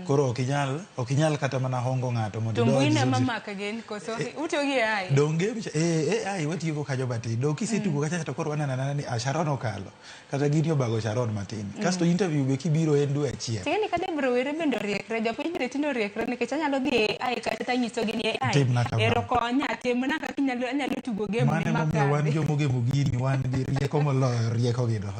Koro ok inyal kata mana hongo ng'ato mondo To mbui idonj na mamaka gen koso utiyo gi AI? Dong game cha AI watiyogo kanyo matin. Dong kisetugo kacha to koro waneno anena ni Sharon okalo. Kata gini obago Sharon matin. Kasto interview be kibiro en dwe achiel. Ting'eni kata rowere bende oriekre, jopiny bende tinde oriekre nikech anyalo dhi e AI kacha tanyisogi ni AI Timna kama. ero konya, timna kaka anyalo tugo game Mano ni emomiyo wan makadhi. jomogemo gini wan gi rieko moloyo rieko gino.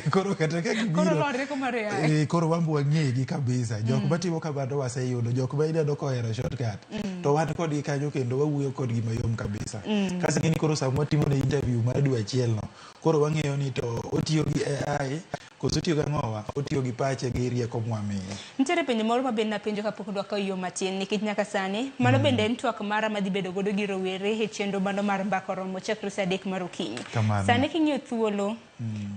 Koro kata ka gibiro Koro lor rieko mar AI. Koro wan be wang'egi kabisa. Jok matimo kamano waseyudo, jok ma ineno kohero shortcut. To wan kodgi kanyo kendo wawuoyo kodgi mayom kabisa. Kasto ing'eni koro sama watimo ne interview mar dwe achiel no, koro wang'eyo ni to otiyo gi AI koso otiyo gi ang'owa, otiyo gi pache gi rieko mwamiye. Nitiere penjo moro ma bende napenjo kapok dwakawo yo matin nikech nyaka sani mano bende en twak mara madhi bedo godo gi rowere e chenro mano mar mbaka oromo chakre saa 3 mar okinyi. Kamano. Sani king'iyo thuolo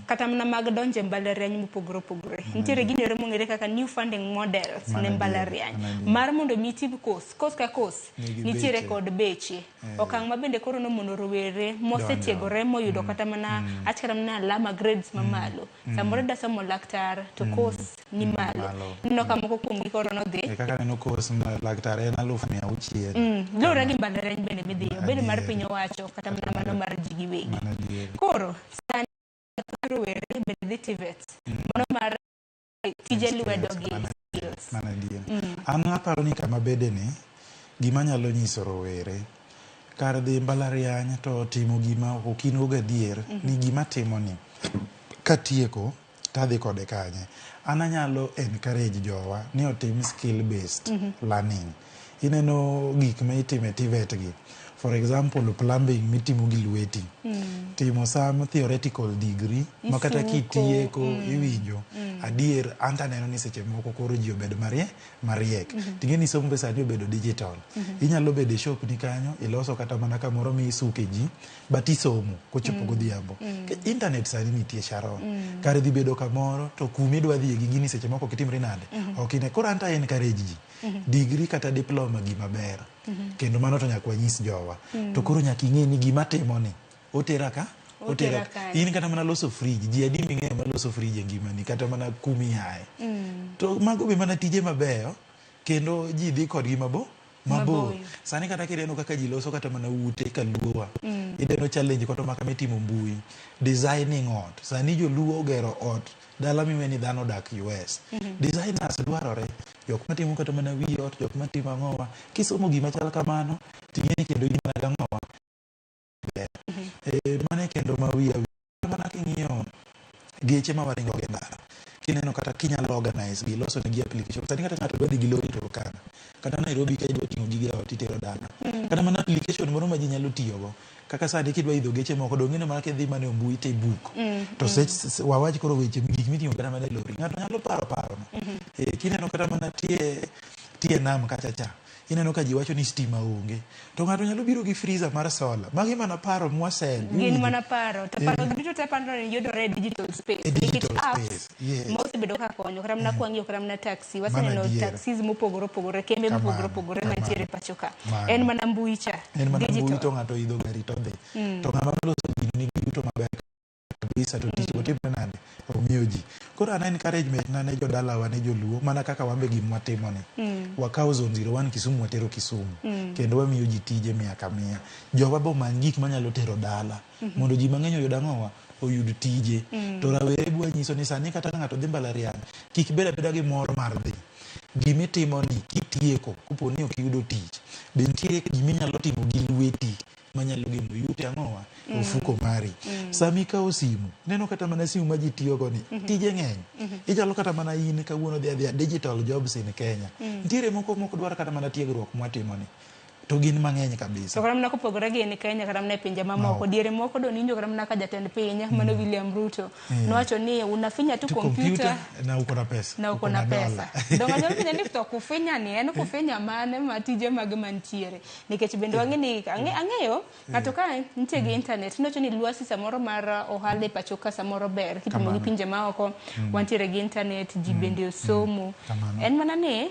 kata mana mag donjo e mbalariany mopogore opogore. Nitiere gino ero mong'ere kaka new funding models ne mbalariany. Mar mondo mi itim course, course ka course nitiere kod beche. Okang' ma bende koro nomono rowere mosetiegore moyudo kata mana ach kata mana alama grades mamalo. Samoro idwa somo laktar to course ni malo. Ineno ka moko kuomgi koro nodhi. Kaka aneno course mar laktar en 600,000. Luwore gi mbalariany bende midhiye, obed mar piny owacho kata mana mano mar ji giwegi. Koro sani rowere bende dhi TVET. Mano mar tije lwedo gi skills. Mano adier. An aparo ni kama bede ni, gima nyalo nyiso rowere, kar dhi mbalariany to timo gima ok in go gadier ni gima timo ni katieko tadhi kode kanye. An anyalo encourage jowa ni otim skill based learning. Ineno gik ma itimo e TVET gi. For example, plumbing mitimo gi lweti. Timo some theoretical degree ma kata kitieko iwinjo. Adier an to aneno ni seche moko koro ji obed mariek. Ting'e ni somo be sani obedo digital. Inyalo bedo e shop ni kanyo, iloso kata mana kamoro misuke ji, but isomo kochopo godhiambo. Internet sani nitie Sharon. Kar dhi bedo kamoro to kuma idwa dhiye gi gini seche moko ok itimri nade. Ok ine. Koro an to encourage ji. Degree kata diploma gima ber. Kendo mano to nyaka wanyis jowa. To koro nyaka ing'e ni gima timo ni otera ka otera in kata mana loso fridge ji adi ming'eyo maloso fridge e ngimani kata mana kumi aye. To mago be mana tije mabeyo kendo ji dhi kodgi mabor. Sani kata kineno kaka ji loso kata mana ute kaluowa. Ineno challenge kata maka mitimo mbui. Designing ot. Sani joluo ogero ot dala miwe ni dhano odak US. Designers dwarore. Jok matimo kata mana wi ot, jok matimo ang'owa. Kisomo gima chal kamano, ting'e ni kendo in mana gang'owa. Mano kendo ma wiya mana king'iyo geche ma waringo e ndara. Kineno kata kinyalo organize gi loso negi application. Sani kata ng'ato dwa dhi gi lori Turkana. Kata Nairobi ka idwa ting'o gige ot itero dala. Kata mana application moro ma ji nyalo tiyogo. Kaka sani kidwa idho geche moko dong' ineno mana kidhi mana e mbui to i-book. To wawach koro weche gik miting'o kata mana e lori. Ng'ato nyalo paro paro no. Kineno kata mana tie nam kacha cha. Ineno ka ji wacho ni stima onge. To ng'ato nyalo biro gi freezer mar solar. Magi mana paro mwasel. Gin mana paro. To paro duto te paro ni yudore e digital space. E digital Nikech apps space, yes. ma osebedo ka konyo kata mana kwang'iyo kata mana taxi waseneno Mana adier. taxis mopogore opogore kembe Kamano, mopogore opogore kamano. mantiere pacho ka. Mano. En mana mbui cha. En mana mbui Digital. to ng'ato idho gari to dhi. To ng'ama noloso gino nigi yuto maber kabisa to tich otimre nade omiyo ji. Koro an encouragement na ne jodalawa ne joluo mana kaka wan be gima watimo ni. Wakawo zone 01 Kisumu watero Kisumu. Kendo wamiyo ji tije mia ka mia. Jowa be omany gik manyalo tero dala. Mondo ji mang'eny oyud ang'owa oyud tije. To rawere be wanyiso ni sani kata ka ng'ato dhi mbalariany kik bed abeda gi mor mar dhi. Gima itimo ni kitieko kopo ni ok iyudo tich be nitiere gima inyalo timo gi lweti manyalo gemo yuto ang'owa e ofuko mari. Sama ikawo simu, ineno kata mana simu ma ji tiyogo ni, tije ng'eny. Inyalo kata mana in kawuono dhi adhiya digital jobs in Kenya. Nitiere moko mok dwar kata mana tiegruok mwatimo ni. To gin mang'eny kabisa. To kata mana kopogore gi en Kenya kata mana e pinje mamoko Maoko. diere moko do ninjo kata mana ka jatend piny mano William Ruto nowacho ni unafinya tu Tu kompyuta na uko na pesa. Na uko na pesa. dola. Donge anyalo penjo ni to kufinya ni en kufinya mane ma tije mage mantiere nikech bende wang'e ni ang'eyo ng'ato ka nitie gi internet nowacho ni lwasi samoro mar ohala e pacho ka samoro ber kipimo gi Kamano. pinje maoko wantiere gi internet ji bende osomo Kamano. en mana ni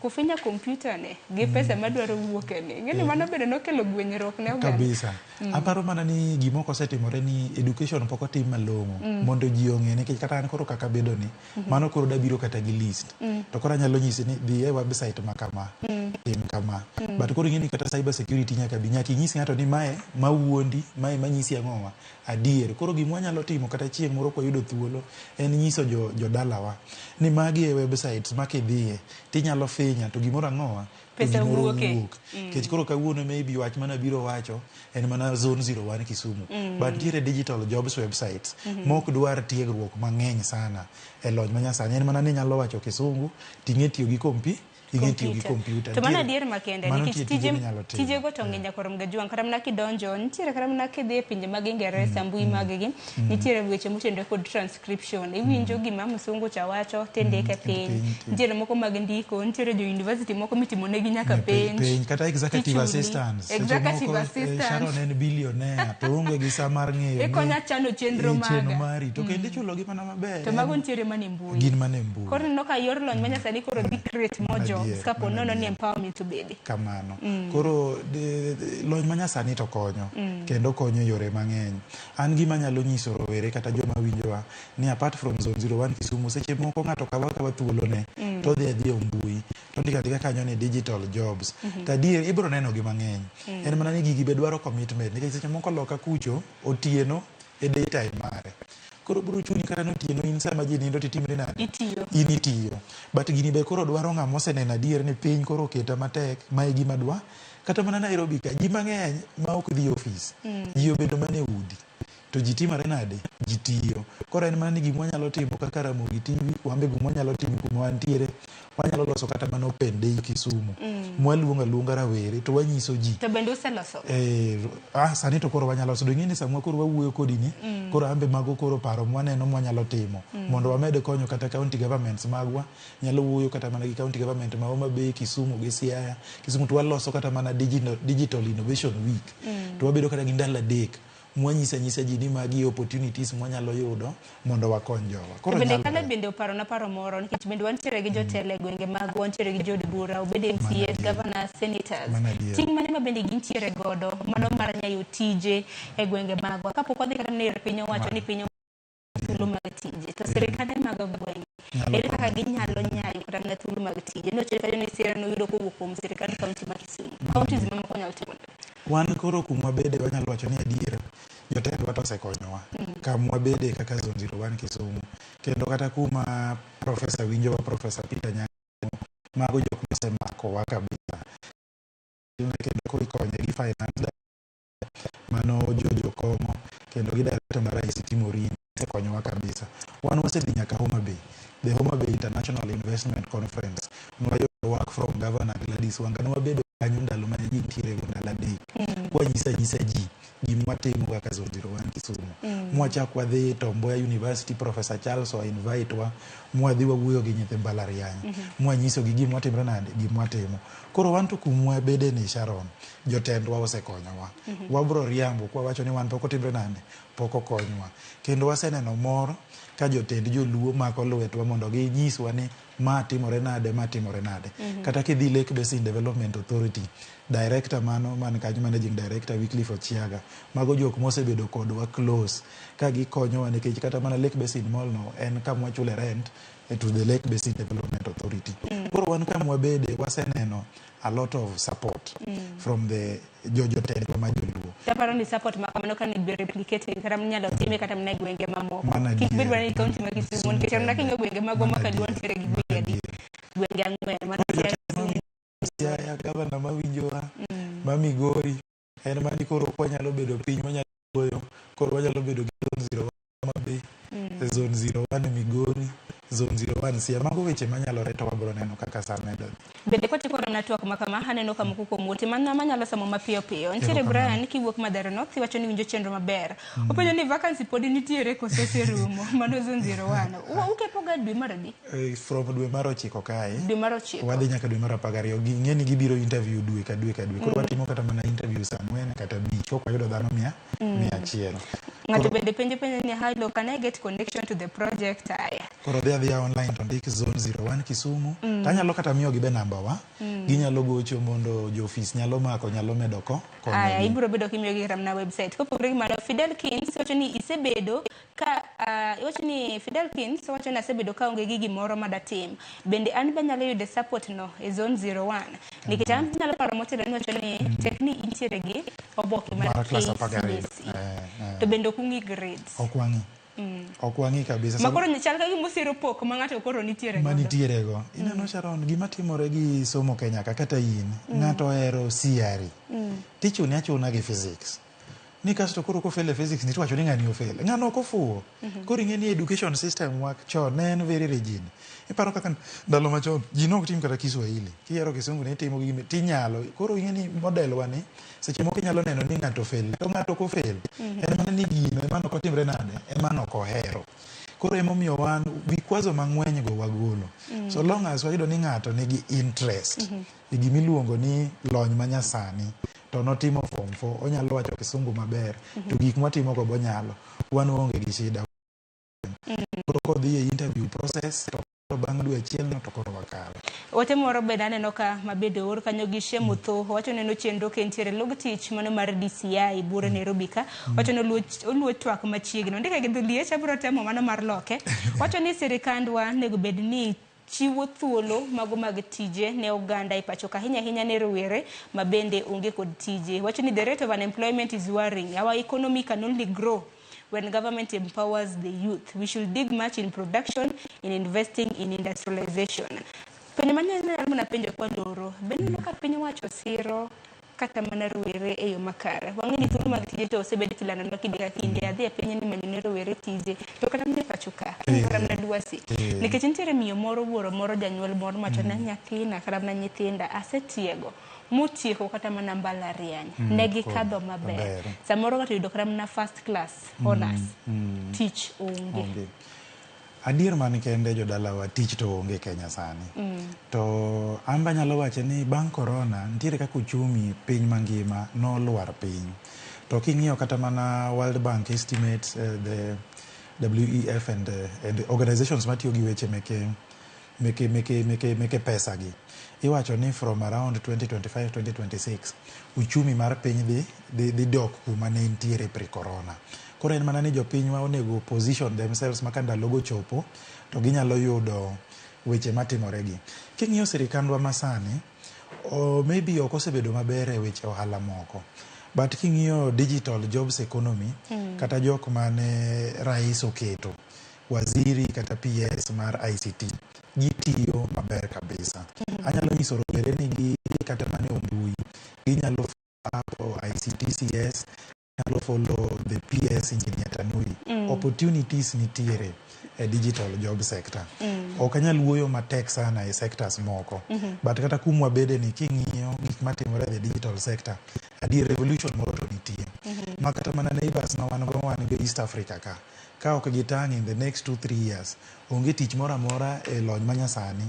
kufinya kompyuta ne gi pesa madwaro wuok e ni ng'eni mano bende nokelo gwenyruok ne oganda kabisa aparo mana ni gima ok osetimore ni education pok otim malong'o mondo ji ong'e nikech kata an koro kaka abedo ni mano koro dabiro kata gi list to koro anyalo nyisi ni dhi e website ma kama tim kama but koro ing'e ni kata cyber security nyaka bi nyaka inyis ng'ato ni mae mawuondi mae manyisi ang'owa adier koro gima wanyalo timo kata chieng' moro kwayudo thuolo en nyiso jo jodalawa ni magi e websites ma kidhiye tinyalo finya to gimoro ang'owa to Pesa gimoro wuoke. wuok nikech koro kawuono maybe wach mana biro wacho en mana zone 01 Kisumu but nitiere digital jobs websites mok dwar tiegruok mang'eny sana e lony manyasani en mana ni inyalo wacho kisungu ting'e tiyo gi kompi ing'e tiyo gi kompyuta To mano Nitiere- adier makende mano nikech nitie tije tije minyalo timo. tijego to ng'eny nyakoro Mgajuang kata mana kidonjo nitiere kata mana kidhi e pinje mag Ingeresa mbui mag gi nitiere weche motenore kod transcription iwinjo gima msungu cha wacho tindike piny piny, ti- nitiere moko mag ndiko nitiere jo university moko mitimo negi nyaka Ne, penj penj kata executive Tichuli. assistants Seche Executive moko, assistant. Sharon en billionaire to oonge gi sa mar ng'eyo ni- Ikonya chano chenro eh, chenro maga. mari to kendo ichulogi mana maber To mago nitiere mana e mbui gin mana e mbui koro ineno ka yor lony manyasani koro dhi create more jobs Adier, kapo mano nono ni adier. empowerment obede kamano koro lony manyasani to konyo kendo konyo e yore mang'eny an gima anyalo nyiso rowere kata joma winjowa ni apart from zone 01 Kisumu seche moko ng'ato kawa akawa thuolone to odhi adhiya e mbui to ondiko andika kanyo ni digital jobs to adier ibiro neno gi mang'eny en mana ni gigi be dwaro commitment nikech seche moko loka kucho otieno e daytime mare koro biro chuni kata ni otieno in sama ji nindo titimri nade Itiyo. in itiyo but gini be koro dwaro ng'ama oseneno adier ni piny koro oketa matek mae gima dwa kata mana Nairobi ka ji mang'eny ma ok dhi e ofis ji obedo mana e udi to ji timore nade ji tiyo koro en mana ni gima wanyalo timo kaka Ramogi TV wan be gima wanyalo timo kuma wantiere wanyalo loso kata mana open day Kisumu mwaluongo aluonga rawere to wanyiso ji to bende useloso sani to koro wanyalo loso dong' ing'e ni sama koro wawuoyo kodi ni koro an be mago koro paro mwaneno mwanyalo timo mondo wamed konyo kata county governments magwa nyalo wuoyo kata mana gi county government ma Homa Bay, Kisumu gi Siaya Kisumu to waloso kata mana digital innovation week to wabedo kata gi ndalo 3 mwanyisa anyisa ji ni magi opportunities mwanyalo yudo mondo wakony jowa To bende nyalore. kale bende oparona paro moro nikech bende wantiere gi jotelo e gwenge magwa wantiere gi jood bura obed MCAs, governors, senators Mano adier. ting' mane ma bende gintiere godo mano mar nyayo tije e gwenge magwa kapok wadhi kata mana ir piny owacho ni piny thuolo mag tije to sirikande mag gwenge Nyalo ere kaka ginyalo nyayo kata mana thuolo mag tije nochre kanyo ni sira noyudo kowuok kuom sirikand kaunti ma Kisumu counties mamoko nyalo timo nade? Wan koro kuma wabede wanyalo wacho ni adier jotendwa to osekonyowa kama wabede kaka zone 01 Kisumu kendo kata kuma profesa winjowa profesa Peter Nyang'o mago jok mosemakowa kabisa kendo ikonye gi finance mano George Okong'o kendo gi director mar ICT Morin osekonyowa kabisa wan wasedhi nyaka Homa Bay the Homa Bay International Investment Conference nwayudo work from Governor Gladys Wanga nwabedo kanyo ndalo mane ji nitiere go ndalo 3 kwanyisa anyisa ji Gima watimo kaka Zone 01 Kisumu. Mwachak wadhi to Mboya University, Professor Charles o invite wa, mwadhi wawuoyo gi nyithi mbalariany. Mwanyisogi gima watimre nade, gima watimo. Koro wan to kumwa bede ni Sharon, jotendwa osekonyowa. Wabro riambo kwawacho ni wan pok otimre nade, pok okonywa. Kendo waseneno mor ka jotend joluo mako lwetwa mondo ginyiswa ni ma timore nade, ma timore nade. Kata kidhi Lake Basin Development Authority, director mano man kanyo, managing director Wycliffe Ochiaga, mago jok mosebedo kodwa close ka gikonyowa, nikech kata mana Lake Basin Mall no en kama wachule rent to the Lake Basin Development Authority. Koro wan kama wabede waseneno a lot of support from the jotendwa ma joluo. Taparo ni support ma kamano ka need be replicated kata minyalo time kata mana e gwenge mamoko. Mana Kik bed adier. mana ni kaunti ma Kisumu, nikech an king'iyo gwenge magwa ma Kaluo nitiere gi gwenge adi? Gwenge ang'wen. Mano Siaya, Kisumu. Siaya, gavana mawinjowa ma Migori en mani, koro kwanyalo bedo piny wanyalo wuoyo, koro wanyalo bedo gi Zone 01 Homa Bay, Zone 01 Migori, Zone 01 Siaya. Mago weche manyalore to wabro neno kaka sa medo dhi. Bende kwatieko mana twak ma kama, aneno ka moko kuom ote mana manyalo somo mapiyo piyo. Nitiere Erokamano. Brian kiwuok Mathare North, iwacho ni winjo chenro maber. Openjo ni vacancy podi nitiere koso oserumo? Mano Zone 01. Ukepo ga dwe mar adi? From dwe mar 9 kae Dwe mar 9. wadhi nyaka dwe mar 12. Ging'e ni gibiro interview dwe ka dwe ka dwe. Koro watimo kata mana interview sa 4 kata 5 kok wayudo dhano 100. Ng'ato bende penjo ni, hello, can I get connection to the project? Aya. Koro dhi adhiya online to ndik Zone 01 Kisumu. Tanyalo kata miyogi be namba wa. Ginyalo gocho mondo jo ofis nyalo mako, nyalo medo ko Aya, konyogi. Ibiro bedo kimiyogi kata mana website. Kopogore gi mano, Fidel Kings wacho ni isebedo ka iwacho ni Fidel Kings wacho ni asebedo ka onge gi gimoro madatim. Bende an be anyalo yudo support no e Zone 01? Nikech an anyalo paro motelo ni wacho ni tek ni intiere gi oboke mar Mar klas 12. KCSE. Eh. To bende ok ung'i grades. Ok wang'i. Ok wang'i kabisa. Ma koro chal ka gima osiro pok ma ng'ato koro nitiere godo. Manitiere go. Ineno Sharon, gima timore gi somo Kenya ka kata in, ng'ato ohero CRE. Tichune achuna gi physics. Ni kasto koro kofel e physics ni tiwacho ni ng'ani ofel. Ng'ano ok ofuwo. Koro ing'e ni education system wa chon ne en very rigid. Iparo kaka ndalo machon ji ne ok tim kata Kiswahili. Kiyiero Kisungu ne itimo gi tinyalo. Koro ing'e ni model wa ni seche moko inyalo neno ni ng'ato ofel. To ng'ato ok ofel. En mana ni gino ema nok otimre nade? Ema nok ohero. Koro emomiyo wan vikwazo mang'eny go wagolo. So long as wayudo ni ng'ato nigi interest e gimiluongo ni lony manyasani to notimo form 4, onyalo wacho Kisungu maber, to gik mwatimo go bonyalo, wan waonge gi shida. Koro kodhi e interview process to bang' dwe achiel no to koro wakalo. Ote moro bende aneno ka mabende oor kanyo gi Shemo Tho, wacho ni chenro ka entiere log tich mano mar DCI buore Nairobi ka. Wacho ni oluo twak machiegni. Ondike gi dholuo, abiro temo mano mar loke. Wacho ni sirikandwa nego bed ni chiwo thuolo mago mag tije ne oganda e pacho ka, ahinya ahinya ne rowere ma bende onge kod tije. Wacho ni the rate of unemployment is worrying. Our economy can only grow when government empowers the youth. We should dig much in production, in investing in industrialization. Penjo manyalo mana penjo kwa loro, bende ineno ka piny owacho siro kata mana rowere e yo makare? Wang'e ni thuolo mag tije to osebed kilandonwa kinde ka kinde, adhi e piny ni manyo ne rowere tije, to kata mana e pacho ka, kata mana dwasi. Nikech nitiere miyo moro, wuoro moro, janyuol moro mawacho ni nyathina kata mana nyithinda asetiego motieko kata mana mbalariany, ne gikadho maber. Maber. Samoro ng'ato yudo kata mana first class honors, tich onge. Onge. Adier man kende jodalawa, tich to onge Kenya sani. To an be anyalo wacho ni bang' corona nitiere kaka uchumi piny mangima nolwar piny. To king'iyo kata mana World Bank estimates, the WEF and organizations matiyo gi weche meke pesa gi, iwacho ni from around 2025-2026 uchumi mar piny dhi dok kuma ne nitiere pre-corona. Koro en mana ni jopinywa onego position themselves ma ka ndalogo chopo to ginyalo yudo weche matimore gi. King'iyo sirikandwa masani, maybe ok osebedo maber e weche ohala moko. But king'iyo digital jobs economy, kata jok mane rais oketo, waziri kata PS mar ICT, gitiyo maber kabisa. Anyalo nyiso rowere ni gi kata mana e mbui, ginyalo follow up ICT CS, ginyalo follow the PS Engineer Tanui. Opportunities nitiere e digital job sector. Ok anyal wuoyo matek sana e sectors moko. But kata kumwa bede ni king'iyo gik matimore e the digital sector, adier revolution moro to nitie. Ma kata mana neighbors ma wan go, wan go East Africa ka, ka ok gitang' in the next 2-3 years, onge tich moro amora e lony manyasani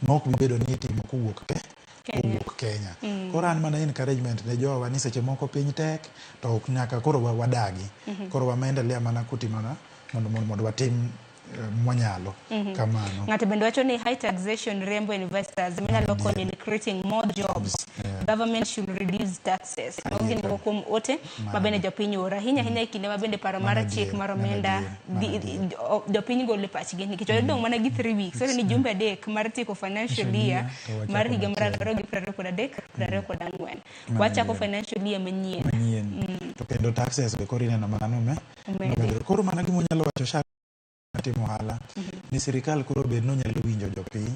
ma ok bi bedo ni itimo kowuok ke Kenya. Kowuok Kenya. Koro an mana encouragement ne jowa ni seche moko piny tek to ok nyaka koro wadagi. Koro wamaendelea mana kutimona mondo watim mwanyalo. Kamano. Ng'ato bende wacho ni high taxation riembo investors manyalo konyo in creating more jobs. Government should reduce taxes. Mago gin moko kuom ote ma bende jopiny oro ahinya ahinya e kinde ma bende paro mar Mano chik adier, mar mano omenda adier, mano jopiny golo e pachgi nikech wadong' mana gi 3 weeks, ore ni jumbe 3 mar tieko financial year to wachako mar higa mar machielo. 2023/24. Mano Wachako adier. financial year manyien. Manyien. To kendo taxes be koro ineno mana Omedi. nomedore. Koro mana gima onyalo wacho sha timo ohala ni sirikal koro bed nonyalo winjo jopiny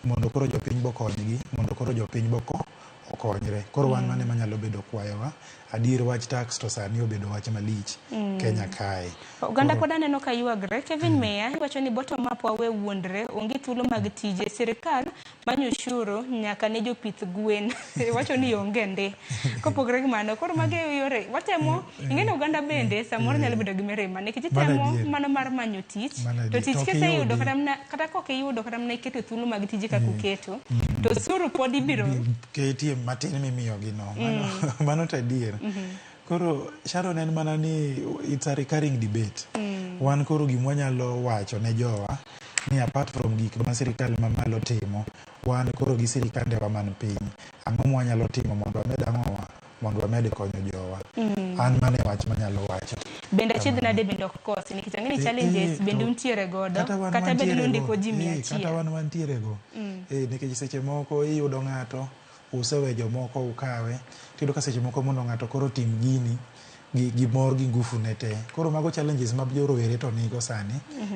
mondo koro jopiny bokonygi, mondo koro jopiny boko okonyre. Koro wan mane manyalo bedo kwayowa adier, wach tax to sani obedo wach malich Kenya kae. Oganda pod aneno ka ywagre. Kevin Meya iwacho ni bottom up, wawe wuondre, onge thuolo mag tije. Sirikal manyo ushuru nyaka ne jopith gwen. Iwacho ni onge ndi. Kopogore gi mano, koro magi e yore watemo. Ing'e ni oganda bende samoro nyalo bedo gi mirima nikech Mano itemo adier. mano mar manyo tich Mano to adier. tich To ok kiseyudo iyudi. kata kok iyudo, kata mana iketo thuolo mag tije kaka oketo, to osuru pod ibiro ketie matin mimiyogi no. Mano to adier. Koro Sharon, en mana ni it's a recurring debate. Wan koro gima wanyalo wacho ne jowa ni apart from gik ma sirikal mamalo timo, wan koro gi sirikandewa man piny, ang'o mwanyalo timo mondo wamed ang'owa mondo wamed konyo jowa? An mano e wach manyalo wacho. Bende achiedh nade bende ok kosi nikech ang'e ni challenges bende untiere godo kata wan kata bed ni wantiere undiko go. ji mia Kata achiel. wan wantiere go. Nikech seche moko iyudo ng'ato usewe jomoko ukawe, tiyudo ka seche moko mondo ng'ato koro tim gini gi mor gi ngufu ne te. Koro mago challenges ma jorowere to nigo sani.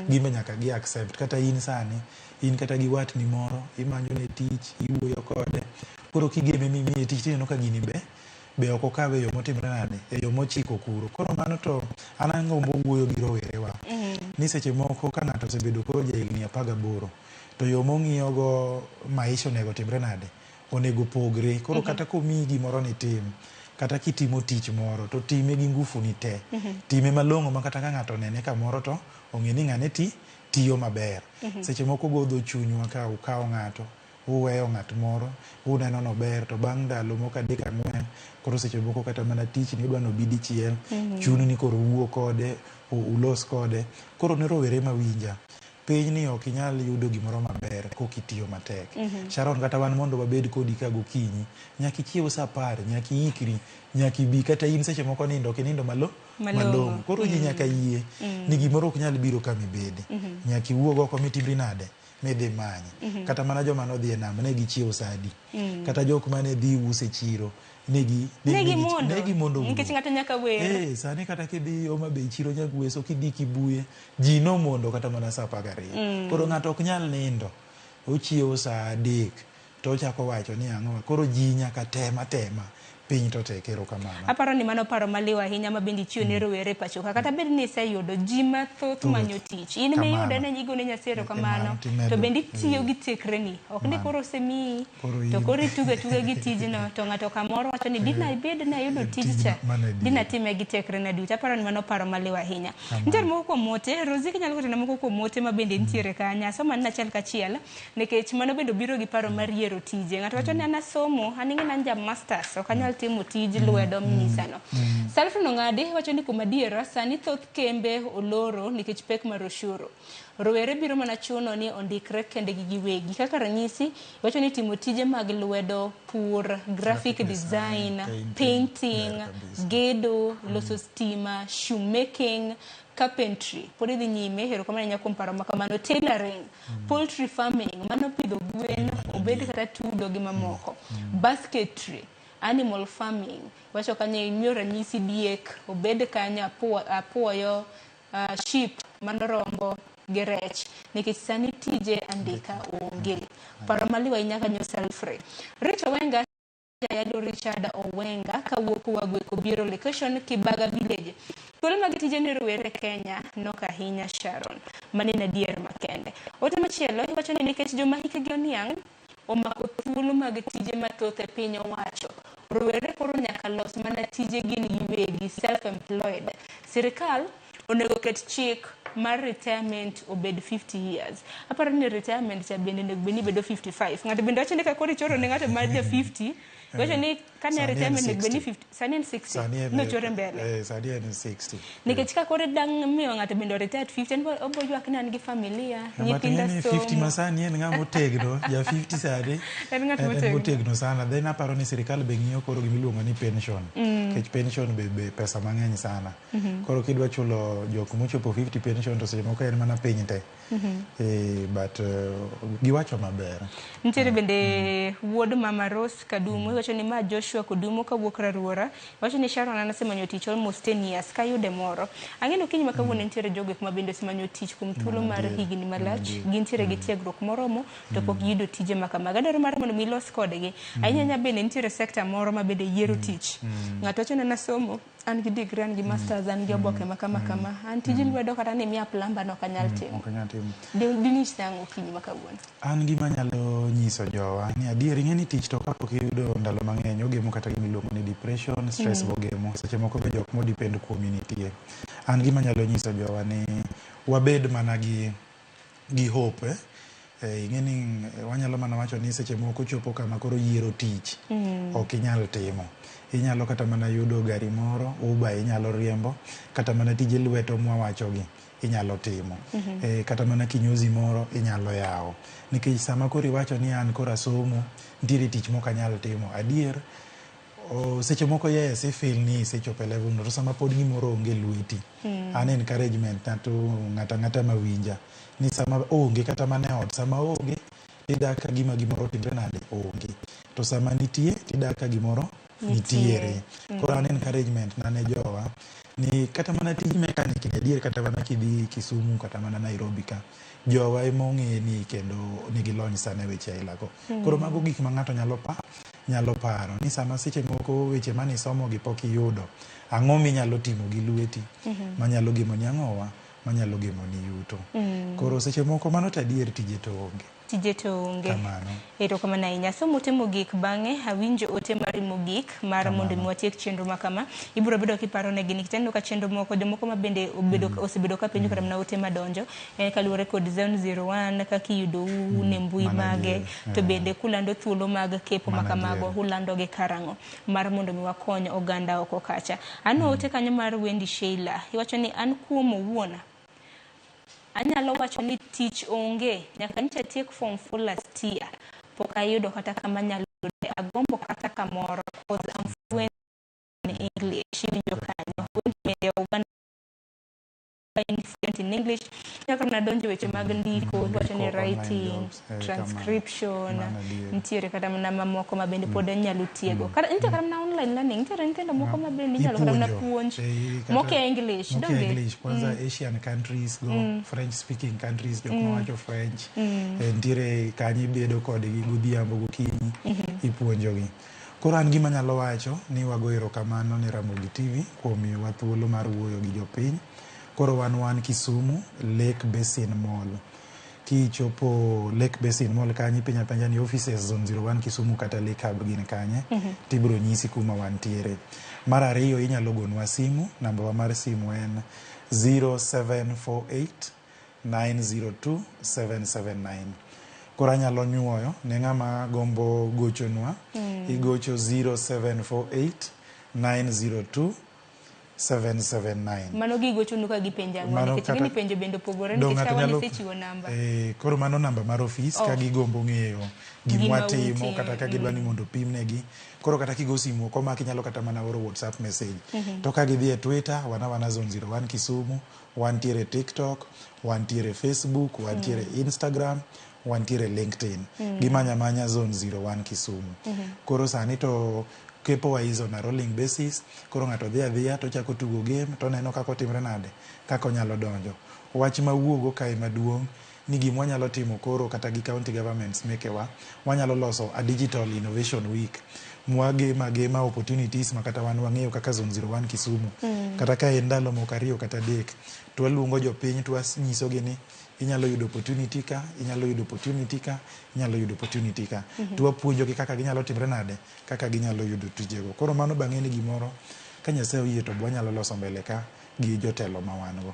Gimbe nyaka gi accept. Kata in sani in kata gi watni moro imanyo ne tich, iwuoyo kode, koro kigeme mimiye tich, tineno ka gini be ok okawe e yo motimre nade, e yo mochiko kuro. Koro mano to an angombo wuoyo gi rowerewa ni seche moko ka ng'ato osebedo koro jahigni 18, to yo mong'iyogo maisha onego timre nade, onego pogre. Koro kata komiyi gimoro ni tim, kata kitimo tich moro to time gi ngufu ni te. Time malong'o ma kata ka ng'ato onene kamoro to ong'e ni ng'ane ti tiyo maber. Seche moko godho chunywa ka ukawo ng'ato, uweyo ng'at moro, uneno nober, to bang' ndalo moko 3 4, koro seche moko kata mana tich ni idwa nobi dichiel, chuni ni koro uwuo kode, ulos kode. Koro ne rowere mawinja, piny ni ok inyal yudo gimoro maber kok itiyo matek. Sharon, kata wan mondo wabed kodi ka gokinyi, nyaka ichiew sa 10, nyaka iikri, nyaka ibi. Kata in seche moko nindo ok inindo malo Malong'o. malong'o. Koro ji nyaka yie ni gimoro ok nyal biro kama ibede. Nyaka iwuog oko mitimri nade, midhi manye. Kata mana joma nodhi e nam ne gichiewo sa adi? Kata jok mane dhi uso e chiro Ne gimondo. Ne gimondo Nikech wuok. ng'ato nyaka wer. Sani kata kidhi Homa Bay chiro Nyagweso, kidhi Kibuye, ji nomondo kata mana sa 12. Koro ng'ato ok nyal nindo, ochiewo sa 3 to ochako wacho ni ang'o. Koro ji nyaka tem atema, piny to tek. Erokamano. Aparo ni mano paro maliw ahinya ma bende ichiwo ne rowere e pacho ka. Kata bed ni iseyudo ji mathoth Thoth. manyo tich. In miyude Kamano. ne igone Nyasaye erokamano. Timedo. To bende itiyo gi tekreni. Ok ni koro osemiyi Koro to in. koro itugo atuga gi tijno to ng'ato kamoro wacho ni dina ibed ni ayudo tij cha, Mano adier. dina time gi tekrena duto. Aparo ni mano paro maliw ahinya. Kamano. Nitiere moko kuom ote, Rosie, kinyalo ketona moko kuom ote ma bende nitiere kanyo. Asomo anena achiel kachiel nikech mano bende obiro gi paro mar yiero tije. Ng'ato wacho ni an asomo, an ing'e ni an ja masters, ok anyal timo tij lwedo minyisano. Salford Ong'adi wacho ni kuom adiera sani thoth kembe oloro nikech pek mar ushuru. Rowere biro mana chuno ni ondikre kendgi giwegi. Kaka ranyisi, wacho ni timo tije mag lwedo, pur, graphic design, painting, gedo, loso stima, shoemaking, carpentry. Pod idhi nyime, erokamano ahinya kuom paro ma kamano. Tailoring, poultry farming, mano pidho gwen, obed kata tudo gi mamoko. Basketry, animal farming, wacho kanyo imiyo ranyisi diek, obed kanyo apuoyo, sheep, mano rombo gi rech, nikech sani tije andika onge. Paro maliw ahinya kanyo, Selfrey. Rich Owenga, Jayalo Richard Owenga kawuok Wagweko Biero location Kibaga Village. Thuolo mag tije ne rowere Kenya nok ahinya, Sharon. Mano en adier makende. Ote machielo iwacho ni nikech joma hikgi oniang' omako thuolo mag tije mathoth e piny owacho. Rowere koro nyaka los mana tije gin giwegi, self employed. Sirikal onego ket chik mar retirement obed 50 years. Aparo ni retirement cha bende onego bed ni bedo 55. Ng'ato bende wacho ni ka koro ichoro ne ng'ato mar ja 50, wacho ni kane Sani en retirement onego bed ni 60. 50, sani en 60. Sani en Nochore mbele. Sani en 60. Nikech ka koro dang' miyo ng'ato bende retire at 50, en obo ywak ni an gi familia, But nyithinda ing'e ni 50 somo. ma sani en ng'ama otegno, ja 50 sani En ng'at en motegno. motegno sana. Then aparo ni sirikal be ng'iyo koro gimiluongo ni pension. Nikech pension be pesa mang'eny sana. Koro kidwa chulo jok mochopo 50 pension to seche moko en mana piny te. But giwacho maber. Nitiere bende wuod mama Rose Kadumo, iwacho ni ma Joshua Kodumo kawuok Raruora. Iwacho ni Sharon an asemanyo tich almost 10 years kayude moro. Ang'e ni okinyi ma kawuono nitiere jogo eko ma bende osemanyo tich kuom thuolo mar higni malach. Gintiere gi tiegruok moromo to pok giyudo tije ma kamago. Adwaro mar mondo mi ilos kodgi. Ahinya ahinya bende nitiere sekta moro ma bende yiero tich. Ng'ato wacho ni an asomo, an gi degree, an gi masters, an gi oboke ma kama kama. An tij lwedo kata ni miya plumber no ok anyal timo. Ok anyal timo. Dinyis nang'o okinyi ma kawuono? An gima anyalo nyiso jowa ni adier ing'e ni tich to kapok iyudo ndalo mang'eny ogemo kata gima iluongo ni depression, stress bogemo. Seche moko be jok modepend kuomi nitie. An gima anyalo nyiso jowa ni wabed mana gi hope. Ing'e ni wanyalo mana wacho ni seche moko chopo kama koro yiero tich ok inyal timo. Inyalo kata mana yudo gari moro, Uber inyalo riembo, kata mana tije lweto mwawachogi inyalo timo. Kata mana kinyozi moro inyalo yawo. Nikech sama koro iwacho ni an koro asomo, nitiere tich mok anyal timo. Adier, seche moko yes, ifeel ni isechopo e level no, to sama pod gimoro onge lweti. An encouragement na to ng'ata ang'ata mawinja ni sama onge kata mana e ot, sama onge idak ka gima gimoro otimre nade onge. To sama nitie tidak ka gimoro nitiere. Koro an encouragement na ne jowa ni kata mana tij mechanic ni adier kata mana kidhi Kisumu kata mana Nairobi ka, jowa ema ong'e ni kendo nigi lony sana e weche aila go. Koro mago gik ma ng'ato nyalo paro ni sama seche moko weche mane isomo gi pok iyudo, ang'o minyalo timo gi lweti manyalo gemo ni ang'owa, manyalo gemo ni yuto. Koro seche moko mano to adier tije to onge. Tije to onge. Kamano. Erokamano ahinya. Somo ote mogik bang'e awinjo ote mari mogik mar mondo mi watiek chenro ma kama. Ibiro bedo kiparo negi nikech aneno ka chenro moko jomoko ma bende obedo osebedo ka penjo kata mana ote madonjo kaluwore kod Zone 01 kaka iyudou ne mbui mage to bende kulando thuolo mag kepo ma kamago ulando gi karang'o mar mondo mi wakony oganda oko kacha. Aneno ote kanyo mar Wendy Sheila. Iwacho ni an kuom owuon anyalo wacho ni tich onge nyaka nyocha atiek form 4 last year pok ayudo kata kama anyalo yude agombo kata kamoro cause I'm fluent in English. Iwinjo kanyo bende oganda in fluent in English nyaka mana donjo weche mag ndiko iwacho ni writing, transcription, nitiere kata mana mamoko ma bende pod inyalo tiego. Kata nitie kata mana online learning, nitiere nyithindo moko ma bende inyalo kata mana puonj mokia English, mokia donge? English kwanza Asian countries go, French speaking countries, jok mawacho French nitiere kanyo ibedo kodgi godhiambo gokinyi ipuonjogi. Koro an gima anyalo wacho ni wago erokamano ne Ramogi TV kuom miyowa thuolo mar wuoyo gi jopiny. Koro wan Kisumu, Lake Basin Mall. Kichopo Lake Basin Mall kanyo ipenjo apenja ni offices Zone 01 Kisumu kata Lake Hub gin kanye, tibiro nyisi kuma wantiere. Mar ariyo inyalo gonwa simu, namba wa mar simu en 0748 902 779. Koro anyalo nyuoyo ne ng'ama gombo gochonwa, igocho 0748 902 779. Mano gigochonu ka gipenjo ang'o? Mano Nikech kata ing'e ni penjo bende opogore Dong' nikech ng'ato ka wan nyalo isechiwo namba. Koro mano namba mar ofis ka gigombo ng'eyo Gima gima watimo utimo, kata ka gidwa ni mondo opimnegi. Koro kata kigo simu ok omaki inyalo kata mana oro WhatsApp message. To ka gidhi e Twitter, wan awana Zone 01 Kisumu, wantiere TikTok, wantiere Facebook, wantiere Instagram, wantiere LinkedIn. Gimanya amanya Zone 01 Kisumu. Koro sani to kepo wa is on a rolling basis. Koro ng'ato dhi adhiya to chako tugo game to neno kaka otimre nade, kaka onyalo donjo. Wach mawuogo kae maduong' ni gima wanyalo timo koro kata gi county governments mekewa, wanyalo loso a digital innovation week mwagema agema opportunities ma kata wan wang'eyo kaka Zone 01 Kisumu. Kata ka en ndalo moko 2 kata 3 to waluongo jopiny to wanyisogi ni Inyalo yudo opportunity ka, inyalo yudo opportunity ka, inyalo yudo opportunity ka. To wapuonjogi kaka ginyalo timre nade, kaka ginyalo yudo tijego. Koro mano bang'e ni gimoro ka Nyasaye oyie to wanyalo loso mbele ka gi jotelo ma wan go.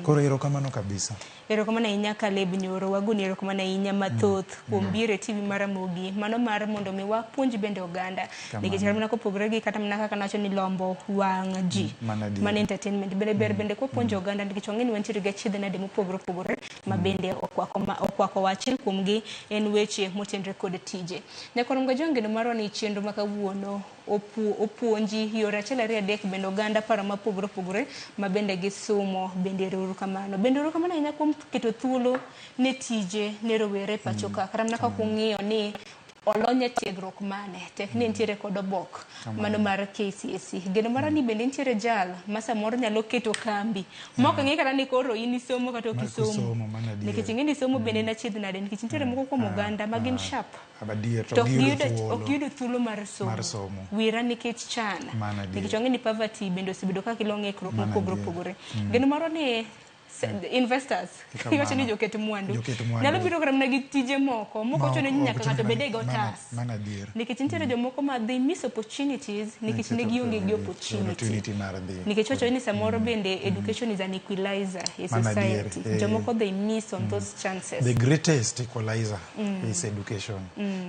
Koro erokamano kabisa. Erokamano ahinya Caleb Nyoro, wagoni erokamano ahinya mathoth kuom biro e TV mar Ramogi. Mano mar mondo mi wapuonj bende oganda. Nikech kata mana kopogore gi kata mana kaka nawacho ni lombo wang' ji. Mano entertainment. Bende ber bende kwapuonjo oganda nikech wang'e ni wantiere gi achiedh nade mopogore opogore ma bende okwako achiel kuom gi en weche motenre kod tije. Nyakwar Mgajwang' geno marwa ni chenro ma kawuono opuonji yore achiel ariyo adek bende oganda paro mapogore opogore ma bende gisumo bende ero kamano. Bende ero kamano ahinya kuom keto thuolo ne tije ne rowere pacho ka. Kata mana kaka ung'iyo ni olony e tiegruok mane, tek ni nitiere kod obok mano mar KCSE. Geno mara ni bende nitiere jal ma samoro nyalo keto kambi ma ok ng'e kata ni koro in isomo kata ok isomo. Nikech ing'e ni somo bende en achiedh nade nikech nitiere moko kuom oganda ma gin sharp. To ok giyudo thuolo mar somo. Wira nikech chan. Nikech wang'e ni poverty bende osebedo ka kelo ng'ikruok mopogore opogore. Geno moro ni investors iwacho ni joket mwandu nyalo biro kata mana gi tije moko mok ochuno ni nyaka ng'ato bed e otas nikech nitiere jomoko ma they miss opportunities nikech ne gionge gi opportunity nikech wacho ni samoro bende education is an equalizer e society. Jomoko they miss on those chances. The greatest equalizer is education.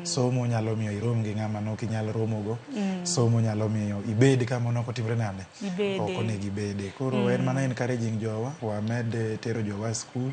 Somo nyalo miyo irom gi ng'ama nok inyal romogo. Somo nyalo miyo ibed kama nok otimre nade, ok onego ibede. Koro en mana encouraging jowa wamed tero jowa school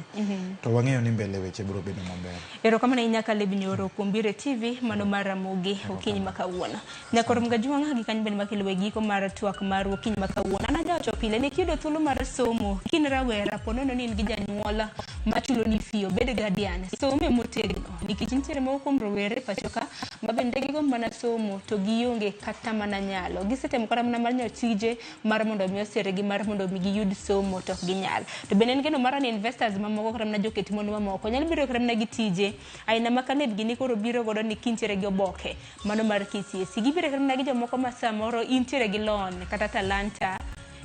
to wang'eyo ni mbele weche biro bedo maber. Erokamano ahinya Caleb Nyoro kuom biro e TV mano mar Ramogi okinyi ma kawuono. Nyakor Mgajwang' gi kanyo bende makelo e giko mar twak mar okinyi ma kawuono. An ajawacho pile ni kiyudo thuolo mar somo kin rawera po nono ni in gi janyuol machulo ni fee obed guardian, some motegno nikech nitiere moko kuom rowere pacho ka ma bende gigombo mana somo to gionge kata mana nyalo. Gisetemo kata mana manyo tije mar mondo mi osergi mar mondo mi giyud somo to ok ginyal. To bende en geno mara ni investors mamoko kata mana joket mwandu mamoko nyalo biro kata mana gi tije aina ma Caleb gini koro biro godo ni kintiere gi oboke mano mar KCSE. Gibiro kata mana gi jomoko ma samoro intiere gi lony kata talanta.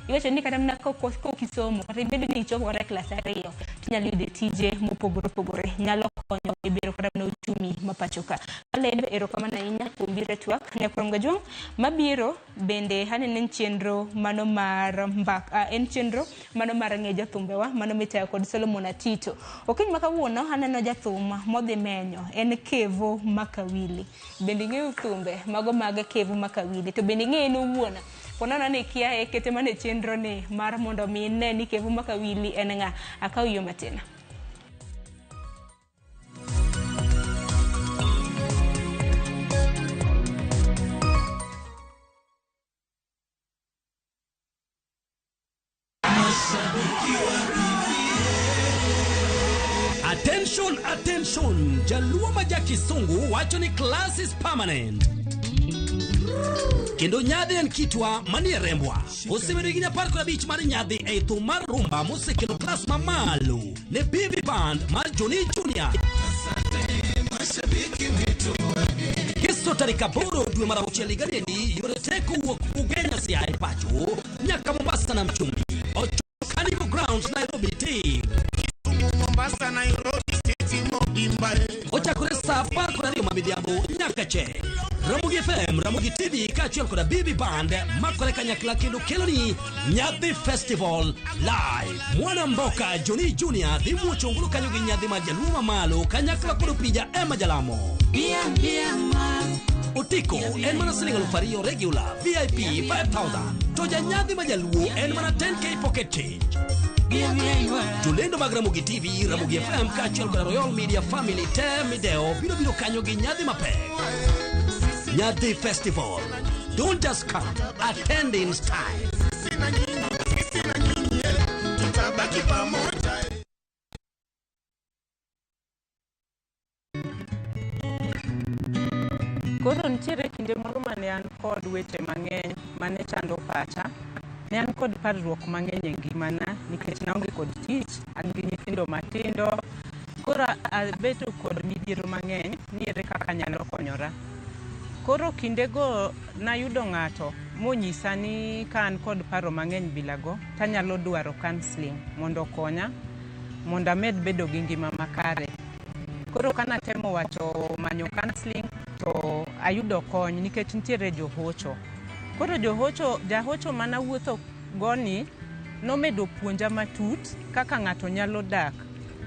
Iwacho ni kata mana kok isomo kata ibedo ni ichopo kata e klas 2 tinyalo yudo tije mopogore opogore nyalo konyo e bero kata mana uchumi ma pacho ka. Caleb erokamano ahinya kuom biro e twak. Nyakwar Mgajwang' mabiro bende aneno en chenro mano mar mbaka, en chenro mano mar ng'e jathumbewa mano mitayo kod Solomon Atito. Okinyi ma kawuono aneno jathum modhi menyo en Kevo Makawili. Bende ing'eyo thumbe mago mag Kevo Makawili to bende ing'eye en owuon. Ponono ni kia e kete mane chenro ni mar mondo mi ne ni Kevo Makawili en ng'a. Akaw yo matin. Attention, attention! Jaluo ma ja Kisungu wacho ni class is permanent. Kendo nyadhi en kitwa manie rembwa. Osebedo higni 15 mar nyadhi ei thum mar rumba mosekelo klas mamalo ne BB Band mar Johnny Junior. Ngeso tarik 8 dwe mar 6 higa ni yore te kowuok Ugenya Siaya e pacho nyaka Mombasa na Mchumbi. Ochopo Carnival Grounds Nairobi T. Mombasa, Nairobi, City, Mobimba. Ochakore saa 12 ma midhiambo nyaka che. Ramogi FM, Ramogi TV kaachiel koda BB Band makore kanyakla kendo kelo ni Nyadhi Festival Live. Mwana Mboka Johnny Junior dhi muocho ongolo kanyo gi nyadhi mar jaluo mamalo kanyakla kod opija Emma Jalamo. Otiko en mana siling 2000 regular, VIP 5000. To janyadhi ma jaluo en mana 10k pocket change. Jolendo mag Ramogi TV, Ramogi FM kaachiel koda Royal Media Family te mideo biro biro kanyo gi nyadhi mapek. Nyadhi Festival. Don't just come, attend in style. Tutabaki pamoja. Koro nitiere kinde moro mane an kod weche mang'eny mane chando pacha. Ne an kod parruok mang'eny e ngimana nikech naonge kod tich, an gi nyithindo matindo. Koro abeto kod midhiero mang'eny ni ere kaka anyalo konyora. Koro kindego nayudo ng'ato monyisa ni ka an kod paro mang'eny bilago tanyalo dwaro counseling mondo okonya. mondo amed bedo gi ngima makare. Koro kanatemo wacho manyo counseling to ayudo kony nikech nitiere johocho. Koro johocho, jahocho manawuotho goni nomedo puonja matut kaka ng'ato nyalo dak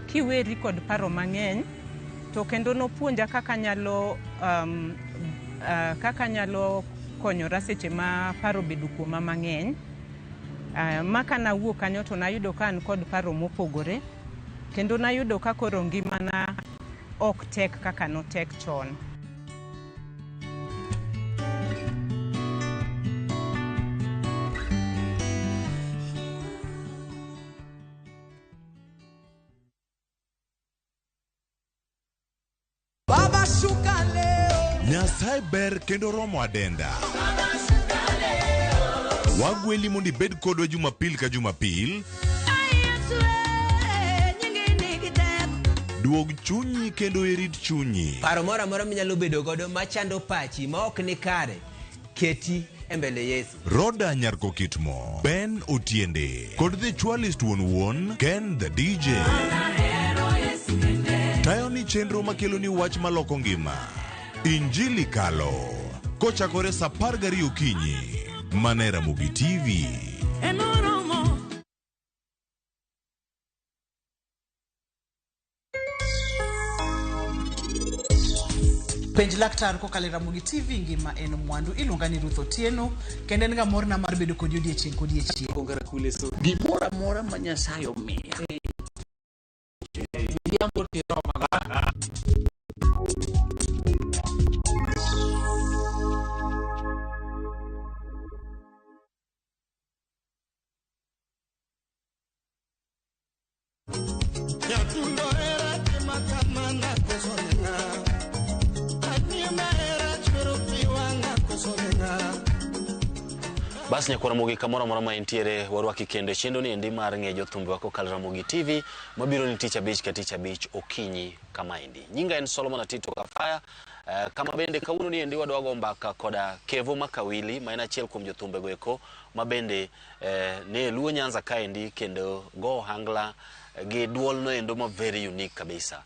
kiweri kod paro mang'eny to kendo nopuonja kaka nyalo kaka nyalo konyora seche ma paro obedo kuoma mang'eny. Ma kanawuok kanyo to nayudo ka an kod paro mopogore kendo nayudo ka koro ngimana ok tek kaka notek chon. Baba shuka leo. Nyasaye ber kendo romo adenda. Wagweli mondo ibed kodwa Jumapil ka Jumapil. Duog chunyi kendo irit chunyi. Paro moro amora minyalo bedo godo machando pachi ma ok ni kare, keti e mbele Yesu. Roda Nyarkokitmo, Ben Otiende, kod The Chwalist wuon wuon, Ken the DJ. Tayo ni chenro makelo ni wach maloko ngima. Injili Kalo. Kochakore saa 12 okinyi. Mana e Ramogi TV. Penj laktar kokalo e Ramogi TV ngima en mwandu. Iluonga ni Ruth Otieno kendo en ga morna mar bedo kodi odiechieng' kodiechieng'. Gimoro amora ma Nyasaye omiya. Odhiambo tiroma. Nyatundo hera tima kamana koso neng'a. Anyima hera chwero pi wang'a koso neng'a. Bas nyakwar Ramogi kamoro amora ma entiere warwaki kendo e chenro ni endi mar ng'e jothumbewa kokalo Ramogi TV mabiro ni tich abich ka tich abich okinyi kamaendi. Nyinga en Solomon Atito Kafaya. Kama bende kawuono ni endi wadwa go mbaka koda Kevo Makawili ma en achiel kuom jothumbe eko ma bende ne Luo Nyanza kaendi kendo go ohangla gi duol no endo ma very unique kabisa.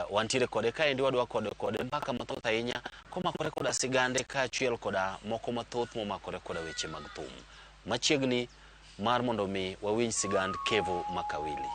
Wantiere kode kaendi wadwa kode mbaka mathoth ahinya komakore koda sigande kaachiel koda moko mathoth momakore koda weche mag thum. Machiegni mar mondo mi wawinj sigand Kevo Makawili.